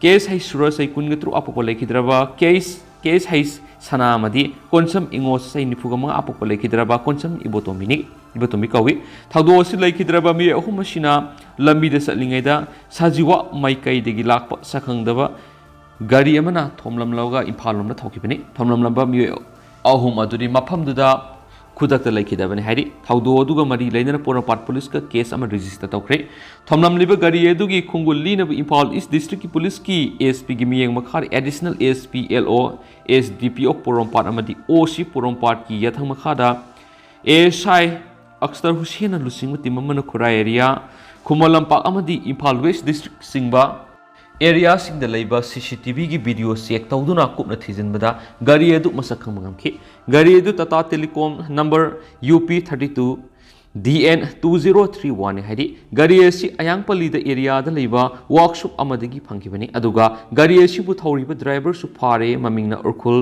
K H ꯍꯩꯁ ꯁꯨꯔꯖ ꯆꯍꯤ ꯀꯨꯟꯒ ꯇꯔꯨꯛ ꯑꯄꯣꯛꯄ ꯂꯩꯈꯤꯗ꯭ꯔꯕ K H, K H ꯍꯩꯁ ꯁꯅꯥꯃꯗꯤ, ꯀꯣꯟꯁꯝ ꯏꯉꯣꯁ ꯆꯍꯤ ꯅꯤꯐꯨꯒ ꯃꯉꯥ ꯑꯄꯣꯛꯄ ꯂꯩꯈꯤꯗ꯭ꯔꯕ ꯀꯣꯟꯁꯝ ꯏꯕꯣꯇꯣꯝꯕꯤꯅꯤ, ꯏꯕꯣꯇꯣꯝꯕꯤ ꯀꯧꯏ꯫ ꯊꯧꯗꯣꯛ ꯑꯁꯤ ꯂꯩꯈꯤꯗ꯭ꯔꯕ ꯃꯤꯑꯣꯏ ꯑꯍꯨꯝ ꯑꯁꯤꯅ ꯂꯝꯕꯤꯗ ꯆꯠꯂꯤꯉꯩꯗ ꯁꯥꯖꯤꯋꯥ ꯃꯥꯏꯀꯩꯗꯒꯤ ꯂꯥꯛꯄ ꯁꯛꯈꯪꯗꯕ ꯒꯥꯔꯤ ꯑꯃꯅ ꯊꯣꯝꯂꯝꯂꯒ ꯏꯝꯐꯥꯜ ꯂꯣꯝꯗ ꯊꯧꯈꯤꯕꯅꯤ꯫ ꯊꯣꯝꯂꯝꯂꯕ ꯃꯤꯑꯣꯏ ꯑꯍꯨꯝ ꯑꯗꯨꯗꯤ ꯃꯐꯝꯗꯨꯗ ꯈꯨꯗꯛꯇ ꯂꯩꯈꯤꯗꯕꯅꯤ ꯍꯥꯏꯔꯤ꯫ ꯊꯧꯗꯣꯛ ꯑꯗꯨꯒ ꯃꯔꯤ ꯂꯩꯅꯅ ꯄꯣꯔꯣꯝꯄꯥꯠ policeꯀ case ꯑꯃ register ꯇꯧꯈ꯭ꯔꯦ꯫ ꯊꯣꯝꯂꯝꯂꯤꯕ ꯒꯥꯔꯤ ꯑꯗꯨꯒꯤ ꯈꯣꯡꯒꯨꯜ ꯂꯤꯅꯕ ꯏꯝꯐꯥꯜ East Districtꯀꯤ policeꯀꯤ S Pꯒꯤ ꯃꯤꯠꯌꯦꯡ ꯃꯈꯥꯗ Additional S P, L O, S D P of ꯄꯣꯔꯣꯝꯄꯥꯠ ꯑꯃꯗꯤ O C ꯄꯣꯔꯣꯝꯄꯥꯠꯀꯤ ꯌꯥꯊꯪ ꯃꯈꯥꯗ S I ꯑꯛꯁꯇꯔ ꯍꯨꯁꯦꯟꯅ ꯂꯨꯆꯤꯡꯕ team ꯑꯃꯅ ꯈꯨꯔꯥꯏ area, ꯈꯨꯃꯟ ꯂꯝꯄꯥꯛ ꯑꯃꯗꯤ ꯏꯝꯐꯥꯜ West District ꯆꯤꯡꯕ areaꯁꯤꯡꯗ ꯂꯩꯕ C C T Vꯒꯤ video check ꯇꯧꯗꯨꯅ ꯀꯨꯞꯅ ꯊꯤꯖꯤꯟꯕꯗ ꯒꯥꯔꯤ ꯑꯗꯨ ꯃꯁꯛ ꯈꯪꯕ ꯉꯝꯈꯤ꯫ ꯒꯥꯔꯤ ꯑꯗꯨ Tata Telecom number U P thirty two D N two zero three one ꯅꯤ ꯍꯥꯏꯔꯤ꯫ ꯒꯥꯔꯤ ꯑꯁꯤ ꯑꯌꯥꯡꯄꯜꯂꯤꯗ areaꯗ ꯂꯩꯕ workshop ꯑꯃꯗꯒꯤ ꯐꯪꯈꯤꯕꯅꯤ꯫ ꯑꯗꯨꯒ ꯒꯥꯔꯤ ꯑꯁꯤꯕꯨ ꯊꯧꯔꯤꯕ driverꯁꯨ ꯐꯥꯔꯦ꯫ ꯃꯃꯤꯡꯅ ꯎꯔꯈꯨꯜ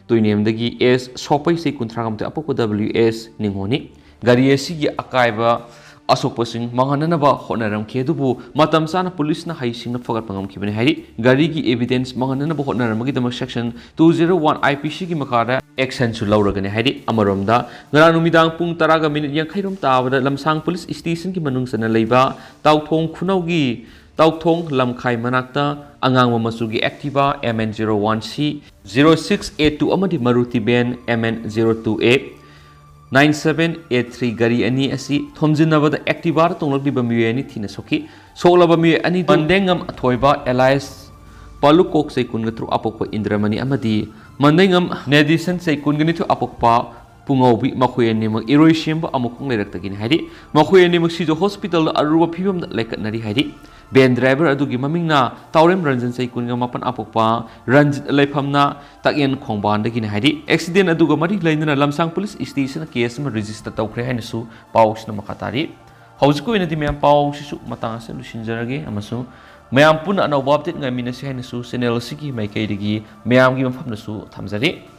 ꯇꯨꯏꯅꯦꯝꯗꯒꯤ S ꯁꯣꯄꯩ ꯆꯍꯤ ꯀꯨꯟꯊ꯭ꯔꯥ ꯃꯥꯊꯣꯏ ꯑꯄꯣꯛꯄ W S ꯅꯤꯉꯣꯜꯅꯤ꯫ ꯒꯥꯔꯤ ꯑꯁꯤꯒꯤ ꯑꯀꯥꯏꯕ ꯑꯁꯣꯛꯄꯁꯤꯡ ꯃꯥꯡꯍꯟꯅꯅꯕ ꯍꯣꯠꯅꯔꯝꯈꯤ, ꯑꯗꯨꯕꯨ ꯃꯇꯝ ꯆꯥꯅ policeꯅ ꯍꯩꯁꯤꯡꯅ ꯐꯒꯠꯄ ꯉꯝꯈꯤꯕꯅꯤ ꯍꯥꯏꯔꯤ꯫ ꯒꯥꯔꯤꯒꯤ evidence ꯃꯥꯡꯍꯟꯅꯅꯕ ꯍꯣꯠꯅꯔꯝꯕꯒꯤꯗꯃꯛ section two zero one I P Cꯒꯤ ꯃꯈꯥꯗ actionꯁꯨ ꯂꯧꯔꯒꯅꯤ ꯍꯥꯏꯔꯤ꯫ ꯑꯃꯔꯣꯝꯗ, ꯉꯔꯥꯡ ꯅꯨꯃꯤꯗꯥꯡ ꯄꯨꯡ ꯇꯔꯥꯒ minute ꯌꯥꯡꯈꯩꯔꯣꯝ ꯇꯥꯕꯗ ꯂꯝꯁꯥꯡ police stationꯒꯤ ꯃꯅꯨꯡ ꯆꯟꯅ ꯂꯩꯕ ꯇꯥꯎꯊꯣꯡ ꯈꯨꯅꯧꯒꯤ ꯇꯥꯎꯊꯣꯡ ꯂꯝꯈꯥꯏ ꯃꯅꯥꯛꯇ ꯑꯉꯥꯡꯕ ꯃꯆꯨꯒꯤ Activa M N zero one C zero six eight two ꯑꯃꯗꯤ Maruti van M N zero two A nine seven eight three ꯒꯥꯔꯤ ꯑꯅꯤ ꯑꯁꯤ ꯊꯣꯝꯖꯤꯟꯅꯕꯗ Activa ꯗ ꯇꯣꯡꯂꯛꯂꯤꯕ ꯃꯤꯑꯣꯏ ꯑꯅꯤ ꯊꯤꯅ ꯁꯣꯛꯈꯤ꯫ ꯁꯣꯛꯂꯕ ꯃꯤꯑꯣꯏ ꯑꯅꯤꯗꯨ ꯃꯟꯗꯦꯡꯉꯝ ꯑꯊꯣꯏꯕ alias ꯄꯥꯂꯨꯀꯣꯛ ꯆꯍꯤ ꯀꯨꯟꯒ ꯇꯔꯨꯛ ꯑꯄꯣꯛꯄ ꯏꯟꯗ꯭ꯔꯃꯅꯤ ꯑꯃꯗꯤ ꯃꯟꯗꯦꯡꯉꯝ ꯅꯦꯗꯤꯁꯟ ꯆꯍꯤ ꯀꯨꯟꯒ ꯅꯤꯊꯣꯏ ꯑꯄꯣꯛꯄ ꯄꯨꯡꯉꯧꯕꯤ, ꯃꯈꯣꯏ ꯑꯅꯤꯃꯛ ꯏꯔꯣꯏꯁꯦꯝꯕ ꯑꯃꯨꯈꯣꯡ ꯂꯩꯔꯛꯇꯒꯤꯅꯤ ꯍꯥꯏꯔꯤ꯫ ꯃꯈꯣꯏ ꯑꯅꯤꯃꯛ ꯁꯤꯖ hospital ꯗ ꯑꯔꯨꯕ ꯐꯤꯕꯝꯗ ꯂꯩꯈꯠꯅꯔꯤ ꯍꯥꯏꯔꯤ꯫ Van driver ꯑꯗꯨꯒꯤ ꯃꯃꯤꯡꯅ ꯇꯥꯎꯔꯦꯝ ꯔꯟꯖꯟ ꯆꯍꯤ ꯀꯨꯟꯒ ꯃꯥꯄꯟ ꯑꯄꯣꯛꯄ ꯔꯟꯖꯤꯠ, ꯂꯩꯐꯝꯅ ꯇꯥꯛꯌꯦꯟ ꯈꯣꯡꯕꯥꯟꯗꯒꯤꯅꯤ ꯍꯥꯏꯔꯤ꯫ Accident ꯑꯗꯨꯒ ꯃꯔꯤ ꯂꯩꯅꯅ ꯂꯝꯁꯥꯡ police station ꯗ case ꯑꯃ register ꯇꯧꯈ꯭ꯔꯦ ꯍꯥꯏꯅꯁꯨ ꯄꯥꯎꯁꯤꯅ ꯃꯈꯥ ꯇꯥꯔꯤ꯫ ꯍꯧꯖꯤꯛꯀꯤ ꯑꯣꯏꯅꯗꯤ ꯃꯌꯥꯝ ꯄꯥꯎꯁꯤꯁꯨ ꯃꯇꯥꯡ ꯑꯁꯤꯗ ꯂꯣꯏꯁꯤꯟꯖꯔꯒꯦ ꯑꯃꯁꯨꯡ ꯃꯌꯥꯝ ꯄꯨꯟꯅ ꯑꯅꯧꯕ update ꯉꯥꯏꯃꯤꯟꯅꯁꯤ ꯍꯥꯏꯅꯁꯨ channel ꯑꯁꯤꯒꯤ ꯃꯥꯏꯀꯩꯗꯒꯤ ꯃꯌꯥꯝꯒꯤ ꯃꯐꯝꯗꯁꯨ ꯊꯝꯖꯔꯤ꯫